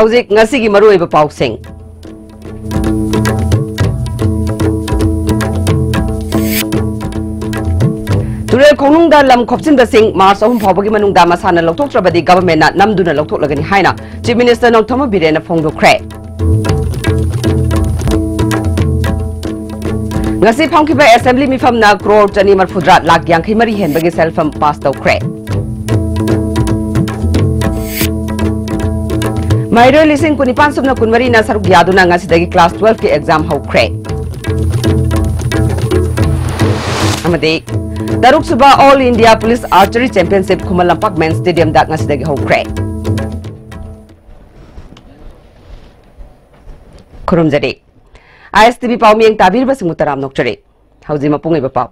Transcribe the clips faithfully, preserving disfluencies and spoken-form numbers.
ꯍꯧꯖꯤꯛ ꯉꯁꯤꯒꯤ ꯃꯔꯨꯑꯣꯏꯕ ꯄꯥꯎꯁꯤꯡ꯫ ꯇꯨꯔꯦꯜ ꯈꯣꯡꯅꯨꯡꯗ ꯂꯝ ꯈꯣꯞꯆꯤꯟꯕꯁꯤꯡ ꯃꯥꯔꯆ ꯑꯍꯨꯝ ꯐꯥꯎꯕꯒꯤ ꯃꯅꯨꯡꯗ ꯃꯁꯥꯅ ꯂꯧꯊꯣꯛꯇ꯭ꯔꯕꯗꯤ ꯒꯚꯔꯟꯃꯦꯟꯠꯅ ꯅꯝꯗꯨꯅ ꯂꯧꯊꯣꯛꯂꯒꯅꯤ ꯍꯥꯏꯅ ꯆꯤꯐ ꯃꯤꯅꯤꯁꯇꯔ ꯅꯣꯡꯊꯣꯝꯕꯝ ꯕꯤꯔꯦꯟꯅ ꯐꯣꯡꯗꯣꯛꯈ꯭ꯔꯦ꯫ ꯉꯁꯤ ꯐꯝꯈꯤꯕ ꯑꯦꯁꯦꯝꯕ꯭ꯂꯤ ꯃꯤꯐꯝꯅ ꯀ꯭ꯔꯣꯔ ꯆꯅꯤ ꯃꯔꯐꯨꯇꯔꯥ ꯂꯥꯈ ꯌꯥꯡꯈꯩ ꯃꯔꯤ ꯍꯦꯟꯕꯒꯤ ꯁꯦꯜꯐꯝ ꯄꯥꯁ ꯇꯧꯈ꯭ꯔꯦ꯫ ꯃꯍꯩꯔꯣꯏ ꯂꯤꯁꯤꯡ ꯀꯨꯟꯅꯤꯄꯥꯟ ꯁꯨꯞꯅ ꯀꯨꯟꯃꯔꯤꯅ ꯁꯔꯨꯛ ꯌꯥꯗꯨꯅ ꯉꯁꯤꯗꯒꯤ ꯀ꯭ꯂꯥꯁ ꯇꯨꯋꯦꯜꯐꯀꯤ ꯑꯦꯛꯖꯥꯝ ꯍꯧꯈ꯭ꯔꯦ꯫ ꯑꯃꯗꯤ ꯇꯔꯨꯛꯁꯨꯕ all India police archery championship Khuman Lampak men's ꯁ꯭ꯇꯦꯗꯤꯌꯝꯗ ꯉꯁꯤꯗꯒꯤ ꯍꯧꯈ꯭ꯔꯦ꯫ ꯈꯨꯔꯨꯝꯖꯔꯤ꯫ ꯑꯥꯏ ꯑꯦꯁ ꯇꯤ ꯚꯤ ꯄꯥꯎꯃꯤꯌꯦꯡ ꯇꯥꯕꯤꯔꯤꯕꯁꯤꯡꯕꯨ ꯇꯔꯥꯝꯅ ꯑꯣꯛꯆꯔꯤ꯫ ꯍꯧꯖꯤꯛ ꯃꯄꯨꯡ ꯑꯣꯏꯕ ꯄꯥꯎ꯫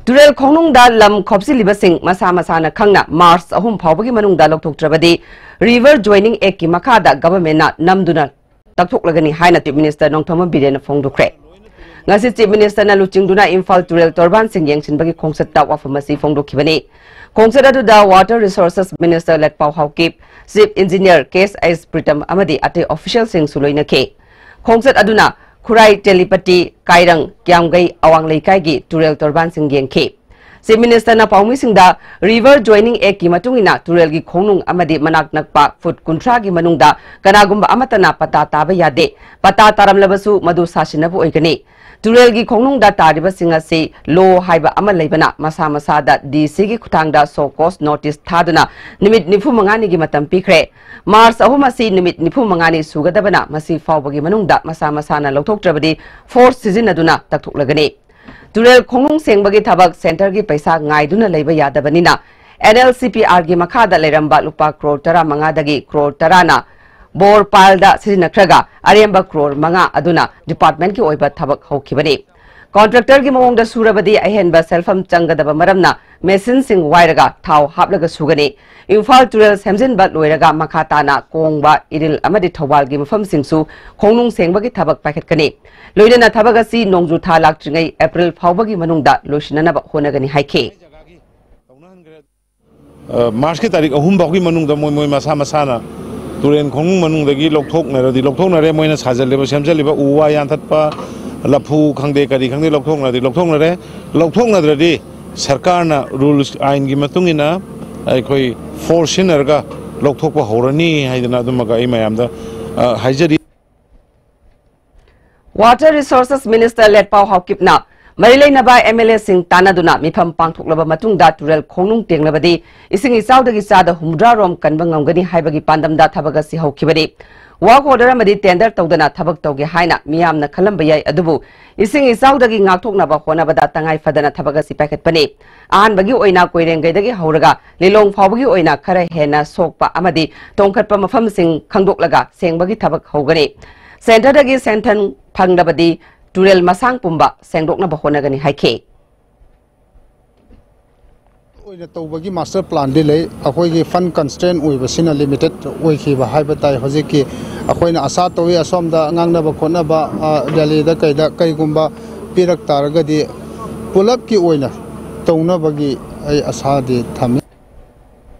ꯇꯨꯔꯦꯜ ꯈꯣꯡꯅꯨꯡꯗ ꯂꯝ ꯈꯣꯞꯆꯤꯜꯂꯤꯕꯁꯤꯡ ꯃꯁꯥ ꯃꯁꯥꯅ ꯈꯪꯅ ꯃꯥꯔꯆ ꯑꯍꯨꯝ ꯐꯥꯎꯕꯒꯤ ꯃꯅꯨꯡꯗ ꯂꯧꯊꯣꯛꯇ꯭ꯔꯕꯗꯤ ꯔꯤꯚꯔ ꯖꯣꯏꯅꯤꯡ ꯑꯦꯛꯀꯤ ꯃꯈꯥꯗ ꯒꯚꯔꯟꯃꯦꯟꯠꯅ ꯅꯝꯗꯨꯅ ꯂꯧꯊꯣꯛꯂꯒꯅꯤ ꯍꯥꯏꯅ ꯆꯤꯐ ꯃꯤꯅꯤꯁꯇꯔ ꯅꯣꯡꯊꯣꯝꯕꯝ ꯕꯤꯔꯦꯟꯅ ꯐꯣꯡꯗꯣꯛꯈ꯭ꯔꯦ꯫ ꯉꯁꯤ ꯆꯤꯐ ꯃꯤꯅꯤꯁꯇꯔꯅ ꯂꯨꯆꯤꯡꯗꯨꯅ ꯏꯝꯐꯥꯜ ꯇꯨꯔꯦꯜ ꯇꯣꯔꯕꯥꯟꯁꯤꯡ ꯌꯦꯡꯁꯤꯟꯕꯒꯤ ꯈꯣꯡꯆꯠꯇ ꯋꯥꯐꯝ ꯑꯁꯤ ꯐꯣꯡꯗꯣꯛꯈꯤꯕꯅꯤ꯫ ꯈꯣꯡꯆꯠ ꯑꯗꯨꯗ water resources minister Letpao Haokip, chief engineer K S I Pritam ꯑꯃꯗꯤ ꯑꯇꯩ ꯑꯣꯐꯤꯁꯤꯌꯦꯜꯁꯤꯡꯁꯨ ꯂꯣꯏꯅꯈꯤ꯫ ꯈꯣꯡꯆꯠ ꯑꯗꯨꯅ ꯈꯨꯔꯥꯏ ꯇꯦꯂꯤꯄꯇꯤ, ꯀꯥꯏꯔꯪ, ꯀ꯭ꯌꯥꯝꯒꯩ, ꯑꯋꯥꯡ ꯂꯩꯀꯥꯏꯒꯤ ꯇꯨꯔꯦꯜ ꯇꯣꯔꯕꯥꯟꯁꯤꯡ ꯌꯦꯡꯈꯤ꯫ ꯆꯤꯐ ꯃꯤꯅꯤꯁꯇꯔꯅ ꯄꯥꯎꯃꯤꯁꯤꯡꯗ ꯔꯤꯚꯔ ꯖꯣꯏꯅꯤꯡ ꯑꯦꯛꯀꯤ ꯃꯇꯨꯡ ꯏꯟꯅ ꯇꯨꯔꯦꯜꯒꯤ ꯈꯣꯡꯅꯨꯡ ꯑꯃꯗꯤ ꯃꯅꯥꯛ ꯅꯛꯄ ꯐꯨꯠ ꯀꯨꯟꯊ꯭ꯔꯥꯒꯤ ꯃꯅꯨꯡꯗ ꯀꯅꯥꯒꯨꯝꯕ ꯑꯃꯠꯇꯅ ꯄꯇꯥ ꯇꯥꯕ ꯌꯥꯗꯦ꯫ ꯄꯇꯥ ꯇꯥꯔꯝꯂꯕꯁꯨ ꯃꯗꯨ ꯁꯥꯁꯤꯟꯅꯕ ꯑꯣꯏꯒꯅꯤ꯫ ꯇꯨꯔꯦꯜꯒꯤ ꯈꯣꯡꯅꯨꯡꯗ ꯇꯥꯔꯤꯕꯁꯤꯡ ꯑꯁꯤ ꯂꯣ ꯍꯥꯏꯕ ꯑꯃ ꯂꯩꯕꯅ ꯃꯁꯥ ꯃꯁꯥꯗ ꯗꯤ ꯁꯤꯒꯤ ꯈꯨꯠꯊꯥꯡꯗ ꯁꯣ ꯀꯣꯁ ꯅꯣꯇꯤꯁ ꯊꯥꯗꯨꯅ ꯅꯨꯃꯤꯠ ꯅꯤꯐꯨ ꯃꯉꯥꯅꯤꯒꯤ ꯃꯇꯝ ꯄꯤꯈ꯭ꯔꯦ꯫ ꯃꯥꯔꯆ ꯑꯍꯨꯝ ꯑꯁꯤ ꯅꯨꯃꯤꯠ ꯅꯤꯐꯨ ꯃꯉꯥꯅꯤ ꯁꯨꯒꯗꯕꯅ ꯃꯁꯤ ꯐꯥꯎꯕꯒꯤ ꯃꯅꯨꯡꯗ ꯃꯁꯥ ꯃꯁꯥꯅ ꯂꯧꯊꯣꯛꯇ꯭ꯔꯕꯗꯤ ꯐꯣꯔꯁ ꯁꯤꯖꯤꯟꯅꯗꯨꯅ ꯇꯛꯊꯣꯛꯂꯒꯅꯤ꯫ ꯇꯨꯔꯦꯜ ꯈꯣꯡꯅꯨꯡ ꯁꯦꯡꯕꯒꯤ ꯊꯕꯛ ꯁꯦꯟꯇꯔꯒꯤ ꯄꯩꯁꯥ ꯉꯥꯏꯗꯨꯅ ꯂꯩꯕ ꯌꯥꯗꯕꯅꯤꯅ ꯑꯦꯟ ꯑꯦꯜ ꯁꯤ ꯄꯤ ꯑꯥꯔꯒꯤ ꯃꯈꯥꯗ ꯂꯩꯔꯝꯕ ꯂꯨꯄꯥ ꯀ꯭ꯔꯣꯔ ꯇꯔꯥꯃꯉꯥꯗꯒꯤ ꯀ꯭ꯔꯣꯔ ꯇꯔꯥꯅ ꯕꯣꯔ ꯄꯥꯏꯜꯗ ꯁꯤꯖꯤꯟꯅꯈ꯭ꯔꯒ ꯑꯔꯦꯝꯕ ꯀ꯭ꯔꯣꯔ ꯃꯉꯥ ꯑꯗꯨꯅ ꯗꯤꯄꯥꯔꯠꯃꯦꯟꯠꯀꯤ ꯑꯣꯏꯕ ꯊꯕꯛ ꯍꯧꯈꯤꯕꯅꯤ꯫ ꯀꯣꯟꯇ꯭ꯔꯦꯛꯇꯔꯒꯤ ꯃꯑꯣꯡꯗ ꯁꯨꯔꯕꯗꯤ ꯑꯍꯦꯟꯕ ꯁꯦꯜꯐꯝ ꯆꯪꯒꯗꯕ ꯃꯔꯝꯅ ꯃꯦꯁꯤꯟꯁꯤꯡ ꯋꯥꯏꯔꯒ ꯊꯥꯎ ꯍꯥꯞꯂꯒ ꯁꯨꯒꯅꯤ꯫ ꯏꯝꯐꯥꯜ ꯇꯨꯔꯦꯜ ꯁꯦꯝꯖꯤꯟꯕ ꯂꯣꯏꯔꯒ ꯃꯈꯥ ꯇꯥꯅ ꯀꯣꯡꯕ, ꯏꯔꯤꯜ ꯑꯃꯗꯤ ꯊꯧꯕꯥꯜꯒꯤ ꯃꯐꯝꯁꯤꯡꯁꯨ ꯈꯣꯡꯅꯨꯡ ꯁꯦꯡꯕꯒꯤ ꯊꯕꯛ ꯄꯥꯏꯈꯠꯀꯅꯤ꯫ ꯂꯣꯏꯅꯅ ꯊꯕꯛ ꯑꯁꯤ ꯅꯣꯡꯖꯨ ꯊꯥ ꯂꯥꯛꯇ꯭ꯔꯤꯉꯩ ꯑꯦꯄ꯭ꯔꯤꯜ ꯐꯥꯎꯕꯒꯤ ꯃꯅꯨꯡꯗ ꯂꯣꯏꯁꯤꯟꯅꯅꯕ ꯍꯣꯠꯅꯒꯅꯤ ꯍꯥꯏꯈꯤ꯫ ꯑ, ꯃꯥꯔꯆꯀꯤ ꯇꯥꯔꯤꯛ ꯑꯍꯨꯝ ꯐꯥꯎꯒꯤ ꯃꯅꯨꯡꯗ ꯃꯣꯏ, ꯃꯣꯏ ꯃꯁꯥ ꯃꯁꯥꯅ ꯇꯨꯔꯦꯟ ꯈꯣꯡꯅꯨꯡ ꯃꯅꯨꯡꯗꯒꯤ ꯂꯧꯊꯣꯛꯅꯔꯗꯤ ꯂꯧꯊꯣꯛꯅꯔꯦ, ꯃꯣꯏꯅ ꯁꯥꯖꯜꯂꯤꯕ, ꯁꯦꯝꯖꯜꯂꯤꯕ ꯎ ꯋꯥ ꯌꯥꯟꯊꯠꯄ, ꯂꯐꯨ ꯈꯪꯗꯦ, ꯀꯔꯤ ꯈꯪꯗꯦ, ꯂꯧꯊꯣꯛꯅꯔꯗꯤ ꯂꯧꯊꯣꯛꯅꯔꯦ꯫ ꯂꯧꯊꯣꯛꯅꯗ꯭ꯔꯗꯤ ꯁꯔꯀꯥꯔꯅ ꯔꯨꯜꯁ, ꯑꯥꯏꯟꯒꯤ ꯃꯇꯨꯡ ꯏꯟꯅ ꯑꯩꯈꯣꯏ ꯐꯣꯔꯁ ꯁꯤꯖꯤꯟꯅꯔꯒ ꯂꯧꯊꯣꯛꯄ ꯍꯧꯔꯅꯤ ꯍꯥꯏꯗꯅ ꯑꯗꯨꯃꯒ ꯑꯩ ꯃꯌꯥꯝꯗ, ꯑ, ꯍꯥꯏꯖꯔꯤ꯫ Water Resources Minister ꯂꯦꯠꯄꯥꯎ ꯍꯥꯎꯀꯤꯞꯅ ꯃꯔꯤ ꯂꯩꯅꯕ M L A ꯁꯤꯡ ꯇꯥꯟꯅꯗꯨꯅ ꯃꯤꯐꯝ ꯄꯥꯡꯊꯣꯛꯂꯕ ꯃꯇꯨꯡꯗ ꯇꯨꯔꯦꯜ ꯈꯣꯡꯅꯨꯡ ꯇꯦꯡꯂꯕꯗꯤ ꯏꯁꯤꯡ ꯏꯆꯥꯎꯗꯒꯤ ꯆꯥꯗ ꯍꯨꯝꯐꯨꯇꯔꯥ ꯔꯣꯝ ꯀꯟꯕ ꯉꯝꯒꯅꯤ ꯍꯥꯏꯕꯒꯤ ꯄꯥꯟꯗꯝꯗ ꯊꯕꯛ ꯑꯁꯤ ꯍꯧꯈꯤꯕꯅꯤ꯫ Work order ꯑꯃꯗꯤ tender ꯇꯧꯗꯅ ꯊꯕꯛ ꯇꯧꯒꯦ ꯍꯥꯏꯅ ꯃꯤꯌꯥꯝꯅ ꯈꯜꯂꯝꯕ ꯌꯥꯏ, ꯑꯗꯨꯕꯨ ꯏꯁꯤꯡ ꯏꯆꯥꯎꯗꯒꯤ ꯉꯥꯛꯊꯣꯛꯅꯕ ꯍꯣꯠꯅꯕꯗ ꯇꯉꯥꯏ ꯐꯗꯅ ꯊꯕꯛ ꯑꯁꯤ ꯄꯥꯏꯈꯠꯄꯅꯤ꯫ ꯑꯍꯥꯟꯕꯒꯤ ꯑꯣꯏꯅ ꯀꯣꯏꯔꯦꯡꯒꯩꯗꯒꯤ ꯍꯧꯔꯒ ꯂꯤꯂꯣꯡ ꯐꯥꯎꯕꯒꯤ ꯑꯣꯏꯅ ꯈꯔ ꯍꯦꯟꯅ ꯁꯣꯛꯄ ꯑꯃꯗꯤ ꯇꯣꯡꯈꯠꯄ ꯃꯐꯝꯁꯤꯡ ꯈꯪꯗꯣꯛꯂꯒ ꯁꯦꯡꯕꯒꯤ ꯊꯕꯛ ꯍꯧꯒꯅꯤ꯫ Centreꯗꯒꯤ ꯁꯦꯟꯊꯪ ꯐꯪꯂꯕꯗꯤ ꯇꯨꯔꯦꯜ ꯃꯁꯥꯡ ꯄꯨꯝꯕ ꯁꯦꯡꯗꯣꯛꯅꯕ ꯍꯣꯠꯅꯒꯅꯤ ꯍꯥꯏꯈꯤ꯫ ꯑꯣꯏꯅ ꯇꯧꯕꯒꯤ master planꯗꯤ ꯂꯩ꯫ ꯑꯩꯈꯣꯏꯒꯤ fund constraint ꯑꯣꯏꯕꯁꯤꯅ limited ꯑꯣꯏꯈꯤꯕ ꯍꯥꯏꯕ ꯇꯥꯏ꯫ ꯍꯧꯖꯤꯛꯀꯤ ꯑꯩꯈꯣꯏꯅ ꯑꯁꯥ ꯇꯧꯏ, ꯑꯁꯣꯝꯗ ꯉꯥꯡꯅꯕ ꯈꯣꯠꯅꯕ, ꯑ, ꯔꯦꯂꯤꯗ ꯀꯩꯗ ꯀꯩꯒꯨꯝꯕ ꯄꯤꯔꯛ ꯇꯥꯔꯒꯗꯤ ꯄꯨꯂꯞꯀꯤ ꯑꯣꯏꯅ ꯇꯧꯅꯕꯒꯤ ꯑꯩ ꯑꯁꯥꯗꯤ ꯊꯝꯃꯤ꯫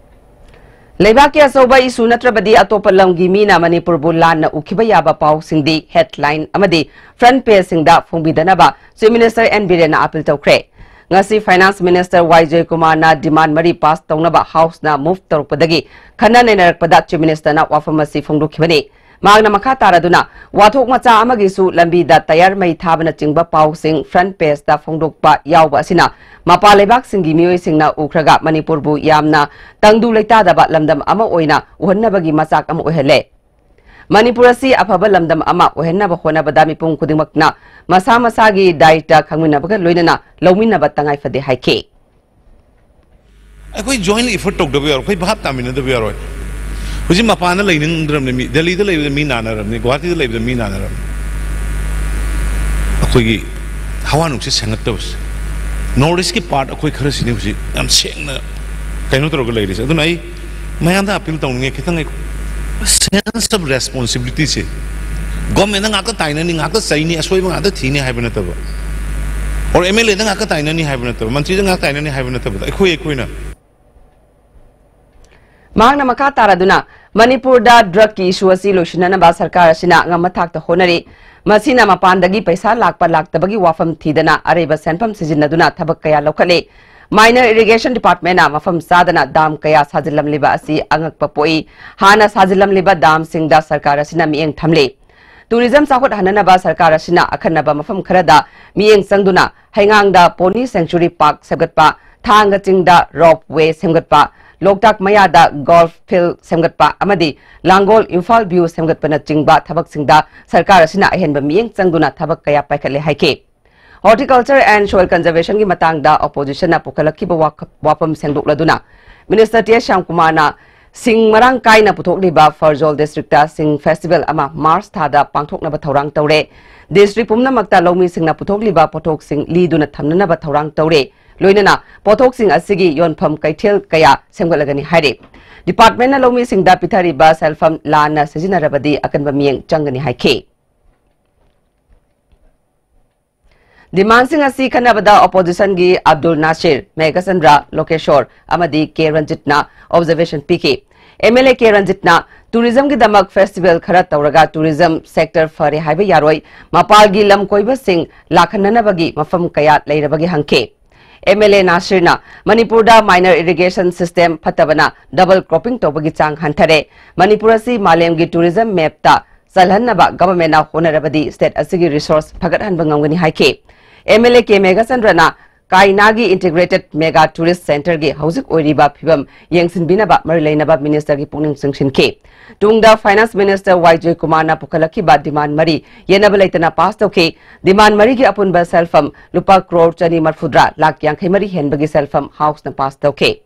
ꯂꯩꯕꯥꯛꯀꯤ ꯑꯆꯧꯕ issue ꯅꯠꯇ꯭ꯔꯕꯗꯤ ꯑꯇꯣꯞꯄ ꯂꯝꯒꯤ ꯃꯤꯅ ꯃꯅꯤꯄꯨꯔꯕꯨ ꯂꯥꯟꯅ ꯎꯈꯤꯕ ꯌꯥꯕ ꯄꯥꯎꯁꯤꯡꯗꯤ headline ꯑꯃꯗꯤ front pageꯁꯤꯡꯗ ꯐꯣꯡꯕꯤꯗꯅꯕ Chief Minister N ꯕꯤꯔꯦꯟꯅ appeal ꯇꯧꯈ꯭ꯔꯦ꯫ ꯉꯁꯤ Finance Minister ꯋꯥꯏ ꯖꯣꯏꯀꯨꯃꯥꯔꯅ demand ꯃꯔꯤ pass ꯇꯧꯅꯕ Houseꯅ move ꯇꯧꯔꯛꯄꯗꯒꯤ ꯈꯟꯅ ꯅꯩꯅꯔꯛꯄꯗ Chief Ministerꯅ ꯋꯥꯐꯝ ꯑꯁꯤ ꯐꯣꯡꯗꯣꯛꯈꯤꯕꯅꯤ꯫ ꯃꯍꯥꯛꯅ ꯃꯈꯥ ꯇꯥꯔꯗꯨꯅ ꯋꯥꯊꯣꯛ ꯃꯆꯥ ꯑꯃꯒꯤꯁꯨ ꯂꯝꯕꯤꯗ ꯇꯌꯥꯔ ꯃꯩ ꯊꯥꯕꯅꯆꯤꯡꯕ ꯄꯥꯎꯁꯤꯡ front pageꯇ ꯐꯣꯡꯗꯣꯛꯄ ꯌꯥꯎꯕ ꯑꯁꯤꯅ ꯃꯄꯥꯟ ꯂꯩꯕꯥꯛꯁꯤꯡꯒꯤ ꯃꯤꯑꯣꯏꯁꯤꯡꯅ ꯎꯈ꯭ꯔꯒ ꯃꯅꯤꯄꯨꯔꯕꯨ ꯌꯥꯝꯅ ꯇꯪꯗꯨ ꯂꯩꯇꯥꯗꯕ ꯂꯝꯗꯝ ꯑꯃ ꯑꯣꯏꯅ ꯎꯍꯟꯅꯕꯒꯤ ꯃꯆꯥꯛ ꯑꯃ ꯑꯣꯏꯍꯜꯂꯦ꯫ ꯃꯅꯤꯄꯨꯔ ꯑꯁꯤ ꯑꯐꯕ ꯂꯝꯗꯝ ꯑꯃ ꯑꯣꯏꯍꯟꯅꯕ ꯍꯣꯠꯅꯕꯗ ꯃꯤꯄꯨꯝ ꯈꯨꯗꯤꯡꯃꯛꯅ ꯃꯁꯥ ꯃꯁꯥꯒꯤ ꯗꯥꯏꯇ ꯈꯪꯃꯤꯟꯅꯕꯒ ꯂꯣꯏꯅꯅ ꯂꯧꯃꯤꯟꯅꯕ ꯇꯉꯥꯏ ꯐꯗꯦ ꯍꯥꯏꯈꯤ꯫ ꯑꯩꯈꯣꯏ joint effort ꯇꯧꯗꯕ ꯌꯥꯔꯣꯏ, ꯑꯩꯈꯣꯏ ꯚꯥꯞ ꯇꯥꯃꯤꯟꯅꯗꯕ ꯌꯥꯔꯣꯏ꯫ ꯍꯧꯖꯤꯛ ꯃꯄꯥꯟꯗ ꯂꯩꯅꯤꯡꯗ꯭ꯔꯕꯅꯤ ꯃꯤ, ꯗꯦꯜꯂꯤꯗ ꯂꯩꯕꯗ ꯃꯤ ꯅꯥꯟꯅꯔꯕꯅꯤ, ꯒꯨꯋꯥꯍꯥꯇꯤꯗ ꯂꯩꯕꯗ ꯃꯤ ꯅꯥꯟꯅꯔꯕꯅꯤ꯫ ꯑꯩꯈꯣꯏꯒꯤ ꯍꯋꯥ ꯅꯨꯡꯁꯤꯠ ꯁꯦꯡꯉꯛꯇꯕꯁꯦ꯫ North Eastꯀꯤ part ꯑꯩꯈꯣꯏ ꯈꯔꯁꯤꯅꯤ ꯍꯧꯖꯤꯛ ꯌꯥꯝ ꯁꯦꯡꯅ ꯀꯩꯅꯣ ꯇꯧꯔꯒ ꯂꯩꯔꯤꯁꯦ꯫ ꯑꯗꯨꯅ ꯑꯩ ꯃꯌꯥꯝꯗ appeal ꯇꯧꯅꯤꯡꯉꯦ, ꯈꯤꯇꯪ ꯑꯩ sense of responsibilityꯁꯦ꯫ Governmentꯅ ꯉꯥꯛꯇ ꯇꯥꯏꯅꯅꯤ, ꯉꯥꯛꯇ ꯆꯩꯅꯤ, ꯑꯁꯣꯏꯕ ꯉꯥꯛꯇ ꯊꯤꯅꯤ ꯍꯥꯏꯕ ꯅꯠꯇꯕ, or MLAꯗ ꯉꯥꯛꯇ ꯇꯥꯏꯅꯅꯤ ꯍꯥꯏꯕ ꯅꯠꯇꯕ, ꯃꯟꯇ꯭ꯔꯤꯗ ꯉꯥꯛꯇ ꯇꯥꯏꯅꯅꯤ ꯍꯥꯏꯕ ꯅꯠꯇꯕꯗ ꯑꯩꯈꯣꯏ, ꯑꯩꯈꯣꯏꯅ ꯃꯍꯥꯛꯅ ꯃꯈꯥ ꯇꯥꯔꯗꯨꯅ ꯃꯅꯤꯄꯨꯔꯗ drug ꯀꯤ issue ꯑꯁꯤ ꯂꯣꯏꯁꯤꯟꯅꯅꯕ ꯁꯔꯀꯥꯔ ꯑꯁꯤꯅ ꯑꯉꯝꯕ ꯊꯥꯛꯇ ꯍꯣꯠꯅꯔꯤ꯫ ꯃꯁꯤꯅ ꯃꯄꯥꯟꯗꯒꯤ ꯄꯩꯁꯥ ꯂꯥꯛꯄ ꯂꯥꯛꯇꯕꯒꯤ ꯋꯥꯐꯝ ꯊꯤꯗꯅ ꯑꯔꯩꯕ ꯁꯦꯟꯐꯝ ꯁꯤꯖꯤꯟꯅꯗꯨꯅ ꯊꯕꯛ ꯀꯌꯥ ꯂꯧꯈꯠꯂꯤ꯫ Minor Irrigation Department ꯅ ꯃꯐꯝ ꯆꯥꯗꯅ dam ꯀꯌꯥ ꯁꯥꯖꯤꯜꯂꯝꯂꯤꯕ ꯑꯁꯤ ꯑꯉꯛꯄ ꯄꯣꯛꯏ꯫ ꯍꯥꯟꯅ ꯁꯥꯖꯤꯜꯂꯝꯂꯤꯕ dam ꯁꯤꯡꯗ ꯁꯔꯀꯥꯔ ꯑꯁꯤꯅ ꯃꯤꯠꯌꯦꯡ ꯊꯝꯂꯤ꯫ Tourism ꯆꯥꯎꯈꯠꯍꯟꯅꯅꯕ ꯁꯔꯀꯥꯔ ꯑꯁꯤꯅ ꯑꯈꯟꯅꯕ ꯃꯐꯝ ꯈꯔꯗ ꯃꯤꯠꯌꯦꯡ ꯆꯪꯗꯨꯅ ꯍꯩꯉꯥꯡꯗ pony sanctuary park ꯁꯦꯝꯒꯠꯄ, ꯊꯥꯡꯒ ꯆꯤꯡꯗ rope way ꯁꯦꯝꯒꯠꯄ, ꯂꯣꯛꯇꯥꯛ ꯃꯌꯥꯗ golf field ꯁꯦꯝꯒꯠꯄ ꯑꯃꯗꯤ ꯂꯥꯡꯒꯣꯜ Imphal View ꯁꯦꯝꯒꯠꯄꯅꯆꯤꯡꯕ ꯊꯕꯛꯁꯤꯡꯗ ꯁꯔꯀꯥꯔ ꯑꯁꯤꯅ ꯑꯍꯦꯟꯕ ꯃꯤꯠꯌꯦꯡ ꯆꯪꯗꯨꯅ ꯊꯕꯛ ꯀꯌꯥ ꯄꯥꯏꯈꯠꯂꯦ ꯍꯥꯏꯈꯤ꯫ Horticulture and Soil Conservation ꯒꯤ ꯃꯇꯥꯡꯗ opposition ꯅ ꯄꯨꯈꯠꯂꯛꯈꯤꯕ ꯋꯥꯈ-, ꯋꯥꯐꯝ ꯁꯦꯡꯗꯣꯛꯂꯗꯨꯅ Minister ꯇꯤ ꯑꯦꯁ ꯁ꯭ꯌꯥꯝꯀꯨꯃꯥꯔꯅ ꯁꯤꯡ ꯃꯔꯥꯡ ꯀꯥꯏꯅ ꯄꯨꯊꯣꯛꯂꯤꯕ ꯐꯔꯖꯣꯜ district ꯇ ꯁꯤꯡ festival ꯑꯃ March ꯊꯥꯗ ꯄꯥꯡꯊꯣꯛꯅꯕ ꯊꯧꯔꯥꯡ ꯇꯧꯔꯦ꯫ District ꯄꯨꯝꯅꯃꯛꯇ ꯂꯧꯃꯤꯁꯤꯡꯅ ꯄꯨꯊꯣꯛꯂꯤꯕ ꯄꯣꯠꯊꯣꯛꯁꯤꯡ ꯂꯤꯗꯨꯅ ꯊꯝꯅꯅꯕ ꯊꯧꯔꯥꯡ ꯇꯧꯔꯦ꯫ ꯂꯣꯏꯅꯅ ꯄꯣꯠꯊꯣꯛꯁꯤꯡ ꯑꯁꯤꯒꯤ ꯌꯣꯟꯐꯝ ꯀꯩꯊꯦꯜ ꯀꯌꯥ ꯁꯦꯝꯒꯠꯂꯒꯅꯤ ꯍꯥꯏꯔꯤ꯫ Department ꯅ ꯂꯧꯃꯤꯁꯤꯡꯗ ꯄꯤꯊꯔꯤꯕ ꯁꯦꯜꯐꯝ ꯂꯥꯟꯅ ꯁꯤꯖꯤꯟꯅꯔꯕꯗꯤ ꯑꯀꯟꯕ ꯃꯤꯠꯌꯦꯡ ꯆꯪꯒꯅꯤ ꯍꯥꯏꯈꯤ꯫ Demand ꯁꯤꯡ ꯑꯁꯤ ꯈꯟꯅꯕꯗ opposition ꯒꯤ ꯑꯕꯗꯨꯜ ꯅꯥꯁꯤꯔ, ꯃꯦꯘꯆꯟꯗ꯭ꯔ, ꯂꯣꯀꯦꯁꯣꯔ ꯑꯃꯗꯤ ꯀꯦ ꯔꯟꯖꯤꯠꯅ observation ꯄꯤꯈꯤ꯫ M L A K ꯔꯟꯖꯤꯠꯅ tourism ꯒꯤꯗꯃꯛ festival ꯈꯔ ꯇꯧꯔꯒ tourism sector ꯐꯔꯦ ꯍꯥꯏꯕ ꯌꯥꯔꯣꯏ, ꯃꯄꯥꯜꯒꯤ ꯂꯝ ꯀꯣꯏꯕꯁꯤꯡ ꯂꯥꯛꯍꯟꯅꯅꯕꯒꯤ ꯃꯐꯝ ꯀꯌꯥ ꯂꯩꯔꯕꯒꯦ ꯍꯪꯈꯤ꯫ M L A ꯅꯥꯁꯤꯔꯅ ꯃꯅꯤꯄꯨꯔꯗ minor irrigation system ꯐꯠꯇꯕꯅ double cropping ꯇꯧꯕꯒꯤ ꯆꯥꯡ ꯍꯟꯊꯔꯦ꯫ ꯃꯅꯤꯄꯨꯔ ꯑꯁꯤ ꯃꯥꯂꯦꯝꯒꯤ tourism map ꯇ ꯆꯜꯍꯟꯅꯕ government ꯅ ꯍꯣꯠꯅꯔꯕꯗꯤ state ꯑꯁꯤꯒꯤ resource ꯐꯒꯠꯍꯟꯕ ꯉꯝꯒꯅꯤ ꯍꯥꯏꯈꯤ꯫ M L A K ꯃꯦꯘꯆꯟꯗ꯭ꯔꯅ ꯀꯥꯏꯅꯥꯒꯤ integrated mega tourist centre ꯒꯤ ꯍꯧꯖꯤꯛ ꯑꯣꯏꯔꯤꯕ ꯐꯤꯕꯝ ꯌꯦꯡꯁꯤꯟꯕꯤꯅꯕ ꯃꯔꯤ ꯂꯩꯅꯕ minister ꯒꯤ ꯄꯨꯛꯅꯤꯡ ꯆꯤꯡꯁꯤꯟꯈꯤ꯫ ꯇꯨꯡꯗ finance minister ꯋꯥꯏ ꯖꯣꯏꯀꯨꯃꯥꯔꯅ ꯄꯨꯈꯠꯂꯛꯈꯤꯕ demand ꯃꯔꯤ ꯌꯦꯟꯅꯕ ꯂꯩꯇꯅ pass ꯇꯧꯈꯤ꯫ Demand ꯃꯔꯤꯒꯤ ꯑꯄꯨꯟꯕ ꯁꯦꯜꯐꯝ ꯂꯨꯄꯥ ꯀ꯭ꯔꯣꯔ ꯆꯅꯤ ꯃꯔꯐꯨꯇꯔꯥ ꯂꯥꯈ ꯌꯥꯡꯈꯩ ꯃꯔꯤ ꯍꯦꯟꯕꯒꯤ ꯁꯦꯜꯐꯝ House ꯅ pass ꯇꯧꯈꯤ꯫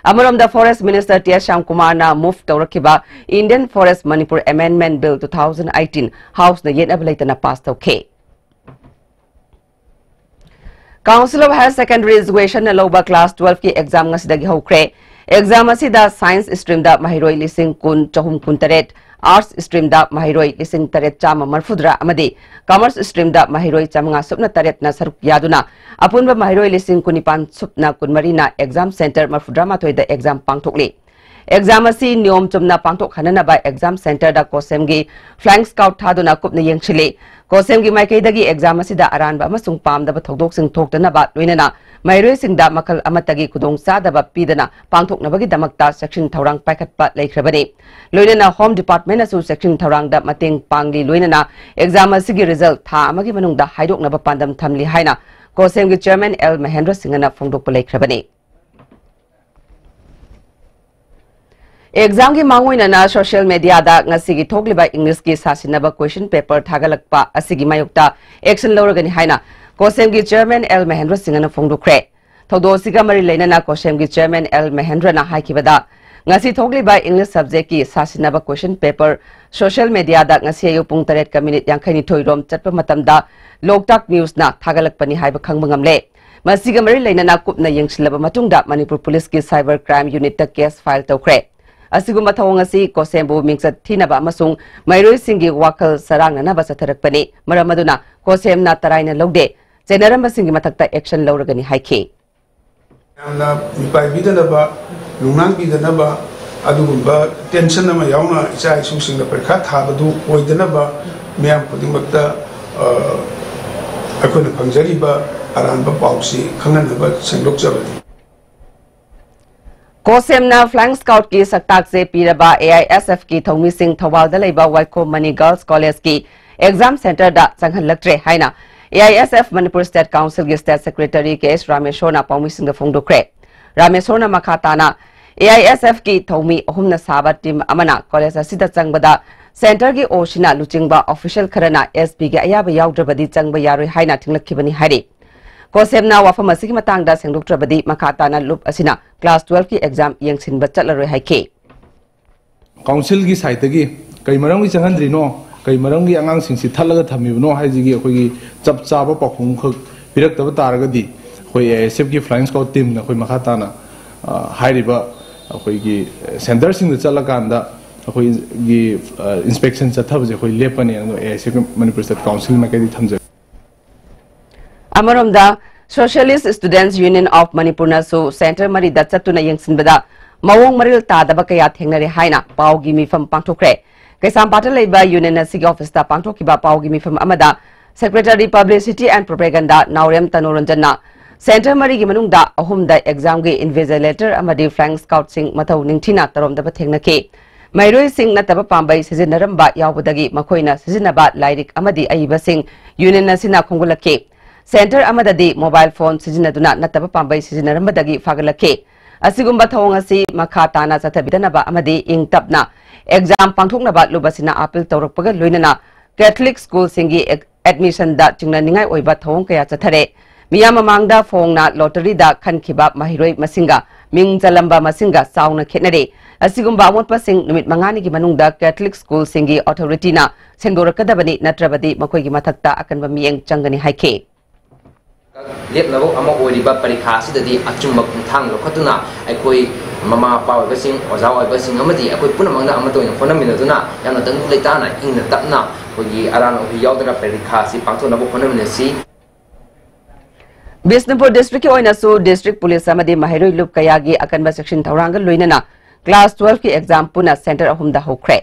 ꯑꯃꯔꯣꯝꯗ Forest Minister ꯇꯤ ꯑꯦꯁ ꯁ꯭ꯌꯥꯝꯀꯨꯃꯥꯔꯅ move ꯇꯧꯔꯛꯈꯤꯕ Indian Forest Manipur Amendment Bill two thousand eighteen House ꯅ ꯌꯦꯠꯅꯕ ꯂꯩꯇꯅ pass ꯇꯧꯈꯤ꯫ Council of Higher Secondary Education ꯅ ꯂꯧꯕ class twelve ꯀꯤ exam ꯉꯁꯤꯗꯒꯤ ꯍꯧꯈ꯭ꯔꯦ꯫ Exam ꯑꯁꯤꯗ science stream ꯗ ꯃꯍꯩꯔꯣꯏ ꯂꯤꯁꯤꯡ ꯀꯨꯟ ꯆꯍꯨꯝ ꯀꯨꯟꯇꯔꯦꯠ, arts stream ꯗ ꯃꯍꯩꯔꯣꯏ ꯂꯤꯁꯤꯡ ꯇꯔꯦꯠ ꯆꯥꯝꯃ ꯃꯔꯐꯨꯇꯔꯥ ꯑꯃꯗꯤ commerce stream ꯗ ꯃꯍꯩꯔꯣꯏ ꯆꯥꯃꯉꯥ ꯁꯨꯞꯅ ꯇꯔꯦꯠꯅ ꯁꯔꯨꯛ ꯌꯥꯗꯨꯅ ꯑꯄꯨꯟꯕ ꯃꯍꯩꯔꯣꯏ ꯂꯤꯁꯤꯡ ꯀꯨꯟꯅꯤꯄꯥꯟ ꯁꯨꯞꯅ ꯀꯨꯟꯃꯔꯤꯅ exam centre ꯃꯔꯐꯨꯇꯔꯥ ꯃꯥꯊꯣꯏꯗ exam ꯄꯥꯡꯊꯣꯛꯂꯤ꯫ ꯑꯦꯛꯖꯥꯝ ꯑꯁꯤ ꯅꯤꯌꯣꯝ ꯆꯨꯝꯅ ꯄꯥꯡꯊꯣꯛꯍꯟꯅꯅꯕ ꯑꯦꯛꯖꯥꯝ ꯁꯦꯟꯇꯔꯗ ꯀꯣꯁꯦꯝꯒꯤ ꯐ꯭ꯂꯥꯏꯡ ꯁ꯭ꯀꯥꯎꯠ ꯊꯥꯗꯨꯅ ꯀꯨꯞꯅ ꯌꯦꯡꯁꯤꯜꯂꯤ꯫ ꯀꯣꯁꯦꯝꯒꯤ ꯃꯥꯏꯀꯩꯗꯒꯤ ꯑꯦꯛꯖꯥꯝ ꯑꯁꯤꯗ ꯑꯔꯥꯟꯕ ꯑꯃꯁꯨꯡ ꯄꯥꯝꯗꯕ ꯊꯧꯗꯣꯛꯁꯤꯡ ꯊꯣꯛꯇꯅꯕ, ꯂꯣꯏꯅꯅ ꯃꯍꯩꯔꯣꯏꯁꯤꯡꯗ ꯃꯈꯜ ꯑꯃꯠꯇꯒꯤ ꯈꯨꯗꯣꯡꯆꯥꯗꯕ ꯄꯤꯗꯅ ꯄꯥꯡꯊꯣꯛꯅꯕꯒꯤꯗꯃꯛꯇ ꯆꯦꯛꯁꯤꯟ ꯊꯧꯔꯥꯡ ꯄꯥꯏꯈꯠꯄ ꯂꯩꯈ꯭ꯔꯕꯅꯤ꯫ ꯂꯣꯏꯅꯅ ꯍꯣꯝ ꯗꯤꯄꯥꯔꯠꯃꯦꯟꯅꯁꯨ ꯆꯦꯛꯁꯤꯟ ꯊꯧꯔꯥꯡꯗ ꯃꯇꯦꯡ ꯄꯥꯡꯂꯤ꯫ ꯂꯣꯏꯅꯅ ꯑꯦꯛꯖꯥꯝ ꯑꯁꯤꯒꯤ ꯔꯤꯖꯜ ꯊꯥ ꯑꯃꯒꯤ ꯃꯅꯨꯡꯗ ꯍꯥꯏꯗꯣꯛꯅꯕ ꯄꯥꯟꯗꯝ ꯊꯝꯂꯤ ꯍꯥꯏꯅ ꯀꯣꯁꯦꯝꯒꯤ ꯆꯦꯌꯔꯃꯦꯟ ꯑꯦꯜ ꯃꯍꯦꯟꯗ꯭ꯔ ꯁꯤꯡꯍꯅ ꯐꯣꯡꯗꯣꯛꯄ ꯂꯩꯈ꯭ꯔꯕꯅꯤ꯫ ꯑꯦꯛꯖꯥꯝꯒꯤ ꯃꯥꯡꯑꯣꯏꯅꯅ ꯁꯣꯁꯤꯌꯦꯜ ꯃꯦꯗꯤꯌꯥꯗ ꯉꯁꯤꯒꯤ ꯊꯣꯛꯂꯤꯕ ꯏꯪꯂꯤꯁꯀꯤ ꯁꯥꯁꯤꯟꯅꯕ ꯀ꯭ꯋꯦꯁꯟ ꯄꯦꯄꯔ ꯊꯥꯒꯠꯂꯛꯄ ꯑꯁꯤꯒꯤ ꯃꯥꯌꯣꯛꯇ ꯑꯦꯛꯁꯟ ꯂꯧꯔꯒꯅꯤ ꯍꯥꯏꯅ ꯀꯣꯁꯦꯝꯒꯤ ꯆꯦꯌꯔꯃꯦꯟ ꯑꯦꯜ ꯃꯍꯦꯟꯗ꯭ꯔ ꯁꯤꯡꯍꯅ ꯐꯣꯡꯗꯣꯛꯈ꯭ꯔꯦ꯫ ꯊꯧꯗꯣꯛ ꯑꯁꯤꯒ ꯃꯔꯤ ꯂꯩꯅꯅ ꯀꯣꯁꯦꯝꯒꯤ ꯆꯦꯌꯔꯃꯦꯟ ꯑꯦꯜ ꯃꯍꯦꯟꯗ꯭ꯔꯅ ꯍꯥꯏꯈꯤꯕꯗ, ꯉꯁꯤ ꯊꯣꯛꯂꯤꯕ ꯏꯪꯂꯤꯁ ꯁꯕꯖꯦꯛꯀꯤ ꯁꯥꯁꯤꯟꯅꯕ ꯀ꯭ꯋꯦꯁꯟ ꯄꯦꯄꯔ ꯁꯣꯁꯤꯌꯦꯜ ꯃꯦꯗꯤꯌꯥꯗ ꯉꯁꯤ ꯑꯌꯨꯛ ꯄꯨꯡ ꯇꯔꯦꯠꯀ ꯃꯤꯅꯤꯠ ꯌꯥꯡꯈꯩꯅꯤꯊꯣꯏ ꯔꯣꯝ ꯆꯠꯄ ꯃꯇꯝꯗ ꯂꯣꯛꯇꯥꯛ ꯅ꯭ꯌꯨꯁꯅ ꯊꯥꯒꯠꯂꯛꯄꯅꯤ ꯍꯥꯏꯕ ꯈꯪꯕ ꯉꯝꯂꯦ꯫ ꯃꯁꯤꯒ ꯃꯔꯤ ꯂꯩꯅꯅ ꯀꯨꯞꯅ ꯌꯦꯡꯁꯤꯜꯂꯕ ꯃꯇꯨꯡꯗ ꯃꯅꯤꯄꯨꯔ ꯄꯨꯂꯤꯁꯀꯤ ꯁꯥꯏꯕꯔ ꯀ꯭ꯔꯥꯏꯝ ꯌꯨꯅꯤꯠꯇ ꯀꯦꯁ ꯐꯥꯏꯜ ꯇꯧꯈ꯭ꯔꯦ꯫ ꯑꯁꯤꯒꯨꯝꯕ ꯊꯧꯑꯣꯡ ꯑꯁꯤ ꯀꯣꯁꯦꯝꯕꯨ ꯃꯤꯡꯆꯠ ꯊꯤꯅꯕ ꯑꯃꯁꯨꯡ ꯃꯍꯩꯔꯣꯏꯁꯤꯡꯒꯤ ꯋꯥꯈꯜ ꯆꯔꯥꯡꯅꯅꯕ ꯆꯠꯊꯔꯛꯄꯅꯤ꯫ ꯃꯔꯝ ꯑꯗꯨꯅ ꯀꯣꯁꯦꯝꯅ ꯇꯔꯥꯏꯅ ꯂꯧꯗꯦ꯫ ꯆꯦꯟꯅꯔꯝꯕꯁꯤꯡꯒꯤ ꯃꯊꯛꯇ ꯑꯦꯛꯁꯟ ꯂꯧꯔꯒꯅꯤ ꯍꯥꯏꯈꯤ꯫ ꯌꯥꯝꯅ ꯃꯤꯄꯥꯏꯕꯤꯗꯅꯕ, ꯅꯨꯡꯅꯥꯡꯕꯤꯗꯅꯕ, ꯑꯗꯨꯒꯨꯝꯕ ꯇꯦꯟꯁꯟ ꯑꯃ ꯌꯥꯎꯅ ꯏꯆꯥ ꯏꯁꯨꯁꯤꯡꯅ ꯄꯔꯤꯈꯥ ꯊꯥꯕꯗꯨ ꯑꯣꯏꯗꯅꯕ ꯃꯤꯌꯥꯝ ꯈꯨꯗꯤꯡꯃꯛꯇ, ꯑ, ꯑꯩꯈꯣꯏꯅ ꯐꯪꯖꯔꯤꯕ ꯑꯔꯥꯟꯕ ꯄꯥꯎꯁꯤ ꯈꯪꯍꯟꯅꯕ ꯁꯦꯡꯗꯣꯛꯆꯕꯅꯤ꯫ ꯀꯣꯁꯦꯝꯅ ꯐ꯭ꯂꯥꯏꯡ ꯁ꯭ꯀꯥꯎꯠꯀꯤ ꯁꯛꯇꯥꯛꯁꯦ ꯄꯤꯔꯕ ꯑꯦ ꯑꯥꯏ ꯑꯦꯁ ꯑꯦꯐꯀꯤ ꯊꯧꯃꯤꯁꯤꯡ ꯊꯧꯕꯥꯜꯗ ꯂꯩꯕ ꯋꯥꯏꯈꯣꯝ ꯃꯅꯤ ꯒꯔꯜꯁ ꯀꯣꯂꯦꯖꯀꯤ ꯑꯦꯛꯖꯥꯝ ꯁꯦꯟꯇꯔꯗ ꯆꯪꯍꯜꯂꯛꯇ꯭ꯔꯦ ꯍꯥꯏꯅ ꯑꯦ I S F Manipur state ꯀꯥꯎꯟꯁꯤꯜꯒꯤ ꯁ꯭ꯇꯦꯠ ꯁꯦꯀ꯭ꯔꯦꯇꯔꯤ ꯀꯦ ꯑꯦꯁ ꯔꯥꯃꯦꯁꯣꯔꯅ ꯄꯥꯎꯃꯤꯁꯤꯡꯗ ꯐꯣꯡꯗꯣꯛꯈ꯭ꯔꯦ꯫ ꯔꯥꯃꯦꯁꯣꯔꯅ ꯃꯈꯥ ꯇꯥꯅ ꯑꯦ ꯑꯥꯏ ꯑꯦꯁ ꯑꯦꯐꯀꯤ ꯊꯧꯃꯤ ꯑꯍꯨꯝꯅ ꯁꯥꯕ ꯇꯤꯝ ꯑꯃꯅ ꯀꯣꯂꯦꯖ ꯑꯁꯤꯗ ꯆꯪꯕꯗ ꯁꯦꯟꯇꯔꯒꯤ ꯑꯣꯁꯤꯅ ꯂꯨꯆꯤꯡꯕ ꯑꯣꯐꯤꯁꯤꯌꯦꯜ ꯈꯔꯅ ꯑꯦꯁ ꯄꯤꯒꯤ ꯑꯌꯥꯕ ꯌꯥꯎꯗ꯭ꯔꯕꯗꯤ ꯆꯪꯕ ꯌꯥꯔꯣꯏ ꯍꯥꯏꯅ ꯊꯤꯡꯂꯛꯈꯤꯕꯅꯤ ꯍꯥꯏꯔꯤ꯫ ꯀꯣꯁꯦꯝꯅ ꯋꯥꯐꯝ ꯑꯁꯤꯒꯤ ꯃꯇꯥꯡꯗ ꯁꯦꯡꯗꯣꯛꯇ꯭ꯔꯕꯗꯤ ꯃꯈꯥ ꯇꯥꯅ ꯂꯨꯞ ꯑꯁꯤꯅ ꯀ꯭ꯂꯥꯁ ꯇꯨꯋꯦꯜꯐꯀꯤ ꯑꯦꯛꯖꯥꯝ ꯌꯦꯡꯁꯤꯟꯕ ꯆꯠꯂꯔꯣꯏ ꯍꯥꯏꯈꯤ꯫ ꯀꯥꯎꯟꯁꯤꯜꯒꯤ ꯁꯥꯏꯠꯇꯒꯤ ꯀꯩ ꯃꯔꯝꯒꯤ ꯆꯪꯍꯟꯗ꯭ꯔꯤꯅꯣ, ꯀꯩ ꯃꯔꯝꯒꯤ ꯑꯉꯥꯡꯁꯤꯡꯁꯤ ꯊꯠꯂꯒ ꯊꯝꯃꯤꯕꯅꯣ ꯍꯥꯏꯁꯤꯒꯤ ꯑꯩꯈꯣꯏꯒꯤ ꯆꯞ ꯆꯥꯕ ꯄꯥꯎꯈꯨꯝꯈꯛ ꯄꯤꯔꯛꯇꯕ ꯇꯥꯔꯒꯗꯤ ꯑꯩꯈꯣꯏ ꯑꯦ ꯑꯥꯏ ꯑꯦꯁ ꯑꯦꯐꯀꯤ ꯐ꯭ꯂꯥꯏꯡ ꯁ꯭ꯀꯥꯎꯠ ꯇꯤꯝꯅ ꯑꯩꯈꯣꯏ ꯃꯈꯥ ꯇꯥꯅ, ꯑ, ꯍꯥꯏꯔꯤꯕ ꯑꯩꯈꯣꯏꯒꯤ ꯁꯦꯟꯇꯔꯁꯤꯡꯗ ꯆꯠꯂꯀꯥꯟꯗ ꯑꯩꯈꯣꯏꯒꯤ, ꯑ, ꯏꯟꯁꯄꯦꯛꯁꯟ ꯆꯠꯊꯕꯁꯦ ꯑꯩꯈꯣꯏ ꯂꯦꯞꯄꯅꯤ꯫ ꯑꯗꯣ A I S F Manipur state council ꯃꯥꯏꯀꯩꯗꯒꯤ ꯊꯝꯖꯒꯦ꯫ ꯑꯃꯔꯣꯝꯗ, Socialist Students Union of ꯃꯅꯤꯄꯨꯔꯅꯁꯨ ꯁꯦꯟꯇꯔ ꯃꯔꯤꯗ ꯆꯠꯇꯨꯅ ꯌꯦꯡꯁꯤꯟꯕꯗ ꯃꯑꯣꯡ ꯃꯔꯤꯜ ꯇꯥꯗꯕ ꯀꯌꯥ ꯊꯦꯡꯅꯔꯦ ꯍꯥꯏꯅ ꯄꯥꯎꯒꯤ ꯃꯤꯐꯝ ꯄꯥꯡꯊꯣꯛꯈ꯭ꯔꯦ꯫ ꯀꯩꯁꯥꯝꯄꯥꯠꯇ ꯂꯩꯕ ꯌꯨꯅꯤꯌꯟ ꯑꯁꯤꯒꯤ ꯑꯣꯐꯤꯁꯇ ꯄꯥꯡꯊꯣꯛꯈꯤꯕ ꯄꯥꯎꯒꯤ ꯃꯤꯐꯝ ꯑꯃꯗ secretary publicity and propaganda Naorem ꯇꯅꯨꯔꯟꯖꯟꯅ ꯁꯦꯟꯇꯔ ꯃꯔꯤꯒꯤ ꯃꯅꯨꯡꯗ ꯑꯍꯨꯝꯗ ꯑꯦꯛꯖꯥꯝꯒꯤ ꯏꯟꯚꯤꯖꯤꯂꯦꯇꯔ ꯑꯃꯗꯤ ꯐ꯭ꯂꯥꯏꯡ ꯁ꯭ꯀꯥꯎꯠꯁꯤꯡ ꯃꯊꯧ ꯅꯤꯡꯊꯤꯅ ꯇꯧꯔꯝꯗꯕ ꯊꯦꯡꯅꯈꯤ꯫ ꯃꯍꯩꯔꯣꯏꯁꯤꯡ ꯅꯠꯇꯕ ꯄꯥꯝꯕꯩ ꯁꯤꯖꯤꯟꯅꯔꯝꯕ ꯌꯥꯎꯕꯗꯒꯤ ꯃꯈꯣꯏꯅ ꯁꯤꯖꯤꯟꯅꯕ ꯂꯥꯏꯔꯤꯛ ꯑꯃꯗꯤ ꯑꯏꯕꯁꯤꯡ ꯌꯨꯅꯤꯌꯟ ꯑꯁꯤꯅ ꯈꯣꯝꯒꯠꯂꯛꯈꯤ꯫ ꯁꯦꯟꯇꯔ ꯑꯃꯗꯗꯤ ꯃꯣꯕꯥꯏꯜ ꯐꯣꯟ ꯁꯤꯖꯤꯟꯅꯗꯨꯅ ꯅꯠꯇꯕ ꯄꯥꯝꯕꯩ ꯁꯤꯖꯤꯟꯅꯔꯝꯕꯗꯒꯤ ꯐꯥꯒꯠꯂꯛꯈꯤ꯫ ꯑꯁꯤꯒꯨꯝꯕ ꯊꯧꯑꯣꯡ ꯑꯁꯤ ꯃꯈꯥ ꯇꯥꯅ ꯆꯠꯊꯕꯤꯗꯅꯕ ꯑꯃꯗꯤ ꯏꯪ ꯇꯞꯅ ꯑꯦꯛꯖꯥꯝ ꯄꯥꯡꯊꯣꯛꯅꯕ ꯂꯨꯞ ꯑꯁꯤꯅ ꯑꯥꯄꯤꯜ ꯇꯧꯔꯛꯄꯒ ꯂꯣꯏꯅꯅ ꯀꯦꯊꯂꯤꯛ ꯁ꯭ꯀꯨꯜꯁꯤꯡꯒꯤ ꯑꯦꯛ-, ꯑꯦꯗꯃꯤꯁꯟꯗ ꯆꯤꯡꯅꯅꯤꯡꯉꯥꯏ ꯑꯣꯏꯕ ꯊꯧꯑꯣꯡ ꯀꯌꯥ ꯆꯠꯊꯔꯦ꯫ ꯃꯤꯌꯥꯝ ꯃꯃꯥꯡꯗ ꯐꯣꯡꯅ ꯂꯣꯇꯔꯤꯗ ꯈꯟꯈꯤꯕ ꯃꯍꯩꯔꯣꯏ ꯃꯁꯤꯡꯒ ꯃꯤꯡ ꯆꯜꯂꯝꯕ ꯃꯁꯤꯡꯒ ꯆꯥꯎꯅ ꯈꯦꯠꯅꯔꯦ꯫ ꯑꯁꯤꯒꯨꯝꯕ ꯑꯃꯣꯠꯄꯁꯤꯡ ꯅꯨꯃꯤꯠ ꯃꯉꯥꯅꯤꯒꯤ ꯃꯅꯨꯡꯗ ꯀꯦꯊꯂꯤꯛ ꯁ꯭ꯀꯨꯜꯁꯤꯡꯒꯤ ꯑꯣꯊꯣꯔꯤꯇꯤꯅ ꯁꯦꯡꯗꯣꯔꯛꯀꯗꯕꯅꯤ, ꯅꯠꯇ꯭ꯔꯕꯗꯤ ꯃꯈꯣꯏꯒꯤ ꯃꯊꯛꯇ ꯑꯀꯟꯕ ꯃꯤꯠꯌꯦꯡ ꯆꯪꯒꯅꯤ ꯍꯥꯏꯈꯤ꯫ ꯂꯦꯞꯅꯕ ꯑꯃ ꯑꯣꯏꯔꯤꯕ ꯄꯔꯤꯈꯥ ꯑꯁꯤꯗꯗꯤ ꯑꯆꯨꯝꯕ ꯈꯣꯡꯊꯥꯡ ꯂꯧꯈꯠꯇꯨꯅ ꯑꯩꯈꯣꯏ ꯃꯃꯥ ꯃꯄꯥ ꯑꯣꯏꯕꯁꯤꯡ, ꯑꯣꯖꯥ ꯑꯣꯏꯕꯁꯤꯡ ꯑꯃꯗꯤ ꯑꯩꯈꯣꯏ ꯄꯨꯝꯅꯃꯛꯅ ꯑꯃꯠꯇ ꯑꯣꯏꯅ ꯍꯣꯠꯅꯃꯤꯟꯅꯗꯨꯅ ꯌꯥꯝꯅ ꯇꯪꯗꯨ ꯂꯩꯇꯥꯅ ꯏꯪꯅ ꯇꯞꯅ ꯑꯩꯈꯣꯏꯒꯤ ꯑꯔꯥꯟ ꯑꯍꯣꯏ ꯌꯥꯎꯗꯅ ꯄꯔꯤꯈꯥ ꯑꯁꯤ ꯄꯥꯡꯊꯣꯛꯅꯕ ꯍꯣꯠꯅꯃꯤꯟꯅꯁꯤ꯫ ꯕꯤꯁꯅꯨꯄꯨꯔ ꯗꯤꯁꯇ꯭ꯔꯤꯛꯀꯤ ꯑꯣꯏꯅꯁꯨ ꯗꯤꯁꯇ꯭ꯔꯤꯛ ꯄꯨꯂꯤꯁ ꯑꯃꯗꯤ ꯃꯍꯩꯔꯣꯏ ꯂꯨꯞ ꯀꯌꯥꯒꯤ ꯑꯀꯟꯕ ꯆꯦꯛꯁꯤꯟ ꯊꯧꯔꯥꯡꯒ ꯂꯣꯏꯅꯅ ꯀ꯭ꯂꯥꯁ ꯇꯨꯋꯦꯜꯐꯀꯤ ꯑꯦꯛꯖꯥꯝ ꯄꯨꯟꯅ ꯁꯦꯟꯇꯔ ꯑꯍꯨꯝꯗ ꯍꯧꯈ꯭ꯔꯦ꯫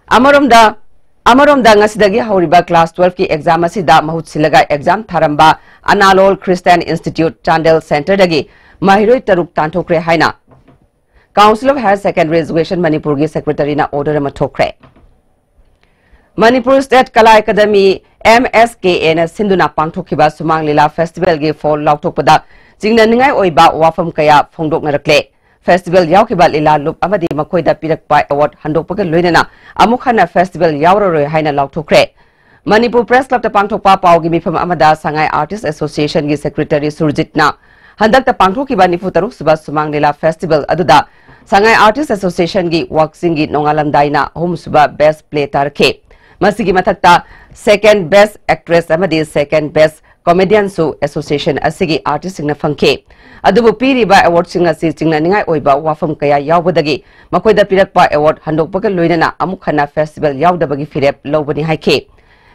ꯑꯃꯔꯣꯝꯗ, ꯑꯃꯔꯣꯝꯗ ꯉꯁꯤꯗꯒꯤ ꯍꯧꯔꯤꯕ ꯀ꯭ꯂꯥꯁ ꯇꯨꯋꯦꯜꯐꯀꯤ ꯑꯦꯛꯖꯥꯝ ꯑꯁꯤꯗ ꯃꯍꯨꯠ ꯁꯤꯜꯂꯒ ꯑꯦꯛꯖꯥꯝ ꯊꯥꯔꯝꯕ ꯑꯅꯥꯂꯣꯜ ꯈ꯭ꯔꯤꯁꯇꯤꯌꯥꯟ ꯏꯟꯁꯇꯤꯇ꯭ꯌꯨꯠ ꯆꯥꯟꯗꯦꯜ ꯁꯦꯟꯇꯔꯗꯒꯤ ꯃꯍꯩꯔꯣꯏ ꯇꯔꯨꯛ ꯇꯥꯟꯊꯣꯛꯈ꯭ꯔꯦ ꯍꯥꯏꯅ Council of Higher Secondary Education ꯃꯅꯤꯄꯨꯔꯒꯤ ꯁꯦꯀ꯭ꯔꯦꯇꯔꯤꯅ ꯑꯣꯔꯗꯔ ꯑꯃ ꯊꯣꯛꯈ꯭ꯔꯦ꯫ ꯃꯅꯤꯄꯨꯔ ꯁ꯭ꯇꯦꯠ ꯀꯂꯥ ꯑꯦꯀꯥꯗꯃꯤ, ꯑꯦꯝ ꯑꯦꯁ ꯀꯦ ꯑꯦꯅ ꯁꯤꯟꯗꯨꯅ ꯄꯥꯡꯊꯣꯛꯈꯤꯕ ꯁꯨꯃꯥꯡ ꯂꯤꯂꯥ ꯐꯦꯁꯇꯤꯚꯦꯜꯒꯤ ꯐꯣꯜ ꯂꯥꯎꯊꯣꯛꯄꯗ ꯆꯤꯡꯅꯅꯤꯡꯉꯥꯏ ꯑꯣꯏꯕ ꯋꯥꯐꯝ ꯀꯌꯥ ꯐꯣꯡꯗꯣꯛꯅꯔꯛꯂꯦ꯫ ꯐꯦꯁꯇꯤꯚꯦꯜ ꯌꯥꯎꯈꯤꯕ ꯂꯤꯂꯥ ꯂꯨꯞ ꯑꯃꯗꯤ ꯃꯈꯣꯏꯗ ꯄꯤꯔꯛꯄ ꯑꯦꯋꯥꯔꯗ ꯍꯟꯗꯣꯛꯄꯒ ꯂꯣꯏꯅꯅ ꯑꯃꯨꯛ ꯍꯟꯅ ꯐꯦꯁꯇꯤꯚꯦꯜ ꯌꯥꯎꯔꯔꯣꯏ ꯍꯥꯏꯅ ꯂꯥꯎꯊꯣꯛꯈ꯭ꯔꯦ꯫ ꯃꯅꯤꯄꯨꯔ ꯄ꯭ꯔꯦꯁ ꯀ꯭ꯂꯕꯇ ꯄꯥꯡꯊꯣꯛꯄ ꯄꯥꯎꯒꯤ ꯃꯤꯐꯝ ꯑꯃꯗ ꯁꯉꯥꯏ ꯑꯥꯔꯇꯤꯁ ꯑꯦꯁꯣꯁꯤꯌꯦꯁꯟꯒꯤ ꯁꯦꯀ꯭ꯔꯦꯇꯔꯤ ꯁꯨꯔꯖꯤꯠꯅ ꯍꯟꯗꯛꯇ ꯄꯥꯡꯊꯣꯛꯈꯤꯕ ꯅꯤꯐꯨ ꯇꯔꯨꯛ ꯁꯨꯕ ꯁꯨꯃꯥꯡ ꯂꯤꯂꯥ ꯐꯦꯁꯇꯤꯚꯦꯜ ꯑꯗꯨꯗ ꯁꯉꯥꯏ ꯑꯥꯔꯇꯤꯁ ꯑꯦꯁꯣꯁꯤꯌꯦꯁꯟꯒꯤ ꯋꯥꯛꯆꯤꯡꯒꯤ ꯅꯣꯡꯉꯥꯜꯂꯝꯗꯥꯏꯅ ꯑꯍꯨꯝꯁꯨꯕ ꯕꯦꯁ ꯄ꯭ꯂꯦ ꯇꯥꯔꯛꯈꯤ꯫ ꯃꯁꯤꯒꯤ ꯃꯊꯛꯇ ꯁꯦꯀꯦꯟ ꯕꯦꯁ ꯑꯦꯛꯇ꯭ꯔꯦꯁ ꯑꯃꯗꯤ ꯁꯦꯀꯦꯟ ꯕꯦꯁ ꯀꯣꯃꯦꯗꯤꯌꯟꯁꯨ ꯑꯦꯁꯣꯁꯤꯌꯦꯁꯟ ꯑꯁꯤꯒꯤ ꯑꯥꯔꯇꯤꯁꯁꯤꯡꯅ ꯐꯪꯈꯤ꯫ ꯑꯗꯨꯕꯨ ꯄꯤꯔꯤꯕ ꯑꯦꯋꯥꯔꯗꯁꯤꯡ ꯑꯁꯤ ꯆꯤꯡꯅꯅꯤꯡꯉꯥꯏ ꯑꯣꯏꯕ ꯋꯥꯐꯝ ꯀꯌꯥ ꯌꯥꯎꯕꯗꯒꯤ ꯃꯈꯣꯏꯗ ꯄꯤꯔꯛꯄ ꯑꯦꯋꯥꯔꯗ ꯍꯟꯗꯣꯛꯄꯒ ꯂꯣꯏꯅꯅ ꯑꯃꯨꯛ ꯍꯟꯅ ꯐꯦꯁꯇꯤꯚꯦꯜ ꯌꯥꯎꯗꯕꯒꯤ ꯐꯤꯔꯦꯞ ꯂꯧꯕꯅꯤ ꯍꯥꯏꯈꯤ꯫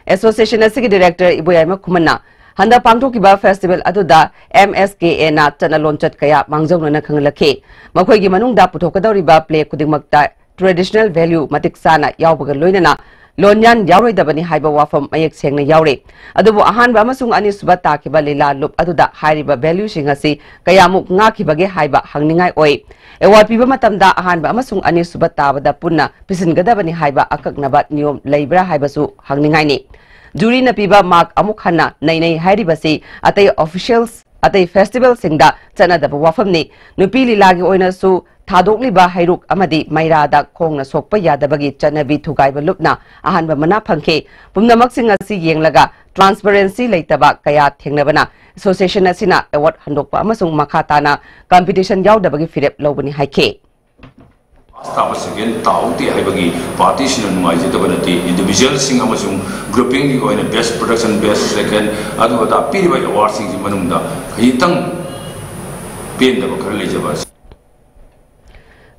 ꯑꯦꯁꯣꯁꯤꯌꯦꯁꯟ ꯑꯁꯤꯒꯤ ꯗꯤꯔꯦꯛꯇꯔ ꯏꯕꯣꯌꯥꯏꯃ ꯈꯨꯃꯟꯅ ꯍꯟꯗꯛ ꯄꯥꯡꯊꯣꯛꯈꯤꯕ festival ꯑꯗꯨꯗ M S K A ꯅ ꯆꯠꯅ ꯂꯣꯟꯆꯠ ꯀꯌꯥ ꯃꯥꯡꯖꯧꯅꯅ ꯈꯪꯍꯜꯂꯛꯈꯤ꯫ ꯃꯈꯣꯏꯒꯤ ꯃꯅꯨꯡꯗ ꯄꯨꯊꯣꯛꯀꯗꯧꯔꯤꯕ play ꯈꯨꯗꯤꯡꯃꯛꯇ traditional value ꯃꯇꯤꯛ ꯆꯥꯅ ꯌꯥꯎꯕꯒ ꯂꯣꯏꯅꯅ ꯂꯣꯟꯌꯥꯟ ꯌꯥꯎꯔꯣꯏꯗꯕꯅꯤ ꯍꯥꯏꯕ ꯋꯥꯐꯝ ꯃꯌꯦꯛ ꯁꯦꯡꯅ ꯌꯥꯎꯔꯤ꯫ ꯑꯗꯨꯕꯨ ꯑꯍꯥꯟꯕ ꯑꯃꯁꯨꯡ ꯑꯅꯤꯁꯨꯕ ꯇꯥꯈꯤꯕ ꯂꯤꯂꯥ ꯂꯨꯞ ꯑꯗꯨꯗ ꯍꯥꯏꯔꯤꯕ value ꯁꯤꯡ ꯑꯁꯤ ꯀꯌꯥꯃꯨꯛ ꯉꯥꯛꯈꯤꯕꯒꯦ ꯍꯥꯏꯕ ꯍꯪꯅꯤꯡꯉꯥꯏ ꯑꯣꯏ꯫ Award ꯄꯤꯕ ꯃꯇꯝꯗ ꯑꯍꯥꯟꯕ ꯑꯃꯁꯨꯡ ꯑꯅꯤꯁꯨꯕ ꯇꯥꯕꯗ ꯄꯨꯟꯅ ꯄꯤꯁꯤꯟꯒꯗꯕꯅꯤ ꯍꯥꯏꯕ ꯑꯀꯛꯅꯕ ꯅꯤꯌꯣꯝ ꯂꯩꯕ꯭ꯔꯥ ꯍꯥꯏꯕꯁꯨ ꯍꯪꯅꯤꯡꯉꯥꯏꯅꯤ꯫ Jury ꯅ ꯄꯤꯕ mark ꯑꯃꯨꯛ ꯍꯟꯅ ꯅꯩꯅꯩ ꯍꯥꯏꯔꯤꯕꯁꯤ ꯑꯇꯩ officials, ꯑꯇꯩ festival ꯁꯤꯡꯗ ꯆꯠꯅꯗꯕ ꯋꯥꯐꯝꯅꯤ꯫ ꯅꯨꯄꯤ ꯂꯤꯂꯥꯒꯤ ꯑꯣꯏꯅꯁꯨ ꯊꯥꯗꯣꯛꯂꯤꯕ ꯍꯩꯔꯨꯛ ꯑꯃꯗꯤ ꯃꯩꯔꯥꯗ ꯈꯣꯡꯅ ꯁꯣꯛꯄ ꯌꯥꯗꯕꯒꯤ ꯆꯠꯅꯕꯤ ꯊꯨꯒꯥꯏꯕ ꯂꯨꯞꯅ ꯑꯍꯥꯟꯕ ꯃꯅꯥ ꯐꯪꯈꯤ꯫ ꯄꯨꯝꯅꯃꯛꯁꯤꯡ ꯑꯁꯤ ꯌꯦꯡꯂꯒ transparency ꯂꯩꯇꯕ ꯀꯌꯥ ꯊꯦꯡꯅꯕꯅ association ꯑꯁꯤꯅ award ꯍꯟꯗꯣꯛꯄ ꯑꯃꯁꯨꯡ ꯃꯈꯥ ꯇꯥꯅ competition ꯌꯥꯎꯗꯕꯒꯤ ꯐꯤꯔꯦꯞ ꯂꯧꯕꯅꯤ ꯍꯥꯏꯈꯤ꯫ First ꯇꯥꯕ second ꯇꯥꯍꯧꯗꯦ ꯍꯥꯏꯕꯒꯤ party ꯁꯤꯅ ꯅꯨꯡꯉꯥꯏꯖꯗꯕ ꯅꯠꯇꯦ꯫ Individual ꯁꯤꯡ ꯑꯃꯁꯨꯡ grouping ꯒꯤ ꯑꯣꯏꯅ best production, best second, ꯑꯗꯨ ꯑꯗꯥ ꯄꯤꯔꯤꯕ award ꯁꯤꯡꯒꯤ ꯃꯅꯨꯡꯗ ꯈꯖꯤꯛꯇꯪ ꯄꯦꯟꯗꯕ ꯈꯔ ꯂꯩꯖꯕ ꯑꯁꯤ꯫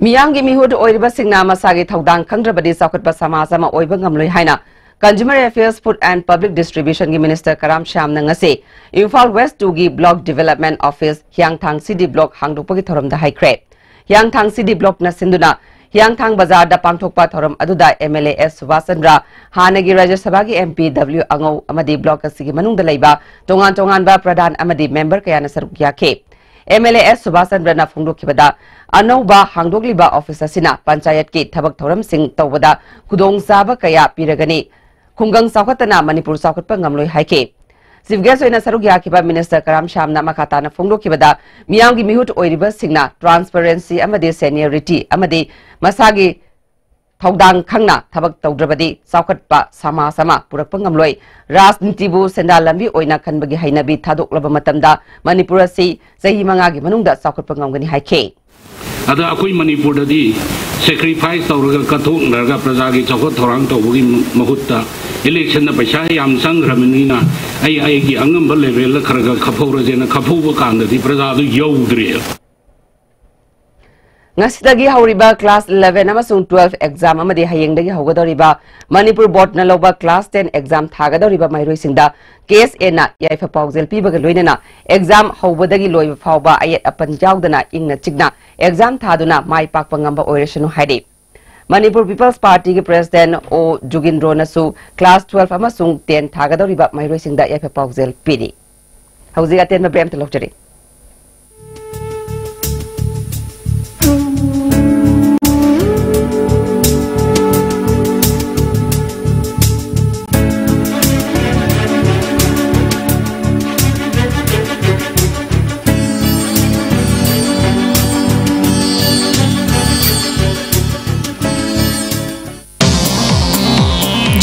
ꯃꯤꯌꯥꯝꯒꯤ ꯃꯤꯍꯨꯠ ꯑꯣꯏꯔꯤꯕꯁꯤꯡꯅ ꯃꯁꯥꯒꯤ ꯊꯧꯗꯥꯡ ꯈꯪꯗ꯭ꯔꯕꯗꯤ ꯆꯥꯎꯈꯠꯄ ꯁꯃꯥꯖ ꯑꯃ ꯑꯣꯏꯕ ꯉꯝꯂꯣꯏ ꯍꯥꯏꯅ Consumer Affairs, Food and Public Distribution ꯒꯤ Minister ꯀꯔꯥꯝ ꯁ꯭ꯌꯥꯝꯅ ꯉꯁꯤ ꯏꯝꯐꯥꯜ West two ꯒꯤ Block Development Office ꯍꯤꯌꯥꯡꯊꯥꯡ C D Block ꯍꯥꯡꯗꯣꯛꯄꯒꯤ ꯊꯧꯔꯝꯗ ꯍꯥꯏꯈ꯭ꯔꯦ꯫ ꯍꯤꯌꯥꯡꯊꯥꯡ C D Block ꯅ ꯁꯤꯟꯗꯨꯅ ꯍꯤꯌꯥꯡꯊꯥꯡ ꯕꯖꯥꯔꯗ ꯄꯥꯡꯊꯣꯛꯄ ꯊꯧꯔꯝ ꯑꯗꯨꯗ M L A S Subhas Chandra, ꯍꯥꯟꯅꯒꯤ ꯔꯥꯖ꯭ꯌ ꯁꯚꯥꯒꯤ M P W ꯑꯉꯧ ꯑꯃꯗꯤ block ꯑꯁꯤꯒꯤ ꯃꯅꯨꯡꯗ ꯂꯩꯕ ꯇꯣꯉꯥꯟ ꯇꯣꯉꯥꯟꯕ ꯄ꯭ꯔꯙꯥꯟ ꯑꯃꯗꯤ member ꯀꯌꯥꯅ ꯁꯔꯨꯛ ꯌꯥꯈꯤ꯫ M L A S Subhas ꯆꯟꯗ꯭ꯔꯅ ꯐꯣꯡꯗꯣꯛꯈꯤꯕꯗ, ꯑꯅꯧꯕ ꯍꯥꯡꯗꯣꯛꯂꯤꯕ office ꯑꯁꯤꯅ ꯄꯟꯆꯥꯌꯠꯀꯤ ꯊꯕꯛ ꯊꯧꯔꯝꯁꯤꯡ ꯇꯧꯕꯗ ꯈꯨꯗꯣꯡꯆꯥꯕ ꯀꯌꯥ ꯄꯤꯔꯒꯅꯤ꯫ ꯈꯨꯡꯒꯪ ꯆꯥꯎꯈꯠꯇꯅ ꯃꯅꯤꯄꯨꯔ ꯆꯥꯎꯈꯠꯄ ꯉꯝꯂꯣꯏ ꯍꯥꯏꯈꯤ꯫ Chief guest ꯑꯣꯏꯅ ꯁꯔꯨꯛ ꯌꯥꯈꯤꯕ Minister ꯀꯔꯥꯝ ꯁ꯭ꯌꯥꯝꯅ ꯃꯈꯥ ꯇꯥꯅ ꯐꯣꯡꯗꯣꯛꯈꯤꯕꯗ, ꯃꯤꯌꯥꯝꯒꯤ ꯃꯤꯍꯨꯠ ꯑꯣꯏꯔꯤꯕꯁꯤꯡꯅ transparency ꯑꯃꯗꯤ seniority ꯑꯃꯗꯤ ꯃꯁꯥꯒꯤ ꯊꯧꯗꯥꯡ ꯈꯪꯅ ꯊꯕꯛ ꯇꯧꯗ꯭ꯔꯕꯗꯤ ꯆꯥꯎꯈꯠꯄ ꯁꯃꯥꯖ ꯑꯃ ꯄꯨꯔꯛꯄ ꯉꯝꯂꯣꯏ꯫ ꯔꯥꯖꯅꯤꯇꯤꯕꯨ ꯁꯦꯟꯗꯥꯟ ꯂꯝꯕꯤ ꯑꯣꯏꯅ ꯈꯟꯕꯒꯤ ꯍꯩꯅꯕꯤ ꯊꯥꯗꯣꯛꯂꯕ ꯃꯇꯝꯗ ꯃꯅꯤꯄꯨꯔ ꯑꯁꯤ ꯆꯍꯤ ꯃꯉꯥꯒꯤ ꯃꯅꯨꯡꯗ ꯆꯥꯎꯈꯠꯄ ꯉꯝꯒꯅꯤ ꯍꯥꯏꯈꯤ꯫ ꯑꯗ ꯑꯩꯈꯣꯏ ꯃꯅꯤꯄꯨꯔꯗꯗꯤ sacrifice ꯇꯧꯔꯒ ꯀꯠꯊꯣꯛꯅꯔꯒ ꯄ꯭ꯔꯖꯥꯒꯤ ꯆꯥꯎꯈꯠ ꯊꯧꯔꯥꯡ ꯇꯧꯕꯒꯤ ꯃꯍꯨꯠꯇ election ꯗ ꯄꯩꯁꯥ ꯌꯥꯝ ꯆꯪꯈ꯭ꯔꯕꯅꯤꯅ ꯑꯩ ꯑꯩꯒꯤ ꯑꯉꯝꯕ level ꯗ ꯈꯔ ꯈꯔ ꯈꯞꯐꯧꯔꯁꯦꯅ ꯈꯞꯐꯧꯕ ꯀꯥꯟꯗꯗꯤ ꯄ꯭ꯔꯖꯥꯗꯨ ꯌꯧꯗ꯭ꯔꯦꯕ꯫ ꯉꯁꯤꯗꯒꯤ ꯍꯧꯔꯤꯕ class eleven ꯑꯃꯁꯨꯡ twelve exam ꯑꯃꯗꯤ ꯍꯌꯦꯡꯗꯒꯤ ꯍꯧꯒꯗꯧꯔꯤꯕ ꯃꯅꯤꯄꯨꯔ ꯕꯣꯔꯗꯅ ꯂꯧꯕ class ten exam ꯊꯥꯒꯗꯧꯔꯤꯕ ꯃꯍꯩꯔꯣꯏꯁꯤꯡꯗ ꯀꯦ ꯑꯦꯁ ꯑꯦꯅ ꯌꯥꯏꯐ ꯄꯥꯎꯖꯦꯜ ꯄꯤꯕꯒ ꯂꯣꯏꯅꯅ exam ꯍꯧꯕꯗꯒꯤ ꯂꯣꯏꯕ ꯐꯥꯎꯕ ꯑꯌꯦꯠ ꯑꯄꯟ ꯌꯥꯎꯗꯅ ꯏꯪꯅ ꯆꯤꯛꯅ exam ꯊꯥꯗꯨꯅ ꯃꯥꯏ ꯄꯥꯛꯄ ꯉꯝꯕ ꯑꯣꯏꯔꯁꯅꯨ ꯍꯥꯏꯔꯤ꯫ ꯃꯅꯤꯄꯨꯔ ꯄꯤꯄꯜꯁ ꯄꯥꯔꯇꯤꯒꯤ president ꯑꯣ ꯖꯨꯒꯤꯟꯗ꯭ꯔꯣꯅꯁꯨ class twelve ꯑꯃꯁꯨꯡ ten ꯊꯥꯒꯗꯧꯔꯤꯕ ꯃꯍꯩꯔꯣꯏꯁꯤꯡꯗ ꯌꯥꯏꯐ ꯄꯥꯎꯖꯦꯜ ꯄꯤꯔꯤ꯫ ꯍꯧꯖꯤꯛ ꯑꯇꯦꯟꯕ ꯕ꯭ꯔꯦꯛ ꯑꯃꯇ ꯂꯧꯖꯔꯤ꯫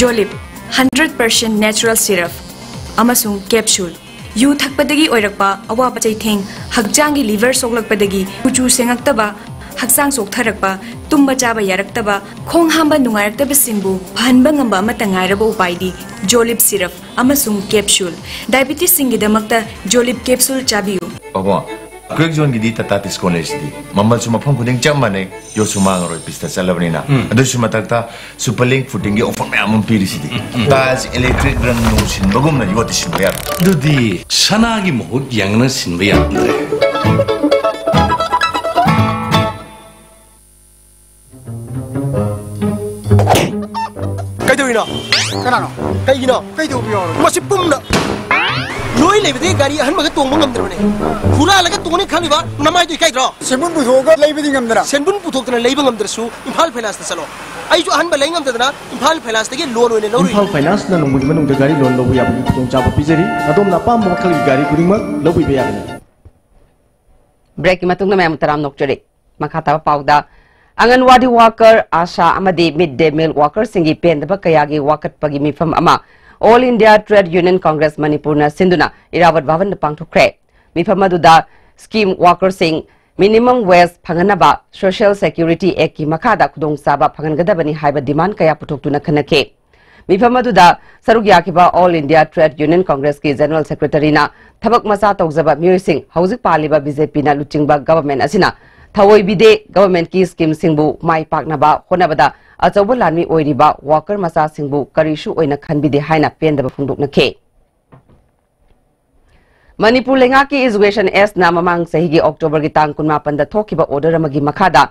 Jolib, hundred percent natural syrup ꯑꯃꯁꯨꯡ capsule꯫ ꯌꯨ ꯊꯛꯄꯗꯒꯤ ꯑꯣꯏꯔꯛꯄ ꯑꯋꯥꯕ ꯆꯩꯊꯦꯡ, ꯍꯛꯆꯥꯡꯒꯤ liver ꯁꯣꯛꯂꯛꯄꯗꯒꯤ ꯀꯨꯆꯨ ꯁꯦꯡꯉꯛꯇꯕ, ꯍꯛꯆꯥꯡ ꯆꯣꯛꯊꯔꯛꯄ, ꯇꯨꯝꯕ ꯆꯥꯕ ꯌꯥꯔꯛꯇꯕ, ꯈꯣꯡ ꯍꯥꯝꯕ ꯅꯨꯡꯉꯥꯏꯔꯛꯇꯕꯁꯤꯡꯕꯨ ꯐꯍꯟꯕ ꯉꯝꯕ ꯑꯃꯠꯇ ꯉꯥꯏꯔꯕ ꯎꯄꯥꯏꯗꯤ Jolib syrup ꯑꯃꯁꯨꯡ capsule꯫ Diabetesꯁꯤꯡꯒꯤꯗꯃꯛꯇ Jolib capsule ꯆꯥꯕꯤꯌꯨ꯫ ꯑꯕꯣ, Crack Zoneꯒꯤꯗꯤ Tata Tiscon ꯂꯩꯁꯤꯗꯤ꯫ ꯃꯃꯜꯁꯨ ꯃꯐꯝ ꯈꯨꯗꯤꯡ ꯆꯞ ꯃꯥꯟꯅꯩ, ꯌꯣꯠꯁꯨ ꯃꯥꯡꯉꯔꯣꯏ, ꯄꯤꯁꯇ ꯆꯠꯂꯕꯅꯤꯅ꯫ ꯎꯝ꯫ ꯑꯗꯨꯁꯨ ꯃꯊꯛꯇ Super Link Foodingꯒꯤ offer ꯃꯌꯥꯝ ꯑꯃ ꯄꯤꯔꯤꯁꯤꯗꯤ꯫ ꯎꯝ, ꯎꯝ꯫ Tiles, electric ꯔꯪ ꯅꯨꯡ ꯁꯤꯟꯕꯒꯨꯝꯅ ꯌꯣꯠꯇꯤ ꯁꯤꯟꯕ ꯌꯥꯔꯣꯏ꯫ ꯑꯗꯨꯗꯤ ꯁꯅꯥꯒꯤ ꯃꯍꯨꯠ ꯌꯥꯡꯅ ꯁꯤꯟꯕ ꯌꯥꯔꯝꯗ꯭ꯔꯦ꯫ ꯀꯩꯗꯧꯔꯤꯅꯣ? ꯀꯅꯥꯅꯣ? ꯀꯩꯒꯤꯅꯣ? ꯀꯩꯗꯧꯕ ꯌꯥꯎꯔꯒꯦ? ꯃꯁꯤ ꯄꯨꯝꯅ ꯂꯣꯏ ꯂꯩꯕꯗꯒꯤ ꯒꯥꯔꯤ ꯑꯍꯟꯕꯒ ꯇꯣꯡꯕ ꯉꯝꯗ꯭ꯔꯕꯅꯦ꯫ ꯍꯨꯔꯥꯜꯂꯒ ꯇꯣꯡꯅꯤ ꯈꯜꯂꯤꯕ ꯅꯃꯥꯏꯗꯣ ꯏꯀꯥꯏꯗ꯭ꯔꯣ? ꯁꯦꯟꯕꯨꯟ ꯄꯨꯊꯣꯛꯑꯒ ꯂꯩꯕꯗꯤ ꯉꯝꯗꯅ꯫ ꯁꯦꯟꯕꯨꯟ ꯄꯨꯊꯣꯛꯇꯅ ꯂꯩꯕ ꯉꯝꯗ꯭ꯔꯁꯨ ꯏꯝꯐꯥꯜ ꯐꯥꯏꯅꯥꯟꯁꯇ ꯆꯠꯂꯣ꯫ ꯑꯩꯁꯨ ꯑꯍꯟꯕ ꯂꯩ ꯉꯝꯗꯗꯅ ꯏꯝꯐꯥꯜ ꯐꯥꯏꯅꯥꯟꯁꯇꯒꯤ loan ꯑꯣꯏꯅ ꯂꯧꯔꯨꯏ꯫ ꯏꯝꯐꯥꯜ ꯐꯥꯏꯅꯥꯟꯁꯅ ꯅꯣꯡꯃꯒꯤ ꯃꯅꯨꯡꯗ ꯒꯥꯔꯤ loan ꯂꯧꯕ ꯌꯥꯕꯒꯤ ꯈꯨꯗꯣꯡꯆꯥꯕ ꯄꯤꯖꯔꯤ꯫ ꯑꯗꯣꯝꯅ ꯑꯄꯥꯝꯕ ꯃꯈꯜꯒꯤ ꯒꯥꯔꯤ ꯈꯨꯗꯤꯡꯃꯛ ꯂꯧꯕꯤꯕ ꯌꯥꯒꯅꯤ꯫ ꯕ꯭ꯔꯦꯛꯀꯤ ꯃꯇꯨꯡꯗ ꯃꯌꯥꯝ ꯇꯔꯥꯝ ꯅꯣꯛꯆꯔꯤ꯫ ꯃꯈꯥ ꯇꯥꯕ ꯄꯥꯎꯗ, ꯑꯪꯒꯟꯋꯥꯗꯤ worker, ꯑꯥꯁꯥ ꯑꯃꯗꯤ mid day meal workerꯁꯤꯡꯒꯤ ꯄꯦꯟꯗꯕ ꯀꯌꯥꯒꯤ ꯋꯥꯀꯠꯄꯒꯤ ꯃꯤꯐꯝ ꯑꯃ All India Trade Union Congress ꯃꯅꯤꯄꯨꯔꯅ ꯁꯤꯟꯗꯨꯅ ꯏꯔꯥꯕꯠ ꯚꯕꯟꯗ ꯄꯥꯡꯊꯣꯛꯈ꯭ꯔꯦ꯫ ꯃꯤꯐꯝ ꯑꯗꯨꯗ scheme workerꯁꯤꯡ minimum wage ꯐꯪꯍꯟꯅꯕ Social Security Actꯀꯤ ꯃꯈꯥꯗ ꯈꯨꯗꯣꯡꯆꯥꯕ ꯐꯪꯍꯟꯒꯗꯕꯅꯤ ꯍꯥꯏꯕ demand ꯀꯌꯥ ꯄꯨꯊꯣꯛꯇꯨꯅ ꯈꯟꯅꯈꯤ꯫ ꯃꯤꯐꯝ ꯑꯗꯨꯗ ꯁꯔꯨꯛ ꯌꯥꯈꯤꯕ All India Trade Union Congressꯀꯤ General Secretaryꯅ ꯊꯕꯛ ꯃꯆꯥ ꯇꯧꯖꯕ ꯃꯤꯑꯣꯏꯁꯤꯡ ꯍꯧꯖꯤꯛ ꯄꯥꯜꯂꯤꯕ BJPꯅ ꯂꯨꯆꯤꯡꯕ government ꯑꯁꯤꯅ ꯊꯑꯣꯏꯕꯤꯗꯦ, ꯒꯚꯔꯟꯃꯦꯟꯠꯀꯤ ꯁ꯭ꯀꯤꯝꯁꯤꯡꯕꯨ ꯃꯥꯏ ꯄꯥꯛꯅꯕ ꯍꯣꯠꯅꯕꯗ ꯑꯆꯧꯕ ꯂꯥꯟꯃꯤ ꯑꯣꯏꯔꯤꯕ ꯋꯥꯀꯔ ꯃꯆꯥꯁꯤꯡꯕꯨ ꯀꯔꯤꯁꯨ ꯑꯣꯏꯅ ꯈꯟꯕꯤꯗꯦ ꯍꯥꯏꯅ ꯄꯦꯟꯗꯕ ꯐꯣꯡꯗꯣꯛꯅꯈꯤ꯫ ꯃꯅꯤꯄꯨꯔ ꯂꯩꯉꯥꯛꯀꯤ ꯏꯖꯨꯀꯦꯁꯟ ꯑꯦꯁꯅ ꯃꯃꯥꯡ ꯆꯍꯤꯒꯤ ꯑꯣꯛꯇꯣꯕꯔꯒꯤ ꯇꯥꯡ ꯀꯨꯟꯃꯥꯄꯟꯗ ꯊꯣꯛꯈꯤꯕ ꯑꯣꯔꯗꯔ ꯑꯃꯒꯤ ꯃꯈꯥꯗ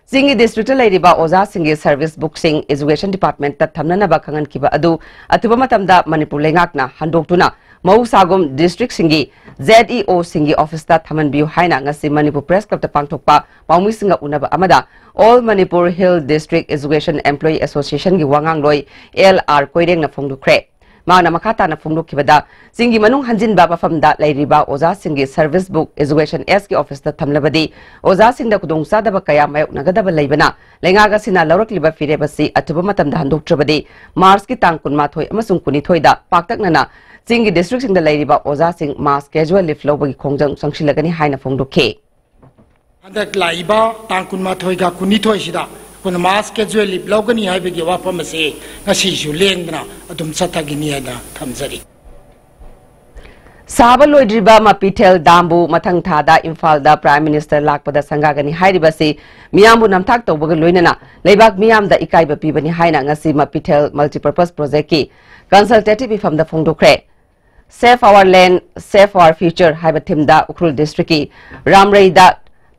ꯆꯤꯡꯒꯤ ꯗꯤꯁꯇ꯭ꯔꯤꯛꯇ ꯂꯩꯔꯤꯕ ꯑꯣꯖꯥꯁꯤꯡꯒꯤ ꯁꯔꯚꯤꯁ ꯕꯨꯛꯁꯤꯡ ꯏꯖꯨꯀꯦꯁꯟ ꯗꯤꯄꯥꯔꯠꯃꯦꯟꯠꯇ ꯊꯝꯅꯅꯕ ꯈꯪꯍꯟꯈꯤꯕ ꯑꯗꯨ ꯑꯊꯨꯕ ꯃꯇꯝꯗ ꯃꯅꯤꯄꯨꯔ ꯂꯩꯉꯥꯛꯅ ꯍꯟꯗꯣꯛꯇꯨꯅ ꯃꯍꯧꯁꯥꯒꯨꯝ ꯗꯤꯁꯇ꯭ꯔꯤꯛꯁꯤꯡꯒꯤ ꯖꯦꯗ ꯏ ꯑꯣꯁꯤꯡꯒꯤ ꯑꯣꯐꯤꯁꯇ ꯊꯝꯍꯟꯕꯤꯌꯨ ꯍꯥꯏꯅ ꯉꯁꯤ ꯃꯅꯤꯄꯨꯔ ꯄ꯭ꯔꯦꯁ ꯀ꯭ꯂꯕꯇ ꯄꯥꯡꯊꯣꯛꯄ ꯄꯥꯎꯃꯤꯁꯤꯡꯒ ꯎꯅꯕ ꯑꯃꯗ All Manipur Hill District Education Employee Associationꯒꯤ ꯋꯥꯉꯥꯡꯂꯣꯏ ꯑꯦꯜ ꯑꯥꯔ ꯀꯣꯏꯔꯦꯡꯅ ꯐꯣꯡꯗꯣꯛꯈ꯭ꯔꯦ꯫ ꯃꯍꯥꯛꯅ ꯃꯈꯥ ꯇꯥꯅ ꯐꯣꯡꯗꯣꯛꯈꯤꯕꯗ, ꯆꯤꯡꯒꯤ ꯃꯅꯨꯡ ꯍꯟꯖꯤꯟꯕ ꯃꯐꯝꯗ ꯂꯩꯔꯤꯕ ꯑꯣꯖꯥꯁꯤꯡꯒꯤ ꯁꯔꯚꯤꯁ ꯕꯨꯛ ꯏꯖꯨꯀꯦꯁꯟ ꯑꯦꯁꯀꯤ ꯑꯣꯐꯤꯁꯇ ꯊꯝꯂꯕꯗꯤ ꯑꯣꯖꯥꯁꯤꯡꯗ ꯈꯨꯗꯣꯡꯆꯥꯗꯕ ꯀꯌꯥ ꯃꯥꯌꯣꯛꯅꯒꯗꯕ ꯂꯩꯕꯅ, ꯂꯩꯉꯥꯛ ꯑꯁꯤꯅ ꯂꯧꯔꯛꯂꯤꯕ ꯐꯤꯔꯦꯞ ꯑꯁꯤ ꯑꯊꯨꯕ ꯃꯇꯝꯗ ꯍꯟꯗꯣꯛꯇ꯭ꯔꯕꯗꯤ ꯃꯥꯔꯆꯀꯤ ꯇꯥꯡ ꯀꯨꯟꯃꯥꯊꯣꯏ ꯑꯃꯁꯨꯡ ꯀꯨꯟꯅꯤꯊꯣꯏꯗ ꯄꯥꯛꯇꯛꯅꯅ ꯆꯤꯡꯒꯤ ꯗꯤꯁꯇ꯭ꯔꯤꯛꯁꯤꯡꯗ ꯂꯩꯔꯤꯕ ꯑꯣꯖꯥꯁꯤꯡ ꯃꯥꯁ ꯀꯦꯖꯨꯋꯦꯜ ꯂꯤꯐ ꯂꯧꯕꯒꯤ ꯈꯣꯡꯖꯪ ꯆꯪꯁꯤꯜꯂꯒꯅꯤ ꯍꯥꯏꯅ ꯐꯣꯡꯗꯣꯛꯈꯤ꯫ ꯍꯟꯗꯛ ꯂꯥꯛꯏꯕ ꯇꯥꯡ ꯀꯨꯟꯃꯥꯊꯣꯏꯒ ꯀꯨꯟꯅꯤꯊꯣꯏꯁꯤꯗ ꯑꯩꯈꯣꯏꯅ ꯃꯥꯁ ꯀꯦꯖꯨꯋꯦꯜ ꯂꯤꯐ ꯂꯧꯒꯅꯤ ꯍꯥꯏꯕꯒꯤ ꯋꯥꯐꯝ ꯑꯁꯤ ꯉꯁꯤꯁꯨ ꯂꯦꯡꯗꯅ ꯑꯗꯨꯝ ꯆꯠꯊꯈꯤꯅꯤ ꯍꯥꯏꯅ ꯊꯝꯖꯔꯤ꯫ ꯁꯥꯕ ꯂꯣꯏꯗ꯭ꯔꯤꯕ ꯃꯄꯤꯊꯦꯜ ꯗꯥꯝꯕꯨ ꯃꯊꯪ ꯊꯥꯗ ꯏꯝꯐꯥꯜꯗ ꯄ꯭ꯔꯥꯏꯝ ꯃꯤꯅꯤꯁꯇꯔ ꯂꯥꯛꯄꯗ ꯁꯪꯒꯥꯒꯅꯤ ꯍꯥꯏꯔꯤꯕ ꯑꯁꯤ ꯃꯤꯌꯥꯝꯕꯨ ꯅꯝꯊꯥꯛ ꯇꯧꯕꯒ ꯂꯣꯏꯅꯅ ꯂꯩꯕꯥꯛ ꯃꯤꯌꯥꯝꯗ ꯏꯀꯥꯏꯕ ꯄꯤꯕꯅꯤ ꯍꯥꯏꯅ ꯉꯁꯤ ꯃꯄꯤꯊꯦꯜ multipurpose ꯄ꯭ꯔꯣꯖꯦꯛꯀꯤ ꯀꯟꯁꯜꯇꯦꯇꯤꯚ ꯃꯤꯐꯝꯗ ꯐꯣꯡꯗꯣꯛꯈ꯭ꯔꯦ꯫ Save Our Land, Save Our Future ꯍꯥꯏꯕ ꯊꯤꯝꯗ ꯎꯈ꯭ꯔꯨꯜ ꯗꯤꯁꯇ꯭ꯔꯤꯛꯀꯤ ꯔꯥꯝꯔꯩꯗ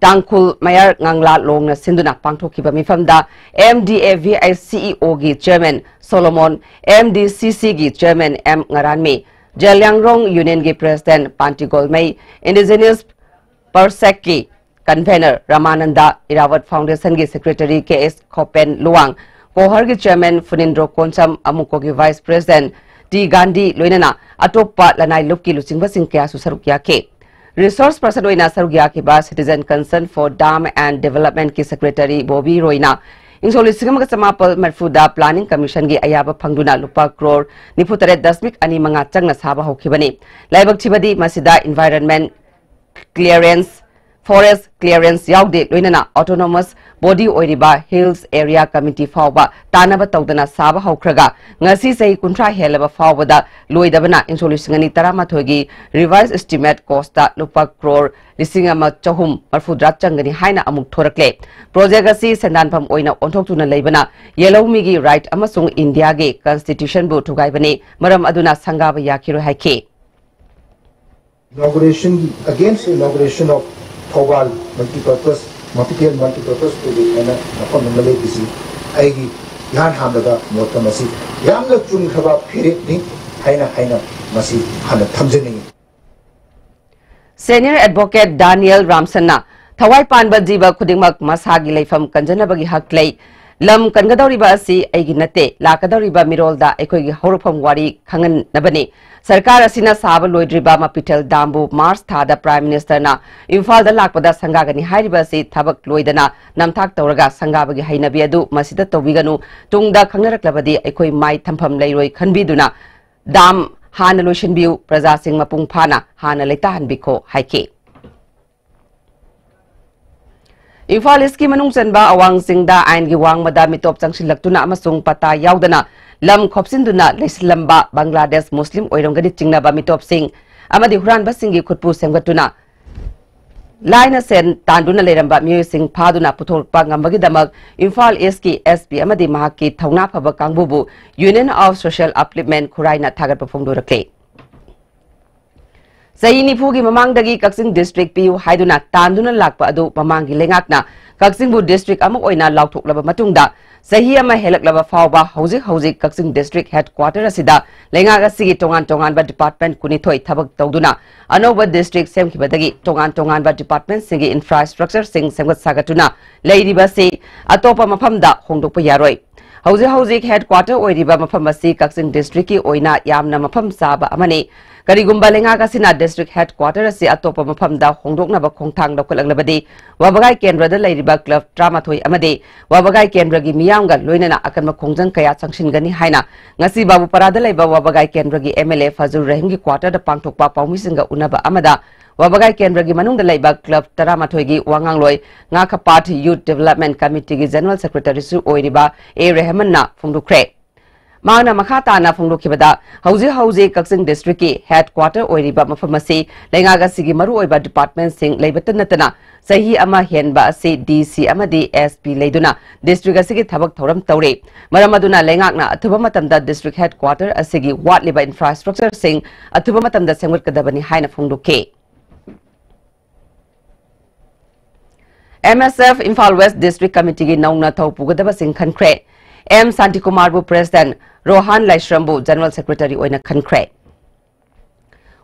ꯇꯥꯡꯈꯨꯜ ꯃꯌꯥꯔ ꯉꯥꯡꯂꯥ ꯂꯣꯡꯅ ꯁꯤꯟꯗꯨꯅ ꯄꯥꯡꯊꯣꯛꯈꯤꯕ ꯃꯤꯐꯝꯗ M D A V I C E ꯑꯣꯒꯤ chairman Solomon, M D C ꯁꯤꯒꯤ ꯆꯤꯌꯔꯃꯦꯟ ꯑꯦꯝ ꯉꯔꯥꯟꯃꯤ, ꯖꯦꯂꯤꯌꯥꯡꯔꯣꯡ ꯌꯨꯅꯤꯌꯟꯒꯤ ꯄ꯭ꯔꯦꯁꯤꯗꯦꯟꯠ ꯄꯥꯟꯇꯤ ꯒꯣꯜꯃꯩ, ꯏꯟꯗꯤꯖꯤꯅꯁ ꯄꯔꯁꯦꯛꯀꯤ ꯀꯟꯚꯦꯅꯔ ꯔꯃꯥꯅꯟꯗ, ꯏꯔꯥꯋꯠ ꯐꯥꯎꯟꯗꯦꯁꯟꯒꯤ secretary K S Khopen Luwang, ꯀꯣꯍꯔꯒꯤ ꯆꯤꯌꯔꯃꯦꯟ ꯐꯨꯅꯤꯟꯗ꯭ꯔꯣ ꯀꯣꯟꯁꯝ, ꯑꯃꯨꯀꯣꯒꯤ ꯚꯥꯏꯁ ꯄ꯭ꯔꯦꯁꯤꯗꯦꯟꯠ ꯇꯤ ꯒꯥꯟꯙꯤ, ꯂꯣꯏꯅꯅ ꯑꯇꯣꯞꯄ ꯂꯅꯥꯏ ꯂꯨꯞꯀꯤ ꯂꯨꯆꯤꯡꯕꯁꯤꯡ ꯀꯌꯥꯁꯨ ꯁꯔꯨꯛ ꯌꯥꯈꯤ꯫ ꯔꯤꯁꯣꯔꯁ ꯄꯔꯁꯟ ꯑꯣꯏꯅ ꯁꯔꯨꯛ ꯌꯥꯈꯤꯕ Citizen Concern for Dam and Developmentꯀꯤ ꯁꯦꯀ꯭ꯔꯦꯇꯔꯤ ꯕꯣꯕꯤ ꯔꯣꯏꯅ ꯏꯪ ꯁꯣꯛ ꯂꯤꯁꯤꯡ ꯑꯃꯒ ꯆꯃꯥꯄꯜ ꯃꯔꯤꯐꯨꯗ ꯄ꯭ꯂꯥꯅꯤꯡ ꯀꯃꯤꯁꯟꯒꯤ ꯑꯌꯥꯕ ꯐꯪꯗꯨꯅ ꯂꯨꯄꯥ ꯀ꯭ꯔꯣꯔ ꯅꯤꯐꯨ ꯇꯔꯦꯠ ꯗꯁꯃꯤꯛ ꯑꯅꯤ ꯃꯉꯥ ꯆꯪꯅ ꯁꯥꯕ ꯍꯧꯈꯤꯕꯅꯤ꯫ ꯂꯥꯏꯕꯛ ꯊꯤꯕꯗꯤ ꯃꯁꯤꯗ ꯏꯟꯚꯥꯏꯔꯟꯃꯦꯟꯠ ꯀ꯭ꯂꯤꯌꯔꯦꯟꯁ forest clearance ꯌꯥꯎꯗꯦ, ꯂꯣꯏꯅꯅ autonomous body ꯑꯣꯏꯔꯤꯕ Hills Area Committee ꯐꯥꯎꯕ ꯇꯥꯟꯅꯕ ꯇꯧꯗꯅ ꯁꯥꯕ ꯍꯧꯈ꯭ꯔꯒ ꯉꯁꯤ ꯆꯍꯤ ꯀꯨꯟꯊ꯭ꯔꯥ ꯍꯦꯜꯂꯕ ꯐꯥꯎꯕꯗ ꯂꯣꯏꯗꯕꯅ ꯏꯪꯁꯣꯛ ꯂꯤꯁꯤꯡ ꯑꯅꯤ ꯇꯔꯥꯃꯥꯊꯣꯏꯒꯤ revise estimate cost ꯂꯨꯄꯥ ꯀ꯭ꯔꯣꯔ ꯂꯤꯁꯤꯡ ꯑꯃ ꯆꯍꯨꯝ ꯃꯔꯐꯨꯇꯔꯥ ꯆꯪꯒꯅꯤ ꯍꯥꯏꯅ ꯑꯃꯨꯛ ꯊꯣꯔꯛꯂꯦ꯫ Project ꯑꯁꯤ ꯁꯦꯟꯗꯥꯟꯐꯝ ꯑꯣꯏꯅ ꯑꯣꯟꯊꯣꯛꯇꯨꯅ ꯂꯩꯕꯅ ꯌꯦꯜꯍꯧꯃꯤꯒꯤ right ꯑꯃꯁꯨꯡ ꯏꯟꯗꯤꯌꯥꯒꯤ constitution ꯕꯨ ꯊꯨꯒꯥꯏꯕꯅꯤ, ꯃꯔꯝ ꯑꯗꯨꯅ ꯁꯪꯒꯥꯕ ꯌꯥꯈꯤꯔꯣꯏ ꯍꯥꯏꯈꯤ꯫ Inauguration, against inauguration of Thoubal multipurpose, Mapithiel multipurpose project ꯍꯥꯏꯅ ꯃꯐꯝ ꯑꯃ ꯂꯩꯕꯁꯤ ꯑꯩꯒꯤ ꯏꯍꯥꯟ ꯍꯥꯟꯕꯗ ꯃꯣꯠꯇ ꯃꯁꯤ ꯌꯥꯝꯅ ꯆꯨꯝꯈ꯭ꯔꯕ ꯐꯤꯔꯦꯞꯅꯤ ꯍꯥꯏꯅ ꯍꯥꯏꯅ ꯃꯁꯤ ꯍꯥꯟꯅ ꯊꯝꯖꯅꯤꯡꯏ꯫ Senior Advocate Daniel ꯔꯥꯝꯁꯟꯅ ꯊꯋꯥꯏ ꯄꯥꯟꯕ ꯖꯤꯕ ꯈꯨꯗꯤꯡꯃꯛ ꯃꯁꯥꯒꯤ ꯂꯩꯐꯝ ꯀꯟꯖꯅꯕꯒꯤ ꯍꯛ ꯂꯩ꯫ ꯂꯝ ꯀꯟꯒꯗꯧꯔꯤꯕ ꯑꯁꯤ ꯑꯩꯒꯤ ꯅꯠꯇꯦ, ꯂꯥꯛꯀꯗꯧꯔꯤꯕ ꯃꯤꯔꯣꯜꯗ ꯑꯩꯈꯣꯏꯒꯤ ꯍꯧꯔꯛꯐꯝ ꯋꯥꯔꯤ ꯈꯪꯍꯟꯅꯕꯅꯤ꯫ ꯁꯔꯀꯥꯔ ꯑꯁꯤꯅ ꯁꯥꯕ ꯂꯣꯏꯗ꯭ꯔꯤꯕ ꯃꯄꯤꯊꯦꯜ ꯗꯥꯝꯕꯨ ꯃꯥꯔꯆ ꯊꯥꯗ Prime Minister ꯅ ꯏꯝꯐꯥꯜꯗ ꯂꯥꯛꯄꯗ ꯁꯪꯒꯥꯒꯅꯤ ꯍꯥꯏꯔꯤꯕ ꯑꯁꯤ ꯊꯕꯛ ꯂꯣꯏꯗꯅ ꯅꯝꯊꯥꯛ ꯇꯧꯔꯒ ꯁꯪꯒꯥꯕꯒꯤ ꯍꯩꯅꯕꯤ ꯑꯗꯨ ꯃꯁꯤꯗ ꯇꯧꯕꯤꯒꯅꯨ꯫ ꯇꯨꯡꯗ ꯈꯪꯅꯔꯛꯂꯕꯗꯤ ꯑꯩꯈꯣꯏ ꯃꯥꯏ ꯊꯝꯐꯝ ꯂꯩꯔꯣꯏ ꯈꯟꯕꯤꯗꯨꯅ ꯗꯥꯝ ꯍꯥꯟꯅ ꯂꯣꯏꯁꯤꯟꯕꯤꯌꯨ, ꯄ꯭ꯔꯖꯥꯁꯤꯡ ꯃꯄꯨꯡ ꯐꯥꯅ ꯍꯥꯟꯅ ꯂꯩꯇꯥꯍꯟꯕꯤꯈꯣ ꯍꯥꯏꯈꯤ꯫ ꯏꯝꯐꯥꯜ ꯏꯁꯀꯤ ꯃꯅꯨꯡ ꯆꯟꯕ ꯑꯋꯥꯡ ꯆꯤꯡꯗ ꯑꯥꯏꯟꯒꯤ ꯋꯥꯡꯃꯗ ꯃꯤꯇꯣꯞ ꯆꯪꯁꯤꯜꯂꯛꯇꯨꯅ ꯑꯃꯁꯨꯡ ꯄꯇꯥ ꯌꯥꯎꯗꯅ ꯂꯝ ꯈꯣꯞꯆꯤꯟꯗꯨꯅ ꯂꯩꯁꯤꯜꯂꯝꯕ ꯕꯪꯒ꯭ꯂꯥꯗꯦꯁ ꯃꯨꯁꯂꯤꯝ ꯑꯣꯏꯔꯝꯒꯅꯤ ꯆꯤꯡꯅꯕ ꯃꯤꯇꯣꯞꯁꯤꯡ ꯑꯃꯗꯤ ꯍꯨꯔꯥꯟꯕꯁꯤꯡꯒꯤ ꯈꯨꯠꯄꯨ ꯁꯦꯝꯒꯠꯇꯨꯅ ꯂꯥꯏꯅ ꯁꯦꯟ ꯇꯥꯟꯗꯨꯅ ꯂꯩꯔꯝꯕ ꯃꯤꯑꯣꯏꯁꯤꯡ ꯐꯥꯗꯨꯅ ꯄꯨꯊꯣꯔꯛꯄ ꯉꯝꯕꯒꯤꯗꯃꯛ ꯏꯝꯐꯥꯜ ꯏꯁꯀꯤ ꯑꯦꯁ ꯄꯤ ꯑꯃꯗꯤ ꯃꯍꯥꯛꯀꯤ ꯊꯧꯅꯥ ꯐꯕ ꯀꯥꯡꯕꯨꯕꯨ Union of Social Upliftment ꯈꯨꯔꯥꯏꯅ ꯊꯥꯒꯠꯄ ꯐꯣꯡꯗꯣꯔꯛꯂꯦ꯫ ꯆꯍꯤ ꯅꯤꯐꯨꯒꯤ ꯃꯃꯥꯡꯗꯒꯤ ꯀꯛꯆꯤꯡ district ꯄꯤꯌꯨ ꯍꯥꯏꯗꯨꯅ ꯇꯥꯟꯗꯨꯅ ꯂꯥꯛꯄ ꯑꯗꯨ ꯃꯃꯥꯡꯒꯤ ꯂꯩꯉꯥꯛꯅ ꯀꯛꯆꯤꯡꯕꯨ district ꯑꯃ ꯑꯣꯏꯅ ꯂꯥꯎꯊꯣꯛꯂꯕ ꯃꯇꯨꯡꯗ ꯆꯍꯤ ꯑꯃ ꯍꯦꯜꯂꯛꯂꯕ ꯐꯥꯎꯕ ꯍꯧꯖꯤꯛ ꯍꯧꯖꯤꯛ ꯀꯛꯆꯤꯡ district headquarter ꯑꯁꯤꯗ ꯂꯩꯉꯥꯛ ꯑꯁꯤꯒꯤ ꯇꯣꯉꯥꯟ ꯇꯣꯉꯥꯟꯕ department ꯀꯨꯟꯅꯤꯊꯣꯏ ꯊꯕꯛ ꯇꯧꯗꯨꯅ ꯑꯅꯧꯕ district ꯁꯦꯝꯈꯤꯕꯗꯒꯤ ꯇꯣꯉꯥꯟ ꯇꯣꯉꯥꯟꯕ departmentꯁꯤꯡꯒꯤ infrastructureꯁꯤꯡ ꯁꯦꯝꯒꯠ ꯁꯥꯒꯠꯇꯨꯅ ꯂꯩꯔꯤꯕ ꯑꯁꯤ ꯑꯇꯣꯞꯄ ꯃꯐꯝꯗ ꯍꯣꯡꯗꯣꯛꯄ ꯌꯥꯔꯣꯏ꯫ ꯍꯧꯖꯤꯛ ꯍꯧꯖꯤꯛ headquarter ꯑꯣꯏꯔꯤꯕ ꯃꯐꯝ ꯑꯁꯤ ꯀꯛꯆꯤꯡ districtꯀꯤ ꯑꯣꯏꯅ ꯌꯥꯝꯅ ꯃꯐꯝ ꯆꯥꯕ ꯑꯃꯅꯤ꯫ ꯀꯔꯤꯒꯨꯝꯕ ꯂꯩꯉꯥꯛ ꯑꯁꯤꯅ district headquarter ꯑꯁꯤ ꯑꯇꯣꯞꯄ ꯃꯐꯝꯗ ꯍꯣꯡꯗꯣꯛꯅꯕ ꯈꯣꯡꯊꯥꯡ ꯂꯧꯈꯠꯂꯛꯂꯕꯗꯤ, ꯋꯥꯕꯒꯥꯏ ꯀꯦꯟꯗ꯭ꯔꯗ ꯂꯩꯔꯤꯕ club ꯇꯔꯥꯃꯥꯊꯣꯏ ꯑꯃꯗꯤ ꯋꯥꯕꯒꯥꯏ ꯀꯦꯟꯗ꯭ꯔꯒꯤ ꯃꯤꯌꯥꯝꯒ ꯂꯣꯏꯅꯅ ꯑꯀꯟꯕ ꯈꯣꯡꯖꯪ ꯀꯌꯥ ꯆꯪꯁꯤꯟꯒꯅꯤ ꯍꯥꯏꯅ ꯉꯁꯤ ꯕꯥꯕꯨꯄꯥꯔꯥꯗ ꯂꯩꯕ ꯋꯥꯕꯒꯥꯏ ꯀꯦꯟꯗ꯭ꯔꯒꯤ M L A ꯐꯖꯨꯔ ꯔꯍꯤꯝꯒꯤ quarterꯗ ꯄꯥꯡꯊꯣꯛꯄ ꯄꯥꯎꯃꯤꯁꯤꯡꯒ ꯎꯅꯕ ꯑꯃꯗ ꯋꯥꯕꯒꯥꯏ ꯀꯦꯟꯗ꯭ꯔꯒꯤ ꯃꯅꯨꯡꯗ ꯂꯩꯕ ꯀ꯭ꯂꯕ ꯇꯔꯥꯃꯥꯊꯣꯏꯒꯤ ꯋꯥꯉꯥꯡꯂꯣꯏ, ꯉꯥꯈꯄꯥꯠ Youth Development Committeeꯒꯤ General Secretaryꯁꯨ ꯑꯣꯏꯔꯤꯕ ꯑꯦ ꯔꯦꯍꯃꯟꯅ ꯐꯣꯡꯗꯣꯛꯈ꯭ꯔꯦ꯫ ꯃꯍꯥꯛꯅ ꯃꯈꯥ ꯇꯥꯅ ꯐꯣꯡꯗꯣꯛꯈꯤꯕꯗ, ꯍꯧꯖꯤꯛ ꯍꯧꯖꯤꯛ ꯀꯛꯆꯤꯡ districtꯀꯤ headquarter ꯑꯣꯏꯔꯤꯕ ꯃꯐꯝ ꯑꯁꯤ ꯂꯩꯉꯥꯛ ꯑꯁꯤꯒꯤ ꯃꯔꯨꯑꯣꯏꯕ departmentꯁꯤꯡ ꯂꯩꯕꯇ ꯅꯠꯇꯅ ꯆꯍꯤ ꯑꯃ ꯍꯦꯟꯕ ꯑꯁꯤ D C ꯑꯃꯗꯤ S P ꯂꯩꯗꯨꯅ district ꯑꯁꯤꯒꯤ ꯊꯕꯛ ꯊꯧꯔꯝ ꯇꯧꯔꯤ꯫ ꯃꯔꯝ ꯑꯗꯨꯅ ꯂꯩꯉꯥꯛꯅ ꯑꯊꯨꯕ ꯃꯇꯝꯗ district headquarter ꯑꯁꯤꯒꯤ ꯋꯥꯠꯂꯤꯕ infrastructureꯁꯤꯡ ꯑꯊꯨꯕ ꯃꯇꯝꯗ ꯁꯦꯝꯒꯠꯀꯗꯕꯅꯤ ꯍꯥꯏꯅ ꯐꯣꯡꯗꯣꯛꯈꯤ꯫ M S F Imphal West District Committeeꯒꯤ ꯅꯧꯅ ꯊꯧ ꯄꯨꯒꯗꯕꯁꯤꯡ ꯈꯟꯈ꯭ꯔꯦ꯫ M ꯁꯥꯟꯇꯤꯀꯨꯃꯥꯔꯕꯨ President, ꯔꯣꯍꯥꯟ ꯂꯥꯏꯁ꯭ꯔꯝꯕꯨ General Secretary ꯑꯣꯏꯅ ꯈꯟꯈ꯭ꯔꯦ꯫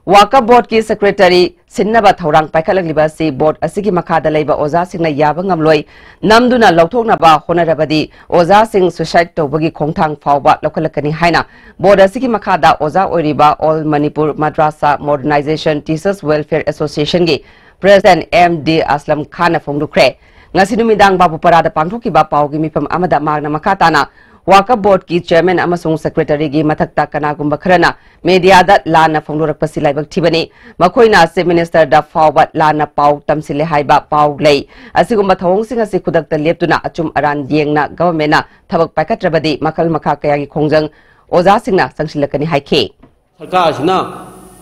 ꯋꯥꯀꯐ Boardꯀꯤ Secretary ꯁꯤꯟꯅꯕ ꯊꯧꯔꯥꯡ ꯄꯥꯏꯈꯠꯂꯛꯂꯤꯕ ꯑꯁꯤ board ꯑꯁꯤꯒꯤ ꯃꯈꯥꯗ ꯂꯩꯕ ꯑꯣꯖꯥꯁꯤꯡꯅ ꯌꯥꯕ ꯉꯝꯂꯣꯏ, ꯅꯝꯗꯨꯅ ꯂꯧꯊꯣꯛꯅꯕ ꯍꯣꯠꯅꯔꯕꯗꯤ ꯑꯣꯖꯥꯁꯤꯡ suicide ꯇꯧꯕꯒꯤ ꯈꯣꯡꯊꯥꯡ ꯐꯥꯎꯕ ꯂꯧꯈꯠꯂꯛꯀꯅꯤ ꯍꯥꯏꯅ board ꯑꯁꯤꯒꯤ ꯃꯈꯥꯗ ꯑꯣꯖꯥ ꯑꯣꯏꯔꯤꯕ All Manipur Madrasa Modernization Teachers Welfare Associationꯒꯤ President M D Aslam Khanꯅ ꯐꯣꯡꯗꯣꯛꯈ꯭ꯔꯦ꯫ ꯉꯁꯤ ꯅꯨꯃꯤꯗꯥꯡ ꯕꯥꯕꯨꯄꯥꯔꯥꯗ ꯄꯥꯡꯊꯣꯛꯈꯤꯕ ꯄꯥꯎꯒꯤ ꯃꯤꯐꯝ ꯑꯃꯗ ꯃꯍꯥꯛꯅ ꯃꯈꯥ ꯇꯥꯅ ꯋꯥꯀꯐ Boardꯀꯤ Chairman ꯑꯃꯁꯨꯡ Secretaryꯒꯤ ꯃꯊꯛꯇ ꯀꯅꯥꯒꯨꯝꯕ ꯈꯔꯅ mediaꯗ ꯂꯥꯟꯅ ꯐꯣꯡꯗꯣꯔꯛꯄꯁꯤ ꯂꯥꯏꯕꯛ ꯊꯤꯕꯅꯤ꯫ ꯃꯈꯣꯏꯅ Chief Ministerꯗ ꯐꯥꯎꯕ ꯂꯥꯟꯅ ꯄꯥꯎ ꯇꯝꯁꯤꯜꯂꯦ ꯍꯥꯏꯕ ꯄꯥꯎ ꯂꯩ꯫ ꯑꯁꯤꯒꯨꯝꯕ ꯊꯧꯑꯣꯡꯁꯤꯡ ꯑꯁꯤ ꯈꯨꯗꯛꯇ ꯂꯦꯞꯇꯨꯅ ꯑꯆꯨꯝ ꯑꯔꯥꯟ ꯌꯦꯡꯅ governmentꯅ ꯊꯕꯛ ꯄꯥꯏꯈꯠꯇ꯭ꯔꯕꯗꯤ ꯃꯈꯜ ꯃꯈꯥ ꯀꯌꯥꯒꯤ ꯈꯣꯡꯖꯪ ꯑꯣꯖꯥꯁꯤꯡꯅ ꯆꯪꯁꯤꯜꯂꯛꯀꯅꯤ ꯍꯥꯏꯈꯤ꯫ ꯁꯔꯀꯥꯔꯁꯤꯅ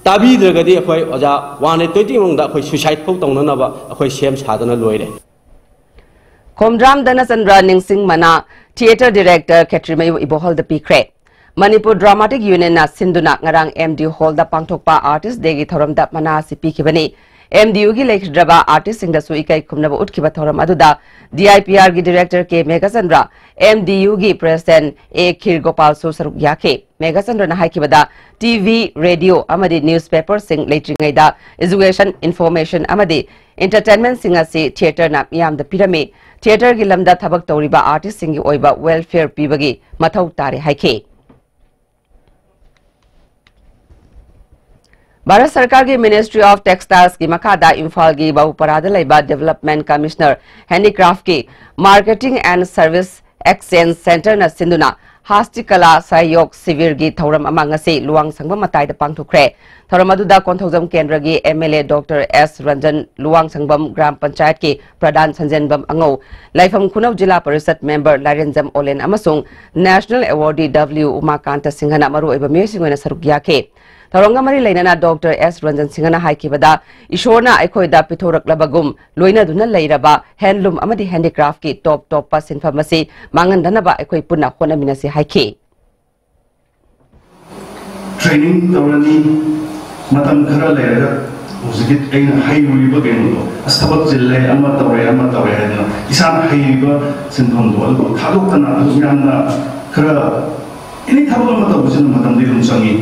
ꯇꯥꯕꯤꯗ꯭ꯔꯒꯗꯤ ꯑꯩꯈꯣꯏ ꯑꯣꯖꯥ one hundred twenty ꯃꯅꯨꯡꯗ ꯑꯩꯈꯣꯏ suicide ꯐꯥꯎ ꯇꯧꯅꯅꯕ ꯑꯩꯈꯣꯏ ꯁꯦꯝ ꯁꯥꯗꯅ ꯂꯣꯏꯔꯦ꯫ ꯈꯣꯝꯗ꯭ꯔꯥꯝ ꯙꯅꯆꯟꯗ꯭ꯔ ꯅꯤꯡꯁꯤꯡ ꯃꯅꯥ Theatre Director ꯈꯦꯇ꯭ꯔꯤꯃꯌꯨ ꯏꯕꯣꯍꯜꯗ ꯄꯤꯈ꯭ꯔꯦ꯫ ꯃꯅꯤꯄꯨꯔ Dramatic Unionꯅ ꯁꯤꯟꯗꯨꯅ ꯉꯔꯥꯡ M D Hallꯗ ꯄꯥꯡꯊꯣꯛꯄ Artist Dayꯒꯤ ꯊꯧꯔꯝꯗ ꯃꯅꯥ ꯑꯁꯤ ꯄꯤꯈꯤꯕꯅꯤ꯫ M D Uꯒꯤ ꯂꯩꯈꯤꯗ꯭ꯔꯕ artistꯁꯤꯡꯗꯁꯨ ꯏꯀꯥꯏ ꯈꯨꯝꯅꯕ ꯎꯠꯈꯤꯕ ꯊꯧꯔꯝ ꯑꯗꯨꯗ D I P Rꯒꯤ Director K Meghachandra, M D Uꯒꯤ President A ꯈꯤꯔ ꯒꯣꯄꯥꯜꯁꯨ ꯁꯔꯨꯛ ꯌꯥꯈꯤ꯫ ꯃꯦꯘꯆꯟꯗ꯭ꯔꯅ ꯍꯥꯏꯈꯤꯕꯗ, T V, radio ꯑꯃꯗꯤ newspaperꯁꯤꯡ ꯂꯩꯇ꯭ꯔꯤꯉꯩꯗ education, information ꯑꯃꯗꯤ entertainmentꯁꯤꯡ ꯑꯁꯤ theatreꯅ ꯃꯤꯌꯥꯝꯗ ꯄꯤꯔꯝꯃꯤ꯫ Theatreꯒꯤ ꯂꯝꯗ ꯊꯕꯛ ꯇꯧꯔꯤꯕ artistꯁꯤꯡꯒꯤ ꯑꯣꯏꯕ welfare ꯄꯤꯕꯒꯤ ꯃꯊꯧ ꯇꯥꯔꯦ ꯍꯥꯏꯈꯤ꯫ ꯚꯥꯔꯠ ꯁꯔꯀꯥꯔꯒꯤ Ministry of Textilesꯀꯤ ꯃꯈꯥꯗ ꯏꯝꯐꯥꯜꯒꯤ ꯕꯥꯕꯨꯄꯥꯔꯥꯗ ꯂꯩꯕ Development Commissioner Handicraftꯀꯤ Marketing and Service Exchange Centreꯅ ꯁꯤꯟꯗꯨꯅ ꯍꯥꯁꯇꯤꯀꯂꯥ ꯁꯍꯌꯣꯒ ꯁꯤꯕꯤꯔꯒꯤ ꯊꯧꯔꯝ ꯑꯃ ꯉꯁꯤ ꯂꯨꯋꯥꯡꯁꯪꯕꯝ ꯃꯇꯥꯏꯗ ꯄꯥꯡꯊꯣꯛꯈ꯭ꯔꯦ꯫ ꯊꯧꯔꯝ ꯑꯗꯨꯗ ꯀꯣꯟꯊꯧꯖꯝ ꯀꯦꯟꯗ꯭ꯔꯒꯤ M L A doctor S Ranjan, ꯂꯨꯋꯥꯡꯁꯪꯕꯝ ꯒ꯭ꯔꯥꯝ ꯄꯟꯆꯥꯌꯠꯀꯤ ꯄ꯭ꯔꯙꯥꯟ ꯁꯟꯖꯦꯟꯕꯝ ꯑꯉꯧ, ꯂꯥꯏꯐꯝ ꯈꯨꯅꯧ ꯖꯤꯂꯥ ꯄꯔꯤꯁꯠ ꯃꯦꯝꯕꯔ ꯂꯥꯏꯔꯦꯟꯖꯝ ꯑꯣꯂꯦꯟ ꯑꯃꯁꯨꯡ ꯅꯦꯁꯅꯦꯜ ꯑꯦꯋꯥꯔꯗꯤ ꯗꯕ꯭ꯂꯤꯎ ꯎꯃꯥꯀꯥꯟꯇ ꯁꯤꯡꯍꯅ ꯃꯔꯨꯑꯣꯏꯕ ꯃꯤꯑꯣꯏꯁꯤꯡ ꯑꯣꯏꯅ ꯁꯔꯨꯛ ꯌꯥꯈꯤ꯫ ꯊꯧꯔꯝꯒ ꯃꯔꯤ ꯂꯩꯅꯅ ꯗꯣꯛꯇꯔ ꯑꯦꯁ ꯔꯟꯖꯟ ꯁꯤꯡꯍꯅ ꯍꯥꯏꯈꯤꯕꯗ, ꯏꯁꯣꯔꯅ ꯑꯩꯈꯣꯏꯗ ꯄꯤꯊꯣꯔꯛꯂꯕꯒꯨꯝ ꯂꯣꯏꯅꯗꯨꯅ ꯂꯩꯔꯕ ꯍꯦꯟꯂꯨꯝ ꯑꯃꯗꯤ ꯍꯦꯟꯗꯤꯀ꯭ꯔꯥꯐꯀꯤ ꯇꯣꯞ ꯇꯣꯞꯄ ꯁꯤꯟꯐꯝ ꯑꯁꯤ ꯃꯥꯡꯍꯟꯗꯅꯕ ꯑꯩꯈꯣꯏ ꯄꯨꯟꯅ ꯍꯣꯠꯅꯃꯤꯟꯅꯁꯤ ꯍꯥꯏꯈꯤ꯫ ꯇ꯭ꯔꯦꯅꯤꯡ ꯇꯧꯔꯅꯤ, ꯃꯇꯝ ꯈꯔ ꯂꯩꯔꯒ ꯍꯧꯖꯤꯛꯀꯤ ꯑꯩꯅ ꯍꯩꯔꯨꯔꯤꯕ ꯀꯩꯅꯣꯗꯣ, ꯑꯁ, ꯊꯕꯛ ꯆꯤꯜꯂꯦ, ꯑꯃ ꯇꯧꯔꯦ, ꯑꯃ ꯇꯧꯔꯦ ꯍꯥꯏꯗꯅ ꯏꯁꯥꯅ ꯍꯩꯔꯤꯕ ꯁꯤꯟꯐꯝꯗꯣ ꯑꯗꯨ ꯊꯥꯗꯣꯛꯇꯅ ꯑꯗꯨꯝ ꯌꯥꯝꯅ ꯈꯔ ꯑꯦꯅꯤ ꯊꯕꯛ ꯑꯃ ꯇꯧꯕꯁꯤꯅ ꯃꯇꯝꯗꯤ ꯑꯗꯨꯝ ꯆꯪꯉꯤ꯫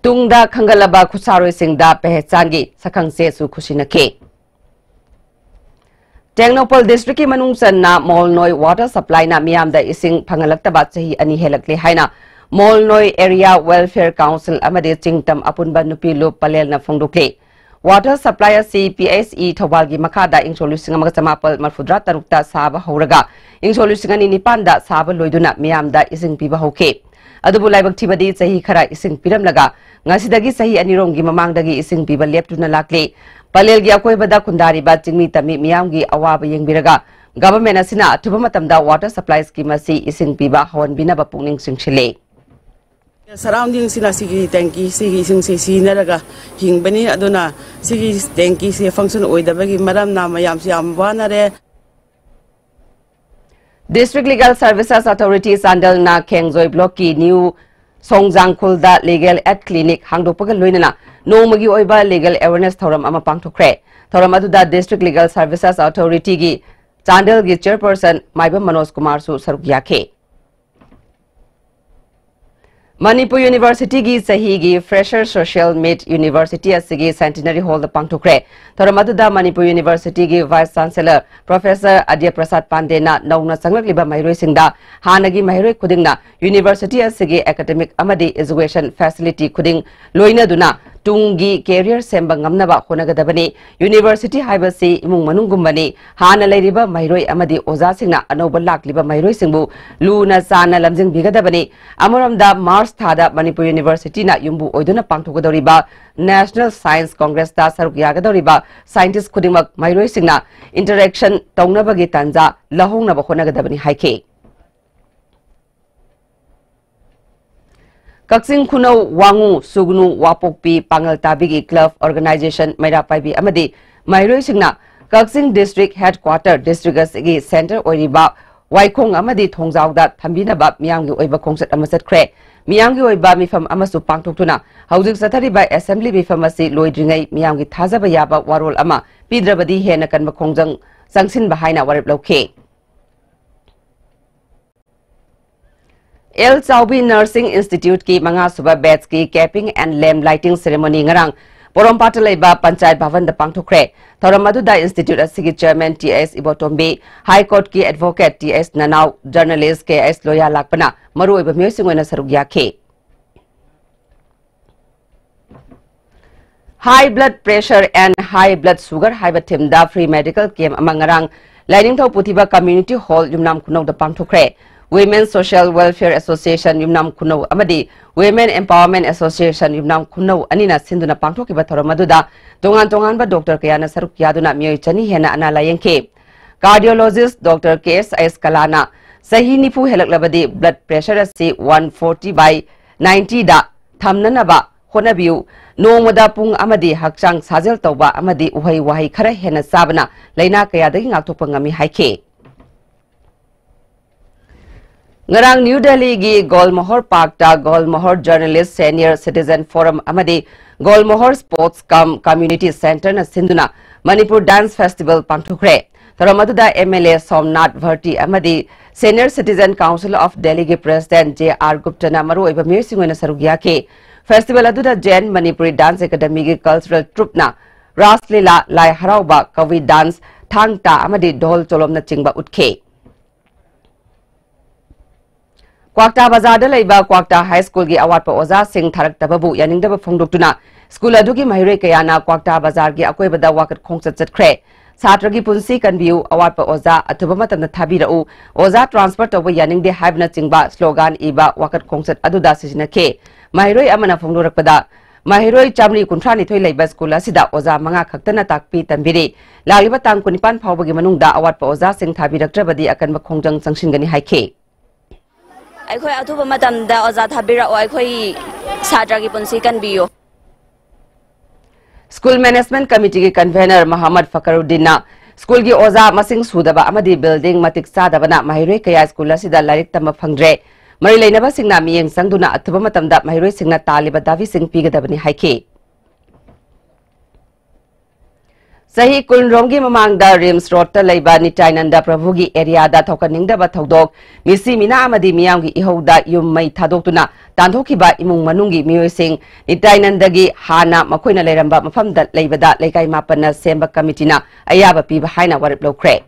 ꯇꯨꯡꯗ ꯈꯟꯒꯠꯂꯕ ꯈꯨꯠꯁꯥꯔꯣꯏꯁꯤꯡꯗ ꯄꯦꯍꯦꯆꯥꯟꯒꯤ ꯁꯛꯈꯪꯆꯦꯁꯨ ꯈꯨꯠꯁꯤꯟꯅꯈꯤ꯫ ꯇꯦꯡꯅꯧꯄꯜ ꯗꯤꯁꯇ꯭ꯔꯤꯛꯀꯤ ꯃꯅꯨꯡ ꯆꯟꯅ ꯃꯣꯜꯅꯣꯏ ꯋꯥꯇꯔ ꯁꯄ꯭ꯂꯥꯏꯅ ꯃꯤꯌꯥꯝꯗ ꯏꯁꯤꯡ ꯐꯪꯍꯜꯂꯛꯇꯕ ꯆꯍꯤ ꯑꯅꯤ ꯍꯦꯜꯂꯛꯂꯦ ꯍꯥꯏꯅ ꯃꯣꯜꯅꯣꯏ ꯑꯦꯔꯤꯌꯥ ꯋꯦꯜꯐꯤꯌꯔ ꯀꯥꯎꯟꯁꯤꯜ ꯑꯃꯗꯤ ꯆꯤꯡꯇꯝ ꯑꯄꯨꯟꯕ ꯅꯨꯄꯤ ꯂꯨꯞ ꯄꯂꯦꯜꯅ ꯐꯣꯡꯗꯣꯛꯂꯤ꯫ ꯋꯥꯇꯔ ꯁꯄ꯭ꯂꯥꯏ ꯑꯁꯤ ꯄꯤ ꯑꯩꯆ ꯏ ꯊꯧꯕꯥꯜꯒꯤ ꯃꯈꯥꯗ ꯏꯪ ꯁꯣꯛ ꯂꯤꯁꯤꯡ ꯑꯃꯒ ꯆꯃꯥꯄꯜ ꯃꯔꯐꯨꯇꯔꯥ ꯇꯔꯨꯛꯇ ꯁꯥꯕ ꯍꯧꯔꯒ ꯏꯪ ꯁꯣꯛ ꯂꯤꯁꯤꯡ ꯑꯅꯤ ꯅꯤꯄꯥꯟꯗ ꯁꯥꯕ ꯂꯣꯏꯗꯨꯅ ꯃꯤꯌꯥꯝꯗ ꯏꯁꯤꯡ ꯄꯤꯕ ꯍꯧꯈꯤ꯫ ꯑꯗꯨꯕꯨ ꯂꯥꯏꯕꯛ ꯊꯤꯕꯗꯤ ꯆꯍꯤ ꯈꯔ ꯏꯁꯤꯡ ꯄꯤꯔꯝꯂꯒ ꯉꯁꯤꯗꯒꯤ ꯆꯍꯤ ꯑꯅꯤꯔꯣꯝꯒꯤ ꯃꯃꯥꯡꯗꯒꯤ ꯏꯁꯤꯡ ꯄꯤꯕ ꯂꯦꯞꯇꯨꯅ ꯂꯥꯛꯂꯤ꯫ ꯄꯂꯦꯜꯒꯤ ꯑꯀꯣꯏꯕꯗ ꯈꯨꯟꯗꯥꯔꯤꯕ ꯆꯤꯡꯃꯤ ꯇꯝꯃꯤ ꯃꯤꯌꯥꯝꯒꯤ ꯑꯋꯥꯕ ꯌꯦꯡꯕꯤꯔꯒ ꯒꯚꯔꯟꯃꯦꯟꯠ ꯑꯁꯤꯅ ꯑꯊꯨꯕ ꯃꯇꯝꯗ ꯋꯥꯇꯔ ꯁꯄ꯭ꯂꯥꯏ ꯁ꯭ꯀꯤꯝ ꯑꯁꯤ ꯏꯁꯤꯡ ꯄꯤꯕ ꯍꯧꯍꯟꯕꯤꯅꯕ ꯄꯨꯛꯅꯤꯡ ꯆꯤꯡꯁꯤꯜꯂꯤ꯫ ꯁꯔꯥꯎꯟꯗꯤꯡꯁꯤꯅ ꯁꯤꯒꯤ ꯇꯦꯡꯀꯤ, ꯁꯤꯒꯤ ꯏꯁꯤꯡꯁꯤ ꯁꯤꯖꯤꯟꯅꯔꯒ ꯍꯤꯡꯕꯅꯤ꯫ ꯑꯗꯨꯅ ꯁꯤꯒꯤ ꯇꯦꯡꯀꯤꯁꯤ ꯐꯪꯁꯟ ꯑꯣꯏꯗꯕꯒꯤ ꯃꯔꯝꯅ ꯃꯌꯥꯝꯁꯤ ꯌꯥꯝ ꯋꯥꯅꯔꯦ꯫ District Legal Services Authority ꯆꯥꯟꯗꯦꯜꯅ ꯈꯦꯡꯖꯣꯏ ꯕ꯭ꯂꯣꯛꯀꯤ ꯅ꯭ꯌꯨ ꯁꯣꯡꯖꯥꯡꯈꯨꯜꯗ ꯂꯤꯒꯦꯜ ꯑꯦꯗ ꯀ꯭ꯂꯤꯅꯤꯛ ꯍꯥꯡꯗꯣꯛꯄꯒ ꯂꯣꯏꯅꯅ ꯅꯣꯡꯃꯒꯤ ꯑꯣꯏꯕ ꯂꯤꯒꯦꯜ ꯑꯦꯋꯦꯔꯅꯦꯁ ꯊꯧꯔꯝ ꯑꯃ ꯄꯥꯡꯊꯣꯛꯈ꯭ꯔꯦ꯫ ꯊꯧꯔꯝ ꯑꯗꯨꯗ District Legal Services Authorityꯒꯤ ꯆꯥꯟꯗꯦꯜꯒꯤ ꯆꯦꯌꯔꯄꯔꯁꯟ ꯃꯥꯏꯕꯝ ꯃꯅꯣꯖ ꯀꯨꯃꯥꯔꯁꯨ ꯁꯔꯨꯛ ꯌꯥꯈꯤ꯫ ꯃꯅꯤꯄꯨꯔ ꯌꯨꯅꯤꯚꯔꯁꯤꯇꯤꯒꯤ ꯆꯍꯤꯒꯤ Fresher Social Meet ꯌꯨꯅꯤꯚꯔꯁꯤꯇꯤ ꯑꯁꯤꯒꯤ Centenary Hallꯗ ꯄꯥꯡꯊꯣꯛꯈ꯭ꯔꯦ꯫ ꯊꯧꯔꯝ ꯑꯗꯨꯗ ꯃꯅꯤꯄꯨꯔ ꯌꯨꯅꯤꯚꯔꯁꯤꯇꯤꯒꯤ Vice Chancellor Professor ꯑꯗ꯭ꯌ ꯄ꯭ꯔꯁꯥꯗ ꯄꯥꯟꯗꯦꯅ ꯅꯧꯅ ꯆꯪꯂꯛꯂꯤꯕ ꯃꯍꯩꯔꯣꯏꯁꯤꯡꯗ ꯍꯥꯟꯅꯒꯤ ꯃꯍꯩꯔꯣꯏ ꯈꯨꯗꯤꯡꯅ ꯌꯨꯅꯤꯚꯔꯁꯤꯇꯤ ꯑꯁꯤꯒꯤ academic ꯑꯃꯗꯤ education facility ꯈꯨꯗꯤꯡ ꯂꯣꯏꯅꯗꯨꯅ ꯇꯨꯡꯒꯤ career ꯁꯦꯝꯕ ꯉꯝꯅꯕ ꯍꯣꯠꯅꯒꯗꯕꯅꯤ꯫ University ꯍꯥꯏꯕꯁꯤ ꯏꯃꯨꯡ ꯃꯅꯨꯡꯒꯨꯝꯕꯅꯤ꯫ ꯍꯥꯟꯅ ꯂꯩꯔꯤꯕ ꯃꯍꯩꯔꯣꯏ ꯑꯃꯗꯤ ꯑꯣꯖꯥꯁꯤꯡꯅ ꯑꯅꯧꯕ ꯂꯥꯛꯂꯤꯕ ꯃꯍꯩꯔꯣꯏꯁꯤꯡꯕꯨ ꯂꯨꯅ ꯆꯥꯟꯅ ꯂꯝꯖꯤꯡꯕꯤꯒꯗꯕꯅꯤ꯫ ꯑꯃꯔꯣꯝꯗ, March ꯊꯥꯗ ꯃꯅꯤꯄꯨꯔ Universityꯅ ꯌꯨꯝꯕꯨ ꯑꯣꯏꯗꯨꯅ ꯄꯥꯡꯊꯣꯛꯀꯗꯧꯔꯤꯕ National Science Congressꯇ ꯁꯔꯨꯛ ꯌꯥꯒꯗꯧꯔꯤꯕ scientist ꯈꯨꯗꯤꯡꯃꯛ ꯃꯍꯩꯔꯣꯏꯁꯤꯡꯅ interaction ꯇꯧꯅꯕꯒꯤ ꯇꯥꯟꯖꯥ ꯂꯧꯍꯧꯅꯕ ꯍꯣꯠꯅꯒꯗꯕꯅꯤ ꯍꯥꯏꯈꯤ꯫ ꯀꯛꯆꯤꯡ ꯈꯨꯅꯧ ꯋꯥꯉꯨ ꯁꯨꯒꯅꯨ ꯋꯥꯄꯣꯛꯄꯤ ꯄꯥꯉꯜ ꯇꯥꯕꯤꯒꯤ club organization ꯃꯩꯔꯥ ꯄꯥꯏꯕꯤ ꯑꯃꯗꯤ ꯃꯍꯩꯔꯣꯏꯁꯤꯡꯅ ꯀꯛꯆꯤꯡ district headquarter district ꯑꯁꯤꯒꯤ centre ꯑꯣꯏꯔꯤꯕ ꯋꯥꯏꯈꯣꯡ ꯑꯃꯗꯤ ꯊꯣꯡꯖꯥꯎꯗ ꯊꯝꯕꯤꯅꯕ ꯃꯤꯌꯥꯝꯒꯤ ꯑꯣꯏꯕ ꯈꯣꯡꯆꯠ ꯑꯃ ꯆꯠꯈ꯭ꯔꯦ꯫ ꯃꯤꯌꯥꯝꯒꯤ ꯑꯣꯏꯕ ꯃꯤꯐꯝ ꯑꯃꯁꯨ ꯄꯥꯡꯊꯣꯛꯇꯨꯅ ꯍꯧꯖꯤꯛ ꯆꯠꯊꯔꯤꯕ assembly ꯃꯤꯐꯝ ꯑꯁꯤ ꯂꯣꯏꯗ꯭ꯔꯤꯉꯩ ꯃꯤꯌꯥꯝꯒꯤ ꯊꯥꯖꯕ ꯌꯥꯕ ꯋꯥꯔꯣꯜ ꯑꯃ ꯄꯤꯗ꯭ꯔꯕꯗꯤ ꯍꯦꯟꯅ ꯀꯟꯕ ꯈꯣꯡꯖꯪ ꯆꯪꯁꯤꯟꯕ ꯍꯥꯏꯅ ꯋꯥꯔꯦꯞ ꯂꯧꯈꯤ꯫ ꯑꯦꯜ ꯆꯥꯎꯕꯤ Nursing Instituteꯀꯤ ꯃꯉꯥꯁꯨꯕ batchꯀꯤ capping and lamp lighting ceremony ꯉꯔꯥꯡ ꯄꯣꯔꯣꯝꯄꯥꯠꯇ ꯂꯩꯕ ꯄꯟꯆꯥꯌꯠ ꯚꯕꯟꯗ ꯄꯥꯡꯊꯣꯛꯈ꯭ꯔꯦ꯫ ꯊꯧꯔꯝ ꯑꯗꯨꯗ institute ꯑꯁꯤꯒꯤ chairman ꯇꯤ ꯑꯦꯁ ꯏꯕꯣꯇꯣꯝꯕꯤ, High Courtꯀꯤ advocate ꯇꯤ ꯑꯦꯁ ꯅꯅꯥꯎ, journalist ꯀꯦ ꯑꯦꯁ ꯂꯣꯌꯥ ꯂꯥꯛꯄꯅ ꯃꯔꯨꯑꯣꯏꯕ ꯃꯤꯑꯣꯏꯁꯤꯡ ꯑꯣꯏꯅ ꯁꯔꯨꯛ ꯌꯥꯈꯤ꯫ High blood pressure and high blood sugar ꯍꯥꯏꯕ themeꯗ free medical camp ꯑꯃ ꯉꯔꯥꯡ ꯂꯥꯏꯅꯤꯡꯊꯧ ꯄꯨꯊꯤꯕ Community Hall ꯌꯨꯝꯅꯥꯝ ꯈꯨꯅꯧꯗ ꯄꯥꯡꯊꯣꯛꯈ꯭ꯔꯦ꯫ Women Social Welfare Association ꯌꯨꯝꯅꯥꯝ ꯈꯨꯅꯧ ꯑꯃꯗꯤ Women Empowerment Association ꯌꯨꯝꯅꯥꯝ ꯈꯨꯅꯧ ꯑꯅꯤꯅ ꯁꯤꯟꯗꯨꯅ ꯄꯥꯡꯊꯣꯛꯈꯤꯕ ꯊꯧꯔꯝ ꯑꯗꯨꯗ ꯇꯣꯉꯥꯟ ꯇꯣꯉꯥꯟꯕ doctor ꯀꯌꯥꯅ ꯁꯔꯨꯛ ꯌꯥꯗꯨꯅ ꯃꯤꯑꯣꯏ ꯆꯅꯤ ꯍꯦꯟꯅ ꯑꯅꯥ ꯂꯥꯌꯦꯡꯈꯤ꯫ Cardiologist doctor ꯀꯦ ꯑꯦꯁ ꯑꯦꯁ ꯀꯂꯥꯅ ꯆꯍꯤ ꯅꯤꯐꯨ ꯍꯦꯜꯂꯛꯂꯕꯗꯤ blood pressure ꯑꯁꯤ one forty by ninetyꯗ ꯊꯝꯅꯅꯕ ꯍꯣꯠꯅꯕꯤꯌꯨ꯫ ꯅꯣꯡꯃꯗ ꯄꯨꯡ ꯑꯃꯗꯤ ꯍꯛꯆꯥꯡ ꯁꯥꯖꯦꯜ ꯇꯧꯕ ꯑꯃꯗꯤ ꯎꯍꯩ ꯋꯥꯍꯩ ꯈꯔ ꯍꯦꯟꯅ ꯆꯥꯕꯅ ꯂꯥꯏꯅꯥ ꯀꯌꯥꯗꯒꯤ ꯉꯥꯛꯊꯣꯛꯄ ꯉꯝꯃꯤ ꯍꯥꯏꯈꯤ꯫ ꯉꯔꯥꯡ ꯅ꯭ꯌꯨ ꯗꯦꯜꯂꯤꯒꯤ ꯒꯣꯜ ꯃꯣꯍꯣꯔ ꯄꯥꯔꯛꯇ Gulmohar Journalist Senior Citizen Forum ꯑꯃꯗꯤ Gulmohar Sports cum Community Centreꯅ ꯁꯤꯟꯗꯨꯅ ꯃꯅꯤꯄꯨꯔ Dance Festival ꯄꯥꯡꯊꯣꯛꯈ꯭ꯔꯦ꯫ ꯊꯧꯔꯝ ꯑꯗꯨꯗ M L A Somnath Bharti ꯑꯃꯗꯤ Senior Citizen Council of Delhiꯒꯤ President ꯖꯦ ꯑꯥꯔ ꯒꯨꯞꯇꯅ ꯃꯔꯨꯑꯣꯏꯕ ꯃꯤꯑꯣꯏꯁꯤꯡ ꯑꯣꯏꯅ ꯁꯔꯨꯛ ꯌꯥꯈꯤ꯫ Festival ꯑꯗꯨꯗ Jain Manipuri Dance Academyꯒꯤ cultural troupeꯅ Ras Lila, ꯂꯥꯏ ꯍꯔꯥꯎꯕ, ꯀꯕꯤ dance, ꯊꯥꯡ ꯇꯥ ꯑꯃꯗꯤ ꯙꯣꯜ ꯆꯣꯂꯣꯝꯅꯆꯤꯡꯕ ꯎꯠꯈꯤ꯫ ꯀ꯭ꯋꯥꯛꯇꯥ ꯕꯖꯥꯔꯗ ꯂꯩꯕ ꯀ꯭ꯋꯥꯛꯇꯥ ꯍꯥꯏ ꯁ꯭ꯀꯨꯜꯒꯤ ꯑꯋꯥꯠꯄ ꯑꯣꯖꯥꯁꯤꯡ ꯊꯥꯔꯛꯇꯕꯕꯨ ꯌꯥꯅꯤꯡꯗꯕ ꯐꯣꯡꯗꯣꯛꯇꯨꯅ ꯁ꯭ꯀꯨꯜ ꯑꯗꯨꯒꯤ ꯃꯍꯩꯔꯣꯏ ꯀꯌꯥꯅ ꯀ꯭ꯋꯥꯛꯇꯥ ꯕꯖꯥꯔꯒꯤ ꯑꯀꯣꯏꯕꯗ ꯋꯥꯀꯠ ꯈꯣꯡꯆꯠ ꯆꯠꯈ꯭ꯔꯦ꯫ "ꯁꯥꯇ꯭ꯔꯒꯤ ꯄꯨꯟꯁꯤ ꯀꯟꯕꯤꯌꯨ, ꯑꯋꯥꯠꯄ ꯑꯣꯖꯥ ꯑꯊꯨꯕ ꯃꯇꯝꯗ ꯊꯥꯕꯤꯔꯛꯎ, ꯑꯣꯖꯥ ꯇ꯭ꯔꯥꯟꯁꯐꯔ ꯇꯧꯕ ꯌꯥꯅꯤꯡꯗꯦ" ꯍꯥꯏꯕꯅꯆꯤꯡꯕ ꯁ꯭ꯂꯣꯒꯥꯟ ꯏꯕ ꯋꯥꯀꯠ ꯈꯣꯡꯆꯠ ꯑꯗꯨꯗ ꯁꯤꯖꯤꯟꯅꯈꯤ꯫ ꯃꯍꯩꯔꯣꯏ ꯑꯃꯅ ꯐꯣꯡꯗꯣꯔꯛꯄꯗ, ꯃꯍꯩꯔꯣꯏ ꯆꯥꯃꯔꯤ ꯀꯨꯟꯊ꯭ꯔꯥ ꯅꯤꯊꯣꯏ ꯂꯩꯕ ꯁ꯭ꯀꯨꯜ ꯑꯁꯤꯗ ꯑꯣꯖꯥ ꯃꯉꯥ ꯈꯛꯇꯅ ꯇꯥꯛꯄꯤ ꯇꯝꯕꯤꯔꯤ꯫ ꯂꯥꯛꯂꯤꯕ ꯇꯥꯡ ꯀꯨꯟꯅꯤꯄꯥꯟ ꯐꯥꯎꯕꯒꯤ ꯃꯅꯨꯡꯗ ꯑꯋꯥꯠꯄ ꯑꯣꯖꯥꯁꯤꯡ ꯊꯥꯕꯤꯔꯛꯇ꯭ꯔꯕꯗꯤ ꯑꯀꯟꯕ ꯈꯣꯡꯖꯪ ꯆꯪꯁꯤꯟꯒꯅꯤ ꯍꯥꯏꯈꯤ꯫ ꯑꯩꯈꯣꯏ ꯑꯊꯨꯕ ꯃꯇꯝꯗ ꯑꯣꯖꯥ ꯊꯥꯕꯤꯔꯛꯑꯣ, ꯑꯩꯈꯣꯏ ꯁꯥꯇ꯭ꯔꯒꯤ ꯄꯨꯟꯁꯤ ꯀꯟꯕꯤꯌꯨ꯫ ꯁ꯭ꯀꯨꯜ ꯃꯦꯅꯦꯖꯃꯦꯟꯠ ꯀꯃꯤꯇꯤꯒꯤ ꯀꯟꯚꯦꯅꯔ ꯃꯣꯍꯝꯃꯗ ꯐꯀꯔꯨꯗꯗꯤꯟꯅ ꯁ꯭ꯀꯨꯜꯒꯤ ꯑꯣꯖꯥ ꯃꯁꯤꯡ ꯁꯨꯗꯕ ꯑꯃꯗꯤ ꯕꯤꯜꯗꯤꯡ ꯃꯇꯤꯛ ꯆꯥꯗꯕꯅ ꯃꯍꯩꯔꯣꯏ ꯀꯌꯥ ꯁ꯭ꯀꯨꯜ ꯑꯁꯤꯗ ꯂꯥꯏꯔꯤꯛ ꯇꯝꯕ ꯐꯪꯗ꯭ꯔꯦ꯫ ꯃꯔꯤ ꯂꯩꯅꯕꯁꯤꯡꯅ ꯃꯤꯠꯌꯦꯡ ꯆꯪꯗꯨꯅ ꯑꯊꯨꯕ ꯃꯇꯝꯗ ꯃꯍꯩꯔꯣꯏꯁꯤꯡꯅ ꯇꯥꯜꯂꯤꯕ ꯗꯥꯕꯤꯁꯤꯡ ꯄꯤꯒꯗꯕꯅꯤ ꯍꯥꯏꯈꯤ꯫ ꯆꯍꯤ ꯀꯨꯟꯔꯣꯝꯒꯤ ꯃꯃꯥꯡꯗ ꯔꯤꯝꯁ ꯔꯣꯗꯇ ꯂꯩꯕ ꯅꯤꯇꯥꯏꯅꯟꯗ ꯄ꯭ꯔꯚꯨꯒꯤ ꯑꯦꯔꯤꯌꯥꯗ ꯊꯣꯛꯍꯟꯅꯤꯡꯗꯕ ꯊꯧꯗꯣꯛ, ꯃꯤꯁꯤ ꯃꯤꯅꯥ ꯑꯃꯗꯤ ꯃꯤꯌꯥꯝꯒꯤ ꯏꯍꯧꯗ ꯌꯨꯝ ꯃꯩ ꯊꯥꯗꯣꯛꯇꯨꯅ ꯇꯥꯟꯊꯣꯛꯈꯤꯕ ꯏꯃꯨꯡ ꯃꯅꯨꯡꯒꯤ ꯃꯤꯑꯣꯏꯁꯤꯡ ꯅꯤꯇꯥꯏꯅꯟꯗꯒꯤ ꯍꯥꯟꯅ ꯃꯈꯣꯏꯅ ꯂꯩꯔꯝꯕ ꯃꯐꯝꯗ ꯂꯩꯕꯗ ꯂꯩꯀꯥꯏ ꯃꯥꯄꯟꯅ ꯁꯦꯝꯕ ꯀꯃꯤꯇꯤꯅ ꯑꯌꯥꯕ ꯄꯤꯕ ꯍꯥꯏꯅ ꯋꯥꯔꯦꯞ ꯂꯧꯈ꯭ꯔꯦ꯫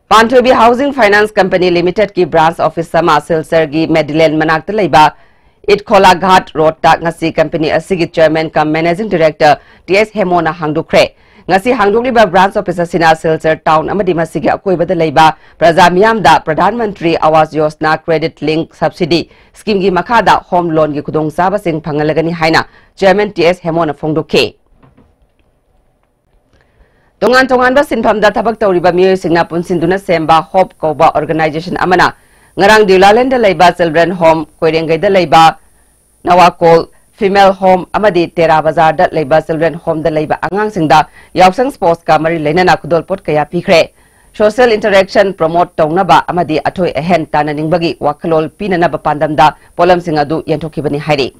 ꯄꯥꯟꯊꯣꯏꯕꯤ ꯍꯥꯎꯁꯤꯡ ꯐꯥꯏꯅꯥꯟꯁ ꯀꯝꯄꯅꯤ ꯂꯤꯃꯤꯇꯦꯗꯀꯤ ꯕ꯭ꯔꯥꯟꯆ ꯑꯣꯐꯤꯁ ꯑꯃ ꯁꯤꯜꯆꯔꯒꯤ ꯃꯦꯗꯤꯂꯦꯟ ꯃꯅꯥꯛꯇ ꯂꯩꯕ ꯏꯠꯈꯣꯂꯥ ꯘꯥꯠ ꯔꯣꯗꯇ ꯉꯁꯤ ꯀꯝꯄꯅꯤ ꯑꯁꯤꯒꯤ ꯆꯦꯌꯔꯃꯦꯟ ꯀꯝ ꯃꯦꯅꯦꯖꯤꯡ ꯗꯤꯔꯦꯛꯇꯔ ꯇꯤ ꯑꯦꯁ ꯍꯦꯃꯣꯅ ꯍꯥꯡꯗꯣꯛꯈ꯭ꯔꯦ꯫ ꯉꯁꯤ ꯍꯥꯡꯗꯣꯛꯂꯤꯕ ꯕ꯭ꯔꯥꯟꯆ ꯑꯣꯐꯤꯁ ꯑꯁꯤꯅ ꯁꯤꯜꯆꯔ ꯇꯥꯎꯟ ꯑꯃꯗꯤ ꯃꯁꯤꯒꯤ ꯑꯀꯣꯏꯕꯗ ꯂꯩꯕ ꯄ꯭ꯔꯖꯥ ꯃꯤꯌꯥꯝꯗ ꯄ꯭ꯔꯙꯥꯟ ꯃꯟꯇ꯭ꯔꯤ ꯑꯋꯥꯁ ꯌꯣꯖꯅꯥ ꯀ꯭ꯔꯦꯗꯤꯠ ꯂꯤꯡꯛ ꯁꯕꯁꯤꯗꯤ ꯁ꯭ꯀꯤꯝꯒꯤ ꯃꯈꯥꯗ ꯍꯣꯝ ꯂꯣꯟꯒꯤ ꯈꯨꯗꯣꯡꯆꯥꯕꯁꯤꯡ ꯐꯪꯍꯜꯂꯒꯅꯤ ꯍꯥꯏꯅ ꯆꯦꯌꯔꯃꯦꯟ ꯇꯤ ꯑꯦꯁ ꯍꯦꯃꯣꯅ ꯐꯣꯡꯗꯣꯛꯈꯤ꯫ ꯇꯣꯉꯥꯟ ꯇꯣꯉꯥꯟꯕ ꯁꯤꯟꯐꯝꯗ ꯊꯕꯛ ꯇꯧꯔꯤꯕ ꯃꯤꯑꯣꯏꯁꯤꯡꯅ ꯄꯨꯟꯁꯤꯟꯗꯨꯅ ꯁꯦꯝꯕ ꯍꯣꯞ ꯀꯧꯕ ꯑꯣꯔꯒꯅꯥꯏꯖꯦꯁꯟ ꯑꯃꯅ ꯉꯔꯥꯡ ꯗ꯭ꯌꯨꯂꯥꯂꯦꯟꯗ ꯂꯩꯕ ꯆꯤꯜꯗ꯭ꯔꯦꯟ ꯍꯣꯝ, ꯀꯣꯏꯔꯦꯡꯒꯩꯗ ꯂꯩꯕ ꯅꯋꯥꯀꯣꯜ ꯐꯤꯃꯦꯜ ꯍꯣꯝ ꯑꯃꯗꯤ ꯇꯦꯔꯥ ꯕꯖꯥꯔꯗ ꯂꯩꯕ ꯆꯤꯜꯗ꯭ꯔꯦꯟ ꯍꯣꯝꯗ ꯂꯩꯕ ꯑꯉꯥꯡꯁꯤꯡꯗ ꯌꯥꯎꯁꯪ ꯁ꯭ꯄꯣꯔꯠꯁꯀ ꯃꯔꯤ ꯂꯩꯅꯅ ꯈꯨꯗꯣꯜꯄꯣꯠ ꯀꯌꯥ ꯄꯤꯈ꯭ꯔꯦ꯫ ꯁꯣꯁꯤꯌꯦꯜ ꯏꯟꯇꯔꯦꯛꯁꯟ ꯄ꯭ꯔꯣꯃꯣꯠ ꯇꯧꯅꯕ ꯑꯃꯗꯤ ꯑꯊꯣꯏ ꯑꯍꯦꯟ ꯇꯥꯟꯅꯅꯤꯡꯕꯒꯤ ꯋꯥꯈꯜꯂꯣꯟ ꯄꯤꯅꯅꯕ ꯄꯥꯟꯗꯝꯗ ꯄꯣꯠꯂꯝꯁꯤꯡ ꯑꯗꯨ ꯌꯦꯟꯊꯣꯛꯈꯤꯕꯅꯤ ꯍꯥꯏꯔꯤ꯫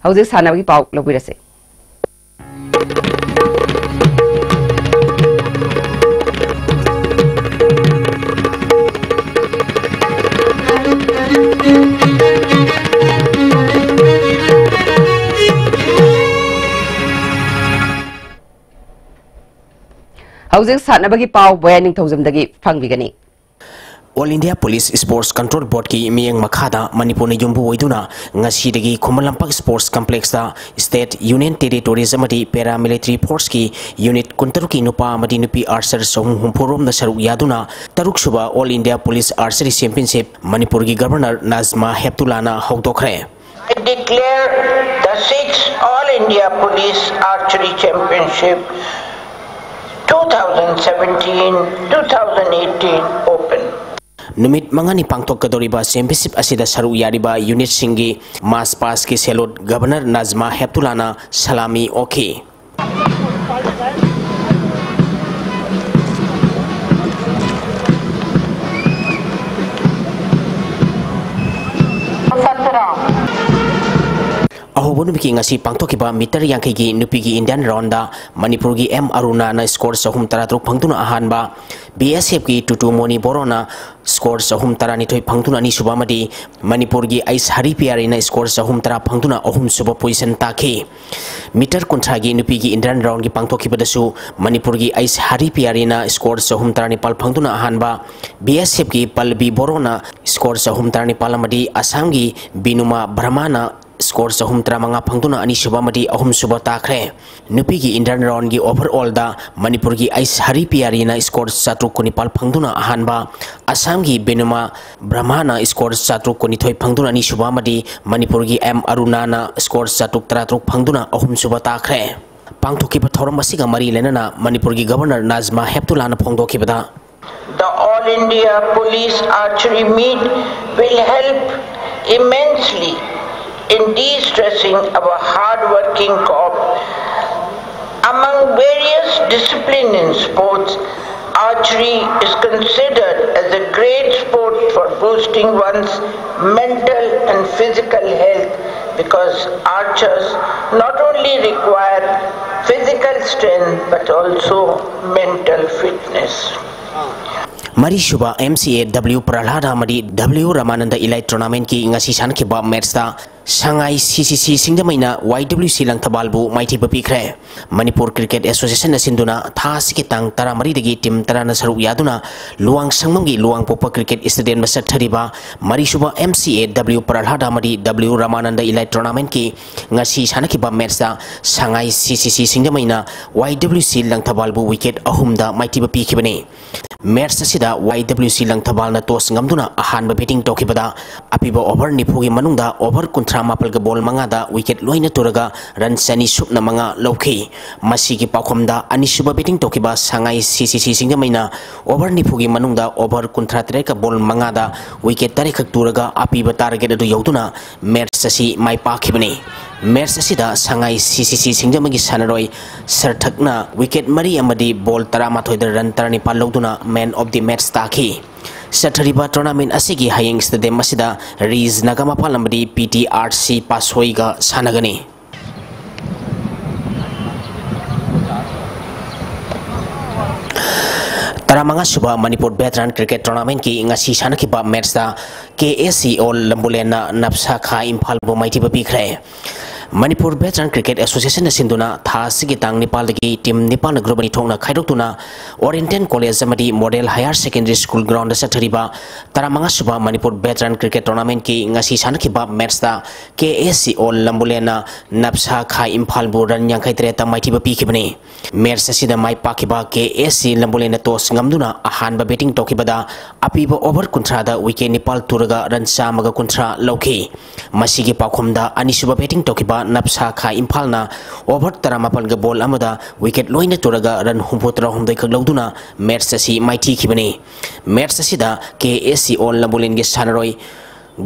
ꯍꯧꯖꯤꯛ ꯁꯥꯟꯅꯕꯒꯤ ꯄꯥꯎ ꯂꯧꯕꯤꯔꯁꯤ꯫ ꯍꯧꯖꯤꯛ ꯁꯥꯟꯅꯕꯒꯤ ꯄꯥꯎ ꯕꯣꯌꯥ ꯅꯤꯡꯊꯧꯖꯝꯗꯒꯤ ꯐꯪꯕꯤꯒꯅꯤ꯫ All India Police Sports Control Board ꯀꯤ ꯃꯤꯠꯌꯦꯡ ꯃꯈꯥꯗ ꯃꯅꯤꯄꯨꯔꯅ ꯌꯨꯝꯕꯨ ꯑꯣꯏꯗꯨꯅ ꯉꯁꯤꯗꯒꯤ ꯈꯨꯃꯟ ꯂꯝꯄꯥꯛ Sports Complex ꯇ State, Union Territories ꯑꯃꯗꯤ Paramilitary Force ꯀꯤ unit ꯀꯨꯟꯇꯔꯨꯛ ꯀꯤ ꯅꯨꯄꯥ ꯑꯃꯗꯤ ꯅꯨꯄꯤ archer ꯆꯍꯨꯝ ꯍꯨꯝꯐꯨ ꯔꯣꯝꯅ ꯁꯔꯨꯛ ꯌꯥꯗꯨꯅ ꯇꯔꯨꯛ ꯁꯨꯕ All India Police Archery Championship ꯃꯅꯤꯄꯨꯔꯒꯤ Governor Najma ꯍꯦꯞꯇꯨꯂꯥꯅ ꯍꯧꯗꯣꯛꯈ꯭ꯔꯦ꯫ I declare the sixth All India Police Archery Championship two thousand seventeen two thousand eighteen open. ꯅꯨꯃꯤꯠ ꯃꯉꯥꯅꯤ ꯄꯥꯡꯊꯣꯛꯀꯗꯧꯔꯤꯕ championship ꯑꯁꯤꯗ ꯁꯔꯨꯛ ꯌꯥꯔꯤꯕ unit ꯁꯤꯡꯒꯤ march past ꯀꯤ salute Governor ꯅꯥꯖꯃꯥ ꯍꯦꯞꯇꯨꯂꯥꯅ ꯁꯂꯥꯃꯤ ꯑꯣꯛꯈꯤ꯫ ꯑꯍꯧꯕ ꯅꯨꯃꯤꯠꯀꯤ ꯉꯁꯤ ꯄꯥꯡꯊꯣꯛꯈꯤꯕ meter ꯌꯥꯡꯈꯩꯒꯤ ꯅꯨꯄꯤꯒꯤ Indian round ꯗ ꯃꯅꯤꯄꯨꯔꯒꯤ ꯑꯦꯝ ꯑꯔꯨꯅꯥꯅ score ꯆꯍꯨꯝ ꯇꯔꯥꯇꯔꯨꯛ ꯐꯪꯗꯨꯅ ꯑꯍꯥꯟꯕ, B S F ꯀꯤ ꯇꯨꯇꯨ ꯃꯣꯅꯤ ꯕꯣꯔꯣꯅ score ꯆꯍꯨꯝ ꯇꯔꯥꯅꯤꯊꯣꯏ ꯐꯪꯗꯨꯅ ꯑꯅꯤꯁꯨꯕ ꯑꯃꯗꯤ ꯃꯅꯤꯄꯨꯔꯒꯤ ꯑꯩꯁ ꯍꯔꯤꯄꯤꯌꯥꯔꯤꯅ score ꯆꯍꯨꯝ ꯇꯔꯥ ꯐꯪꯗꯨꯅ ꯑꯍꯨꯝꯁꯨꯕ position ꯇꯥꯈꯤ꯫ Meter ꯀꯨꯟꯊ꯭ꯔꯥꯒꯤ ꯅꯨꯄꯤꯒꯤ Indian round ꯒꯤ ꯄꯥꯡꯊꯣꯛꯈꯤꯕꯗꯁꯨ ꯃꯅꯤꯄꯨꯔꯒꯤ ꯑꯩꯁ ꯍꯔꯤꯄꯤꯌꯥꯔꯤꯅ score ꯆꯍꯨꯝ ꯇꯔꯥꯅꯤꯄꯥꯜ ꯐꯪꯗꯨꯅ ꯑꯍꯥꯟꯕ, B S F ꯀꯤ ꯄꯜꯕꯤ ꯕꯣꯔꯣꯅ score ꯆꯍꯨꯝ ꯇꯔꯥꯅꯤꯄꯥꯜ ꯑꯃꯗꯤ ꯑꯁꯥꯝꯒꯤ ꯕꯤꯅꯨꯃꯥ ꯕ꯭ꯔꯍꯃꯥꯅ score ꯆꯍꯨꯝ ꯇꯔꯥꯃꯉꯥ ꯐꯪꯗꯨꯅ ꯑꯅꯤꯁꯨꯕ ꯑꯃꯗꯤ ꯑꯍꯨꯝꯁꯨꯕ ꯇꯥꯈ꯭ꯔꯦ꯫ ꯅꯨꯄꯤꯒꯤ Indian round ꯒꯤ overall ꯗ ꯃꯅꯤꯄꯨꯔꯒꯤ ꯑꯩꯁ ꯍꯔꯤꯄꯤꯌꯥꯔꯤꯅ score ꯆꯥꯇ꯭ꯔꯨꯛ ꯀꯨꯟꯅꯤꯄꯥꯜ ꯐꯪꯗꯨꯅ ꯑꯍꯥꯟꯕ, ꯑꯁꯥꯝꯒꯤ ꯕꯤꯅꯨꯃꯥ ꯕ꯭ꯔꯍꯃꯥꯅ score ꯆꯥꯇ꯭ꯔꯨꯛ ꯀꯨꯟꯅꯤꯊꯣꯏ ꯐꯪꯗꯨꯅ ꯑꯅꯤꯁꯨꯕ ꯑꯃꯗꯤ ꯃꯅꯤꯄꯨꯔꯒꯤ ꯑꯦꯝ ꯑꯔꯨꯅꯥꯅ score ꯆꯥꯇ꯭ꯔꯨꯛ ꯇꯔꯥꯇꯔꯨꯛ ꯐꯪꯗꯨꯅ ꯑꯍꯨꯝꯁꯨꯕ ꯇꯥꯈ꯭ꯔꯦ꯫ ꯄꯥꯡꯊꯣꯛꯈꯤꯕ ꯊꯧꯔꯝ ꯑꯁꯤꯒ ꯃꯔꯤ ꯂꯩꯅꯅ ꯃꯅꯤꯄꯨꯔꯒꯤ Governor Najma ꯍꯦꯞꯇꯨꯂꯥꯅ ꯐꯣꯡꯗꯣꯛꯈꯤꯕꯗ, The All India Police Archery Meet will help immensely in de-stressing our hard-working corps. Among various disciplines in sports, archery is considered as a great sport for boosting one's mental and physical health, because archers not only require physical strength but also mental fitness. ꯃꯔꯤꯁꯨꯕ M C A W ꯄ꯭ꯔꯍꯂꯥꯗ ꯑꯃꯗꯤ W ꯔꯃꯥꯅꯟꯗ Elite Tournament ꯀꯤ ꯉꯁꯤ ꯁꯥꯟꯅꯈꯤꯕ match ꯇ ꯁꯉꯥꯏ C C C ꯁꯤꯡꯖꯃꯩꯅ Y W C ꯂꯪꯊꯕꯥꯜꯕꯨ ꯃꯥꯏꯊꯤꯕ ꯄꯤꯈ꯭ꯔꯦ꯫ Manipur cricket ꯑꯦꯁꯣꯁꯤꯌꯦꯁꯟꯅ ꯁꯤꯟꯗꯨꯅ ꯊꯥ ꯑꯁꯤꯒꯤ ꯇꯥꯡ ꯇꯔꯥꯃꯔꯤꯗꯒꯤ ꯇꯤꯝ ꯇꯔꯥꯅ ꯁꯔꯨꯛ ꯌꯥꯗꯨꯅ ꯂꯨꯋꯥꯡ ꯁꯪꯕꯝꯒꯤ ꯂꯨꯋꯥꯡꯄꯣꯛꯄ ꯀ꯭ꯔꯤꯀꯦꯠ ꯁ꯭ꯇꯦꯗꯤꯌꯝꯗ ꯆꯠꯊꯔꯤꯕ ꯃꯔꯤꯁꯨꯕ M C A W ꯄ꯭ꯔꯍꯂꯥꯗ ꯑꯃꯗꯤ W ꯔꯃꯥꯅꯟꯗ ꯏꯂꯥꯏꯠ ꯇꯣꯔꯅꯥꯃꯦꯟꯠꯀꯤ ꯉꯁꯤ ꯁꯥꯟꯅꯈꯤꯕ ꯃꯦꯠꯆꯇ ꯁꯉꯥꯏ C C C ꯁꯤꯡꯖꯃꯩꯅ Y W C ꯂꯪꯊꯕꯥꯜꯕꯨ ꯋꯤꯀꯦꯠ ꯑꯍꯨꯝꯗ ꯃꯥꯏꯊꯤꯕ ꯄꯤꯈꯤꯕꯅꯤ꯫ ꯃꯦꯠꯆ ꯑꯁꯤꯗ Y W C ꯂꯪꯊꯕꯥꯜꯅ ꯇꯣꯁ ꯉꯝꯗꯨꯅ ꯑꯍꯥꯟꯕ ꯕꯦꯇꯤꯡ ꯇꯧꯈꯤꯕꯗ ꯑꯄꯤꯕ ꯑꯣꯚꯔ ꯅꯤꯐꯨꯒꯤ ꯃꯅꯨꯡꯗ ꯑꯣꯚꯔ ꯀꯨꯟꯊ꯭ꯔꯥ ꯃꯥꯄꯜꯒ ꯕꯣꯜ ꯃꯉꯥꯗ ꯋꯤꯀꯦꯠ ꯂꯣꯏꯅ ꯇꯨꯔꯒ ꯔꯟ ꯆꯅꯤ ꯁꯨꯞꯅ ꯃꯉꯥ ꯂꯧꯈꯤ꯫ ꯃꯁꯤꯒꯤ ꯄꯥꯎꯈꯨꯝꯗ ꯑꯅꯤꯁꯨꯕ ꯕꯦꯇꯤꯡ ꯇꯧꯈꯤꯕ ꯁꯉꯥꯏ C C C ꯁꯤꯡꯖꯃꯩꯅ ꯑꯣꯚꯔ ꯅꯤꯐꯨꯒꯤ ꯃꯅꯨꯡꯗ ꯑꯣꯚꯔ ꯀꯨꯟꯊ꯭ꯔꯥ ꯇꯔꯦꯠꯀ ꯕꯣꯜ ꯃꯉꯥꯗ ꯋꯤꯀꯦꯠ ꯇꯔꯦꯠꯈꯛ ꯇꯨꯔꯒ ꯑꯄꯤꯕ ꯇꯥꯔꯒꯦꯠ ꯑꯗꯨ ꯌꯧꯗꯨꯅ ꯃꯦꯠꯆ ꯑꯁꯤ ꯃꯥꯏ ꯄꯥꯛꯈꯤꯕꯅꯤ꯫ ꯃꯦꯠꯆ ꯑꯁꯤꯗ ꯁꯉꯥꯏ C C C ꯁꯤꯡꯖꯃꯩꯒꯤ ꯁꯥꯟꯅꯔꯣꯏ ꯁꯔꯊꯛꯅ ꯋꯤꯀꯦꯠ ꯃꯔꯤ ꯑꯃꯗꯤ ꯕꯣꯜ ꯇꯔꯥꯃꯥꯊꯣꯏꯗ ꯔꯟ ꯇꯔꯥꯅꯤꯄꯥꯜ ꯂꯧꯗꯨꯅ ꯃꯦꯟ ꯑꯣꯐ ꯗꯤ ꯃꯦꯠꯆ ꯇꯥꯈꯤ꯫ ꯆꯠꯊꯔꯤꯕ ꯇꯣꯔꯅꯥꯃꯦꯟ ꯑꯁꯤꯒꯤ ꯍꯌꯦꯡ ꯁ꯭ꯇꯦꯗꯤꯌꯝ ꯑꯁꯤꯗ ꯔꯤꯖ ꯅꯥꯒꯥꯃꯄꯥꯜ ꯑꯃꯗꯤ P T R C ꯄꯥꯁꯣꯏꯒ ꯁꯥꯟꯅꯒꯅꯤ꯫ ꯇꯔꯥꯃꯉꯥ ꯁꯨꯕ ꯃꯅꯤꯄꯨꯔ ꯚꯦꯇꯔꯥꯟ ꯀ꯭ꯔꯤꯀꯦꯠ ꯇꯣꯔꯅꯥꯃꯦꯟꯀꯤ ꯉꯁꯤ ꯁꯥꯟꯅꯈꯤꯕ ꯃꯦꯠꯁꯇ K A C O ꯂꯝꯕꯨꯂꯦꯟꯅ ꯅꯞꯁꯥ ꯈꯥ ꯏꯝꯐꯥꯜꯕꯨ ꯃꯥꯏꯊꯤꯕ ꯄꯤꯈ꯭ꯔꯦ꯫ ꯃꯅꯤꯄꯨꯔ ꯚꯦꯇꯔꯥꯟ ꯀ꯭ꯔꯤꯀꯦꯠ ꯑꯦꯁꯣꯁꯤꯌꯦꯁꯟꯅ ꯁꯤꯟꯗꯨꯅ ꯊꯥ ꯑꯁꯤꯒꯤ ꯇꯥꯡ ꯅꯤꯄꯥꯜꯗꯒꯤ ꯇꯤꯝ ꯅꯤꯄꯥꯜꯅ ꯒ꯭ꯔꯨꯞ ꯑꯅꯤ ꯊꯣꯛꯅ ꯈꯥꯏꯗꯣꯛꯇꯨꯅ Oriental College ꯑꯃꯗꯤ Model Higher Secondary School ground ꯆꯠꯊꯔꯤꯕ ꯇꯔꯥꯃꯉꯥ ꯁꯨꯕ ꯃꯅꯤꯄꯨꯔ ꯚꯦꯇꯔꯥꯟ ꯀ꯭ꯔꯤꯀꯦꯠ ꯇꯣꯔꯅꯥꯃꯦꯟꯀꯤ ꯉꯁꯤ ꯁꯥꯟꯅꯈꯤꯕ ꯃꯦꯠꯁꯇ K A C O ꯂꯝꯕꯨꯂꯦꯟꯅ ꯅꯞꯁꯥ ꯈꯥ ꯏꯝꯐꯥꯜꯕꯨ ꯔꯟ ꯌꯥꯡꯈꯩ ꯇꯔꯦꯠꯇ ꯃꯥꯏꯊꯤꯕ ꯄꯤꯈꯤꯕꯅꯤ꯫ ꯃꯦꯠꯁ ꯑꯁꯤꯗ ꯃꯥꯏ ꯄꯥꯛꯈꯤꯕ K A C ꯂꯝꯕꯨꯂꯦꯟꯅ ꯇꯣꯁ ꯉꯝꯗꯨꯅ ꯑꯍꯥꯟꯕ ꯕꯦꯇꯤꯡ ꯇꯧꯈꯤꯕꯗ ꯑꯄꯤꯕ ꯑꯣꯚꯔ ꯀꯨꯟꯊ꯭ꯔꯥꯗ ꯋꯤꯀꯦꯠ ꯅꯤꯄꯥꯜ ꯇꯨꯔꯒ ꯔꯟ ꯆꯥꯝꯃꯒ ꯀꯨꯟꯊ꯭ꯔꯥ ꯂꯧꯈꯤ꯫ ꯃꯁꯤꯒꯤ ꯄꯥꯎꯈꯨꯝꯗ ꯑꯅꯤꯁꯨꯕ ꯕꯦꯇꯤꯡ ꯇꯧꯈꯤꯕ ꯅꯞꯁꯥ ꯈꯥ ꯏꯝꯐꯥꯜꯅ ꯑꯣꯚꯔ ꯇꯔꯥꯃꯥꯄꯜꯒ ꯕꯣꯜ ꯑꯃꯗ ꯋꯤꯀꯦꯠ ꯂꯣꯏꯅ ꯇꯨꯔꯒ ꯔꯟ ꯍꯨꯝꯐꯨ ꯇꯔꯥꯍꯨꯝꯗꯣꯏ ꯈꯛ ꯂꯧꯗꯨꯅ ꯃꯦꯠꯁ ꯑꯁꯤ ꯃꯥꯏꯊꯤꯈꯤꯕꯅꯤ꯫ ꯃꯦꯠꯁ ꯑꯁꯤꯗ K A C O ꯂꯝꯕꯨꯂꯦꯟꯒꯤ ꯁꯥꯟꯅꯔꯣꯏ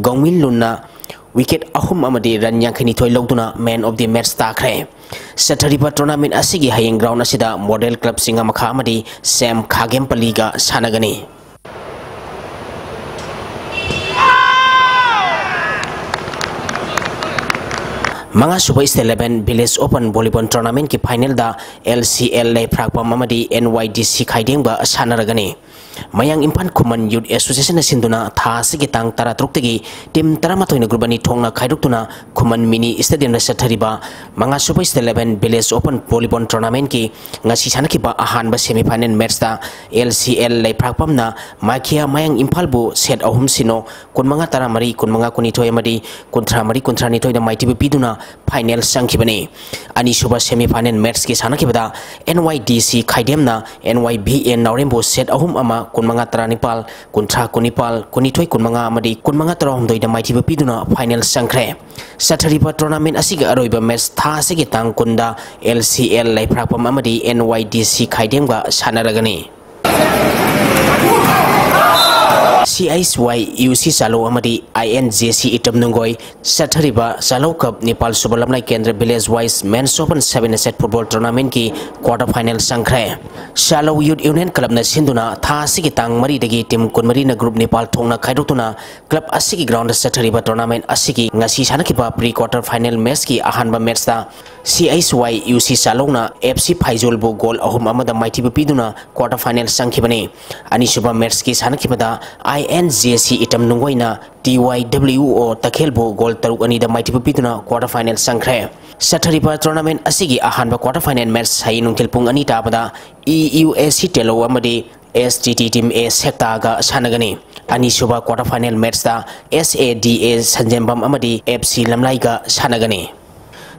ꯒꯧꯃꯤꯟ ꯂꯨꯟꯅ ꯋꯤꯀꯦꯠ ꯑꯍꯨꯝ ꯑꯃꯗꯤ ꯔꯟ ꯌꯥꯡꯈꯩꯅꯤꯊꯣꯏ ꯂꯧꯗꯨꯅ ꯃꯦꯟ ꯑꯣꯐ ꯗꯤ ꯃꯦꯠꯁ ꯇꯥꯈ꯭ꯔꯦ꯫ ꯆꯠꯊꯔꯤꯕ ꯇꯣꯔꯅꯥꯃꯦꯟ ꯑꯁꯤꯒꯤ ꯍꯌꯦꯡ ꯒ꯭ꯔꯥꯎꯟ ꯑꯁꯤꯗ ꯃꯣꯗꯦꯜ ꯀ꯭ꯂꯕ ꯆꯤꯡꯉꯥꯃꯈꯥ ꯑꯃꯗꯤ ꯁꯦꯝ ꯈꯥꯒꯦꯝꯄꯜꯂꯤꯒ ꯁꯥꯟꯅꯒꯅꯤ꯫ ꯃꯉꯥꯁꯨꯕ State Level Village Open Volleyball Tournamentꯀꯤ ꯐꯥꯏꯅꯦꯜꯗ L C L ꯂꯩꯄ꯭ꯔꯥꯛꯄꯝ ꯑꯃꯗꯤ N Y D C ꯈꯥꯏꯗꯦꯡꯕ ꯁꯥꯟꯅꯔꯒꯅꯤ꯫ ꯃꯌꯥꯡ ꯏꯝꯐꯥꯜ ꯈꯨꯃꯟ ꯌꯨꯠ ꯑꯦꯁꯣꯁꯤꯌꯦꯁꯟꯅ ꯁꯤꯟꯗꯨꯅ ꯊꯥ ꯑꯁꯤꯒꯤ ꯇꯥꯡ ꯇꯔꯥ ꯇꯔꯨꯛꯇꯒꯤ ꯇꯤꯝ ꯇꯔꯥꯃꯥꯊꯣꯏꯅ ꯒ꯭ꯔꯨꯞ ꯑꯅꯤ ꯊꯣꯛꯅ ꯈꯥꯏꯗꯣꯛꯇꯨꯅ ꯈꯨꯃꯟ ꯃꯤꯅꯤ ꯁ꯭ꯇꯦꯗꯤꯌꯝꯗ ꯆꯠꯊꯔꯤꯕ ꯃꯉꯥꯁꯨꯕ state eleven village open volleyball ꯇꯣꯔꯅꯥꯃꯦꯟꯠꯀꯤ ꯉꯁꯤ ꯁꯥꯟꯅꯈꯤꯕ ꯑꯍꯥꯟꯕ ꯁꯦꯃꯤ ꯐꯥꯏꯅꯦꯜ ꯃꯦꯠꯆꯇ ꯑꯦꯜ ꯁꯤ ꯑꯦꯜ ꯂꯩꯄ꯭ꯔꯥꯛꯄꯝꯅ ꯃꯥꯏꯈꯤꯌꯥ ꯃꯌꯥꯡ ꯏꯝꯐꯥꯜꯕꯨ ꯁꯦꯠ ꯑꯍꯨꯝ ꯁꯤꯅꯣ, ꯀꯨꯟꯃꯉꯥ ꯇꯔꯥꯃꯔꯤ, ꯀꯨꯟꯃꯉꯥ ꯀꯨꯟꯅꯤꯊꯣꯏ ꯑꯃꯗꯤ ꯀꯨꯟꯊ꯭ꯔꯥ ꯃꯔꯤ ꯀꯨꯟꯊ꯭ꯔꯥ ꯅꯤꯊꯣꯏꯗ ꯃꯥꯏꯊꯤꯕ ꯄꯤꯗꯨꯅ ꯐꯥꯏꯅꯦꯜ ꯆꯪꯈꯤꯕꯅꯤ꯫ ꯑꯅꯤꯁꯨꯕ ꯁꯦꯃꯤ ꯐꯥꯏꯅꯦꯜ ꯃꯦꯠꯆꯀꯤ ꯁꯥꯟꯅꯈꯤꯕꯗ ꯑꯦꯟ ꯋꯥꯏ ꯗꯤ ꯁꯤ ꯈꯥꯏꯗꯦꯝꯅ ꯑꯦꯟ ꯋꯥꯏ ꯚꯤ ꯑꯦꯟ ꯅꯥꯎꯔꯦꯝꯕꯨ ꯁꯦꯠ ꯑꯍꯨꯝ ꯑꯃ, ꯀꯨꯟꯃꯉꯥ ꯇꯔꯥꯅꯤꯄꯥꯜ, ꯀꯨꯟꯊ꯭ꯔꯥ ꯀꯨꯟꯅꯤꯄꯥꯜ, ꯀꯨꯟꯅꯤꯊꯣꯏ ꯀꯨꯟꯃꯉꯥ ꯑꯃꯗꯤ ꯀꯨꯟꯃꯉꯥ ꯇꯔꯥꯍꯨꯝꯗꯣꯏꯗ ꯃꯥꯏꯊꯤꯕ ꯄꯤꯗꯨꯅ ꯐꯥꯏꯅꯦꯜ ꯆꯪꯈ꯭ꯔꯦ꯫ ꯆꯠꯊꯔꯤꯕ ꯇꯣꯔꯅꯥꯃꯦꯟ ꯑꯁꯤꯒꯤ ꯑꯔꯣꯏꯕ ꯃꯦꯠꯆ ꯊꯥ ꯑꯁꯤꯒꯤ ꯇꯥꯡ ꯀꯨꯟꯗ ꯑꯦꯜ ꯁꯤ ꯑꯦꯜ ꯂꯩꯄ꯭ꯔꯥꯛꯄꯝ ꯑꯃꯗꯤ ꯑꯦꯟ ꯋꯥꯏ ꯗꯤ ꯁꯤ ꯈꯥꯏꯗꯦꯝꯒ ꯁꯥꯟꯅꯔꯒꯅꯤ꯫ ꯁꯤ ꯑꯩꯆ ꯋꯥꯏ ꯌꯨ ꯁꯤ ꯆꯥꯂꯧ ꯑꯃꯗꯤ I N J C Itam Nunggoi ꯆꯠꯊꯔꯤꯕ ꯆꯥꯂꯧ ꯀꯞ ꯅꯤꯄꯥꯜ ꯁꯨꯕ ꯂꯝꯂꯥꯏ ꯀꯦꯟꯗ꯭ꯔ village wise men's open seven a side football ꯇꯣꯔꯅꯥꯃꯦꯟꯠꯀꯤ ꯀ꯭ꯋꯥꯔꯇꯔ ꯐꯥꯏꯅꯦꯜ ꯆꯪꯈ꯭ꯔꯦ꯫ ꯆꯥꯂꯧ ꯌꯨꯠ ꯌꯨꯅꯤꯌꯟ ꯀ꯭ꯂꯕꯅ ꯁꯤꯟꯗꯨꯅ ꯊꯥ ꯑꯁꯤꯒꯤ ꯇꯥꯡ ꯃꯔꯤꯗꯒꯤ ꯇꯤꯝ ꯀꯨꯟꯃꯔꯤꯅ ꯒ꯭ꯔꯨꯞ ꯅꯤꯄꯥꯜ ꯊꯣꯛꯅ ꯈꯥꯏꯗꯣꯛꯇꯨꯅ ꯀ꯭ꯂꯕ ꯑꯁꯤꯒꯤ ꯒ꯭ꯔꯥꯎꯟꯗ ꯆꯠꯊꯔꯤꯕ ꯇꯣꯔꯅꯥꯃꯦꯟꯠ ꯑꯁꯤꯒꯤ ꯉꯁꯤ ꯁꯥꯟꯅꯈꯤꯕ ꯄ꯭ꯔꯤ ꯀ꯭ꯋꯥꯔꯇꯔ ꯐꯥꯏꯅꯦꯜ ꯃꯦꯠꯆꯀꯤ ꯑꯍꯥꯟꯕ ꯃꯦꯠꯆꯇ ꯁꯤ ꯑꯩꯆ ꯋꯥꯏ ꯌꯨ ꯁꯤ ꯆꯥꯂꯧꯅ ꯑꯦꯐ ꯁꯤ ꯐꯥꯏꯖꯣꯜꯕꯨ ꯒꯣꯜ ꯑꯍꯨꯝ ꯑꯃꯗ ꯃꯥꯏꯊꯤꯕ ꯄꯤꯗꯨꯅ ꯀ꯭ꯋꯥꯔꯇꯔ ꯐꯥꯏꯅꯦꯜ ꯆꯪꯈꯤꯕꯅꯤ꯫ ꯑꯅꯤꯁꯨꯕ ꯃꯦꯠꯆꯀꯤ ꯁꯥꯟꯅꯈꯤꯕꯗ I N J C Itam ꯅꯨꯡꯒꯣꯏꯅ ꯇꯤ ꯋꯥꯏ ꯗꯕ꯭ꯂꯤꯎ ꯑꯣ ꯇꯈꯦꯜꯕꯨ ꯒꯣꯜ ꯇꯔꯨꯛ ꯑꯅꯤꯗ ꯃꯥꯏꯊꯤꯕ ꯄꯤꯗꯨꯅ ꯀ꯭ꯋꯥꯔꯇꯔ ꯐꯥꯏꯅꯦꯜ ꯆꯪꯈ꯭ꯔꯦ꯫ ꯆꯠꯊꯔꯤꯕ ꯇꯣꯔꯅꯥꯃꯦꯟꯠ ꯑꯁꯤꯒꯤ ꯑꯍꯥꯟꯕ ꯀ꯭ꯋꯥꯔꯇꯔ ꯐꯥꯏꯅꯦꯜ ꯃꯦꯠꯆ ꯍꯌꯦꯡ ꯅꯨꯡꯊꯤꯜ ꯄꯨꯡ ꯑꯅꯤ ꯇꯥꯕꯗ ꯏ ꯌꯨ ꯑꯦ ꯁꯤ ꯇꯦꯂꯧ ꯑꯃꯗꯤ ꯑꯦꯁ ꯇꯤ ꯇꯤ ꯇꯤꯝ ꯑꯦ ꯁꯦꯛꯇꯥꯒ ꯁꯥꯟꯅꯒꯅꯤ꯫ ꯑꯅꯤꯁꯨꯕ ꯀ꯭ꯋꯥꯔꯇꯔ ꯐꯥꯏꯅꯦꯜ ꯃꯦꯠꯆꯇ ꯑꯦꯁ ꯑꯦ ꯗꯤ ꯑꯦ ꯁꯟꯖꯦꯝꯕꯝ ꯑꯃꯗꯤ ꯑꯦꯐ ꯁꯤ ꯂꯝꯂꯥꯏꯒ ꯁꯥꯟꯅꯒꯅꯤ꯫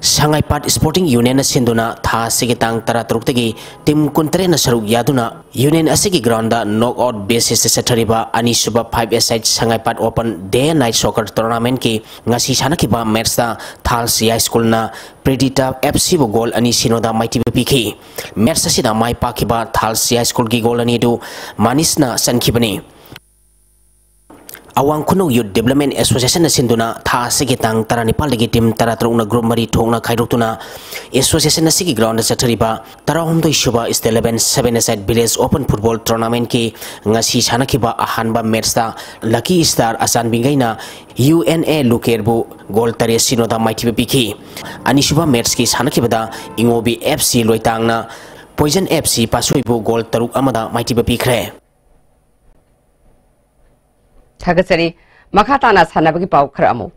ꯁꯉꯥꯏꯄꯥꯠ ꯁ꯭ꯄꯣꯔꯇꯤꯡ ꯌꯨꯅꯤꯌꯟꯅ ꯁꯤꯟꯗꯨꯅ ꯊꯥ ꯑꯁꯤꯒꯤ ꯇꯥꯡ ꯇꯔꯥꯇꯔꯨꯛꯇꯒꯤ ꯇꯤꯝ ꯀꯨꯟꯇꯔꯦꯠꯅ ꯁꯔꯨꯛ ꯌꯥꯗꯨꯅ ꯌꯨꯅꯤꯌꯟ ꯑꯁꯤꯒꯤ ꯒ꯭ꯔꯥꯎꯟꯗ ꯅꯣꯛ ꯑꯥꯎꯠ ꯕꯦꯁꯤꯁꯇ ꯆꯠꯊꯔꯤꯕ ꯑꯅꯤꯁꯨꯕ ꯐꯥꯏꯚ ꯑꯦ ꯁꯥꯏꯠ ꯁꯉꯥꯏꯄꯥꯠ open day and night soccer ꯇꯣꯔꯅꯥꯃꯦꯟꯠꯀꯤ ꯉꯁꯤ ꯁꯥꯟꯅꯈꯤꯕ ꯃꯦꯠꯆꯇ ꯊꯥꯜ ꯁꯤ ꯍꯥꯏ ꯁ꯭ꯀꯨꯜꯅ ꯄ꯭ꯔꯤꯗꯤꯇꯥ ꯑꯦꯐ ꯁꯤꯕꯨ ꯒꯣꯜ ꯑꯅꯤ ꯁꯤꯅꯣꯗ ꯃꯥꯏꯊꯤꯕ ꯄꯤꯈꯤ꯫ ꯃꯦꯠꯆ ꯑꯁꯤꯗ ꯃꯥꯏ ꯄꯥꯛꯈꯤꯕ ꯊꯥꯜ ꯁꯤ ꯍꯥꯏ ꯁ꯭ꯀꯨꯜꯒꯤ ꯒꯣꯜ ꯑꯅꯤꯗꯨ ꯃꯥꯅꯤꯁꯅ ꯆꯟꯈꯤꯕꯅꯤ꯫ ꯑꯋꯥꯡ ꯈꯨꯅꯧ ꯌꯨꯠ ꯗꯤꯕ꯭ꯂꯞꯃꯦꯟ ꯑꯦꯁꯣꯁꯤꯌꯦꯁꯟꯅ ꯁꯤꯟꯗꯨꯅ ꯊꯥ ꯑꯁꯤꯒꯤ ꯇꯥꯡ ꯇꯔꯥꯅꯤꯄꯥꯜꯗꯒꯤ ꯇꯤꯝ ꯇꯔꯥꯇꯔꯨꯛꯅ ꯒ꯭ꯔꯨꯞ ꯃꯔꯤ ꯊꯣꯛꯅ ꯈꯥꯏꯗꯣꯛꯇꯨꯅ ꯑꯦꯁꯣꯁꯤꯌꯦꯁꯟ ꯑꯁꯤꯒꯤ ꯒ꯭ꯔꯥꯎꯟꯗ ꯆꯠꯊꯔꯤꯕ ꯇꯔꯥꯍꯨꯝꯗꯣꯏ ꯁꯨꯕ state eleven seven a side village open football ꯇꯣꯔꯅꯥꯃꯦꯟꯠꯀꯤ ꯉꯁꯤ ꯁꯥꯟꯅꯈꯤꯕ ꯑꯍꯥꯟꯕ ꯃꯦꯠꯆꯇ ꯂꯛꯀꯤ ꯁ꯭ꯇꯥꯔ ꯑꯆꯥꯟꯕꯤꯒꯩꯅ ꯌꯨ ꯑꯦꯟ ꯑꯦ ꯂꯨꯀꯦꯔꯕꯨ ꯒꯣꯜ ꯇꯔꯦꯠ ꯁꯤꯅꯣꯗ ꯃꯥꯏꯊꯤꯕ ꯄꯤꯈꯤ꯫ ꯑꯅꯤꯁꯨꯕ ꯃꯦꯠꯆꯀꯤ ꯁꯥꯟꯅꯈꯤꯕꯗ ꯏꯉꯣꯕꯤ F C ꯂꯣꯏꯇꯥꯡꯅ poison F C ꯄꯥꯁꯣꯏꯕꯨ goal ꯇꯔꯨꯛ ꯑꯃꯗ ꯃꯥꯏꯊꯤꯕ ꯄꯤꯈ꯭ꯔꯦ꯫ ꯊꯥꯒꯠꯆꯔꯤ꯫ ꯃꯈꯥ ꯇꯥꯅ ꯁꯥꯟꯅꯕꯒꯤ ꯄꯥꯎ ꯈꯔ ꯑꯃꯨꯛ꯫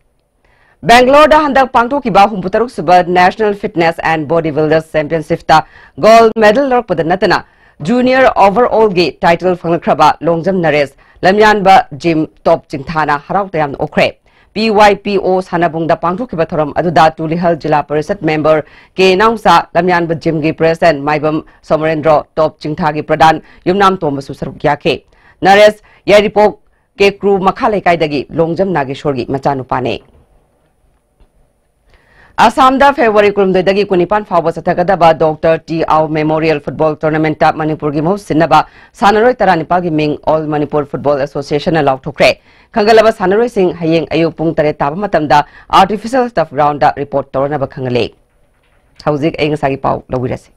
ꯕꯦꯡꯒꯂꯣꯔꯗ ꯍꯟꯗꯛ ꯄꯥꯡꯊꯣꯛꯈꯤꯕ ꯍꯨꯝꯐꯨꯇꯔꯨꯛ ꯁꯨꯕ National Fitness and Body Builders Championship-ꯇ gold medal ꯂꯧꯔꯛꯄꯗ ꯅꯠꯇꯅ junior overall-ꯒꯤ title ꯐꯪꯂꯛꯈ꯭ꯔꯕ ꯂꯣꯡꯖꯝ ꯅꯔꯦꯁ ꯂꯝꯌꯥꯟꯕ ꯖꯤꯝ ꯇꯣꯞ ꯆꯤꯡꯊꯥꯅ ꯍꯔꯥꯎ ꯇꯌꯥꯝꯅ ꯑꯣꯛꯈ꯭ꯔꯦ꯫ P Y P O ꯁꯥꯟꯅꯕꯨꯡꯗ ꯄꯥꯡꯊꯣꯛꯈꯤꯕ ꯊꯧꯔꯝ ꯑꯗꯨꯗ ꯇꯨꯂꯤꯍꯜ ꯖꯤꯂꯥ ꯄꯔꯤꯁꯠ member K ꯅꯥꯎꯆꯥ, ꯂꯝꯌꯥꯟꯕ ꯖꯤꯝꯒꯤ president ꯃꯥꯏꯕꯝ ꯁꯣꯃꯔꯦꯟꯗ꯭ꯔꯣ, ꯇꯣꯞ ꯆꯤꯡꯊꯥꯒꯤ ꯄ꯭ꯔꯙꯥꯟ ꯌꯨꯝꯅꯥꯝ ꯇꯣꯝꯕꯁꯨ ꯁꯔꯨꯛ ꯌꯥꯈꯤ꯫ ꯅꯔꯦꯁ ꯌꯥꯏꯔꯤꯄꯣꯛ ꯀꯦꯀ꯭ꯔꯨ ꯃꯈꯥ ꯂꯩꯀꯥꯏꯗꯒꯤ ꯂꯣꯡꯖꯝ ꯅꯥꯒꯦꯁꯣꯔꯒꯤ ꯃꯆꯥꯅꯨꯄꯥꯅꯤ꯫ ꯑꯁꯥꯝꯗ ꯐꯦꯕ꯭ꯔꯨꯋꯥꯔꯤ ꯀꯨꯟꯍꯨꯝꯗꯣꯏꯗꯒꯤ ꯀꯨꯟꯅꯤꯄꯥꯟ ꯐꯥꯎꯕ ꯆꯠꯊꯒꯗꯕ ꯗꯣꯛꯇꯔ ꯇꯤ ꯑꯥꯎ ꯃꯦꯃꯣꯔꯤꯌꯦꯜ ꯐꯨꯠꯕꯣꯜ ꯇꯣꯔꯅꯥꯃꯦꯟꯠꯇ ꯃꯅꯤꯄꯨꯔꯒꯤ ꯃꯍꯨꯠ ꯁꯤꯟꯅꯕ ꯁꯥꯟꯅꯔꯣꯏ ꯇꯔꯥꯅꯤꯄꯥꯜꯒꯤ ꯃꯤꯡ All Manipur Football Association-ꯅ ꯂꯥꯎꯊꯣꯛꯈ꯭ꯔꯦ꯫ ꯈꯟꯒꯠꯂꯕ ꯁꯥꯟꯅꯔꯣꯏꯁꯤꯡ ꯍꯌꯦꯡ ꯑꯌꯨꯛ ꯄꯨꯡ ꯇꯔꯦꯠ ꯇꯥꯕ ꯃꯇꯝꯗ artificial turf ground-ꯗ report ꯇꯧꯔꯅꯕ ꯈꯪꯍꯜꯂꯦ꯫ ꯍꯧꯖꯤꯛ ꯑꯏꯪ ꯑꯁꯥꯒꯤ ꯄꯥꯎ ꯂꯧꯕꯤꯔꯁꯤ꯫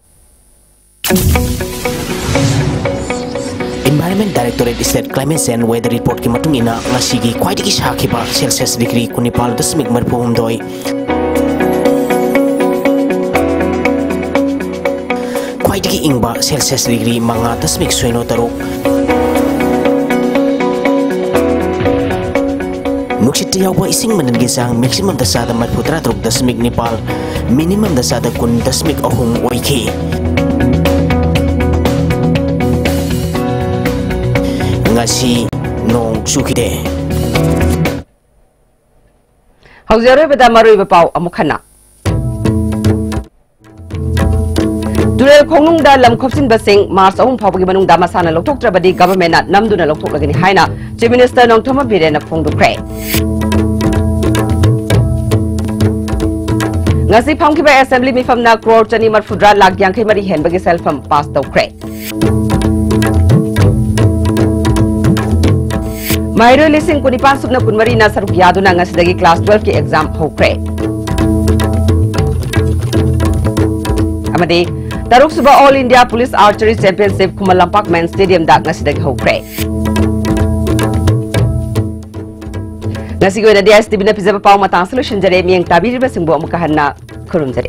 Environment Directorate State Climate Change Weather Report-ꯀꯤ ꯃꯇꯨꯡ ꯏꯟꯅ, ꯉꯁꯤꯒꯤ ꯈ꯭ꯋꯥꯏꯗꯒꯤ ꯁꯥꯈꯤꯕ Celsius degree ꯀꯨꯟꯅꯤꯄꯥꯜ ꯗꯁꯃꯤꯛ ꯃꯔꯤꯐꯨꯍꯨꯝꯗꯣꯏ, ꯈ꯭ꯋꯥꯏꯗꯒꯤ ꯏꯪꯕ Celsius degree ꯃꯉꯥ ꯗꯁꯃꯤꯛ ꯁꯤꯅꯣ ꯇꯔꯨꯛ, ꯅꯨꯡꯁꯤꯠꯇ ꯌꯥꯎꯕ ꯏꯁꯤꯡ ꯃꯅꯤꯜꯒꯤ ꯆꯥꯡ maximum-ꯗ ꯆꯥꯗ ꯃꯔꯤꯐꯨ ꯇꯔꯥ ꯇꯔꯨꯛ ꯗꯁꯃꯤꯛ ꯅꯤꯄꯥꯜ, minimum-ꯗ ꯆꯥꯗ ꯀꯨꯟ ꯗꯁꯃꯤꯛ ꯑꯍꯨꯝ ꯑꯣꯏꯈꯤ꯫ ꯉꯁꯤ ꯅꯣꯡ ꯆꯨꯈꯤꯗꯦ꯫ ꯍꯧꯖꯤꯛ ꯑꯔꯣꯏꯕꯗ ꯃꯔꯨꯑꯣꯏꯕ ꯄꯥꯎ ꯑꯃꯨꯛ ꯍꯟꯅ꯫ ꯇꯨꯔꯦꯜ ꯈꯣꯡꯅꯨꯡꯗ ꯂꯝ ꯈꯣꯞꯆꯤꯟꯕꯁꯤꯡ March ꯑꯍꯨꯝ ꯐꯥꯎꯕꯒꯤ ꯃꯅꯨꯡꯗ ꯃꯁꯥꯅ ꯂꯧꯊꯣꯛꯇ꯭ꯔꯕꯗꯤ government-ꯅ ꯅꯝꯗꯨꯅ ꯂꯧꯊꯣꯛꯂꯒꯅꯤ ꯍꯥꯏꯅ Chief Minister ꯅꯣꯡꯊꯣꯝꯕꯝ ꯕꯤꯔꯦꯟꯅ ꯐꯣꯡꯗꯣꯛꯈ꯭ꯔꯦ꯫ ꯉꯁꯤ ꯐꯝꯈꯤꯕ Assembly ꯃꯤꯐꯝꯅ ꯀ꯭ꯔꯣꯔ ꯆꯅꯤ ꯃꯔꯤꯐꯨꯇꯔꯥ ꯂꯥꯈ ꯌꯥꯡꯈꯩ ꯃꯔꯤ ꯍꯦꯟꯕꯒꯤ ꯁꯦꯜꯐꯝ pass ꯇꯧꯈ꯭ꯔꯦ꯫ ꯃꯍꯩꯔꯣꯏ ꯂꯤꯁꯤꯡ ꯀꯨꯟꯅꯤꯄꯥꯟ ꯁꯨꯞꯅ ꯀꯨꯟꯃꯔꯤꯅ ꯁꯔꯨꯛ ꯌꯥꯗꯨꯅ ꯉꯁꯤꯗꯒꯤ class twelve-ꯀꯤ exam ꯍꯧꯈ꯭ꯔꯦ꯫ ꯑꯃꯗꯤ ꯇꯔꯨꯛꯁꯨꯕ All India Police Archery Championship Khuman Lampak Main Stadium-ꯗ ꯉꯁꯤꯗꯒꯤ ꯍꯧꯈ꯭ꯔꯦ꯫ ꯉꯁꯤꯒꯤ ꯑꯣꯏꯅꯗꯤ S T V-ꯅ ꯄꯤꯖꯕ ꯄꯥꯎ ꯃꯇꯥꯡꯁꯤ ꯂꯣꯏꯁꯤꯟꯖꯔꯦ꯫ ꯃꯤꯠꯌꯦꯡ ꯇꯥꯕꯤꯔꯤꯕꯁꯤꯡꯕꯨ ꯑꯃꯨꯛꯀ ꯍꯟꯅ ꯈꯨꯔꯨꯝꯖꯔꯤ꯫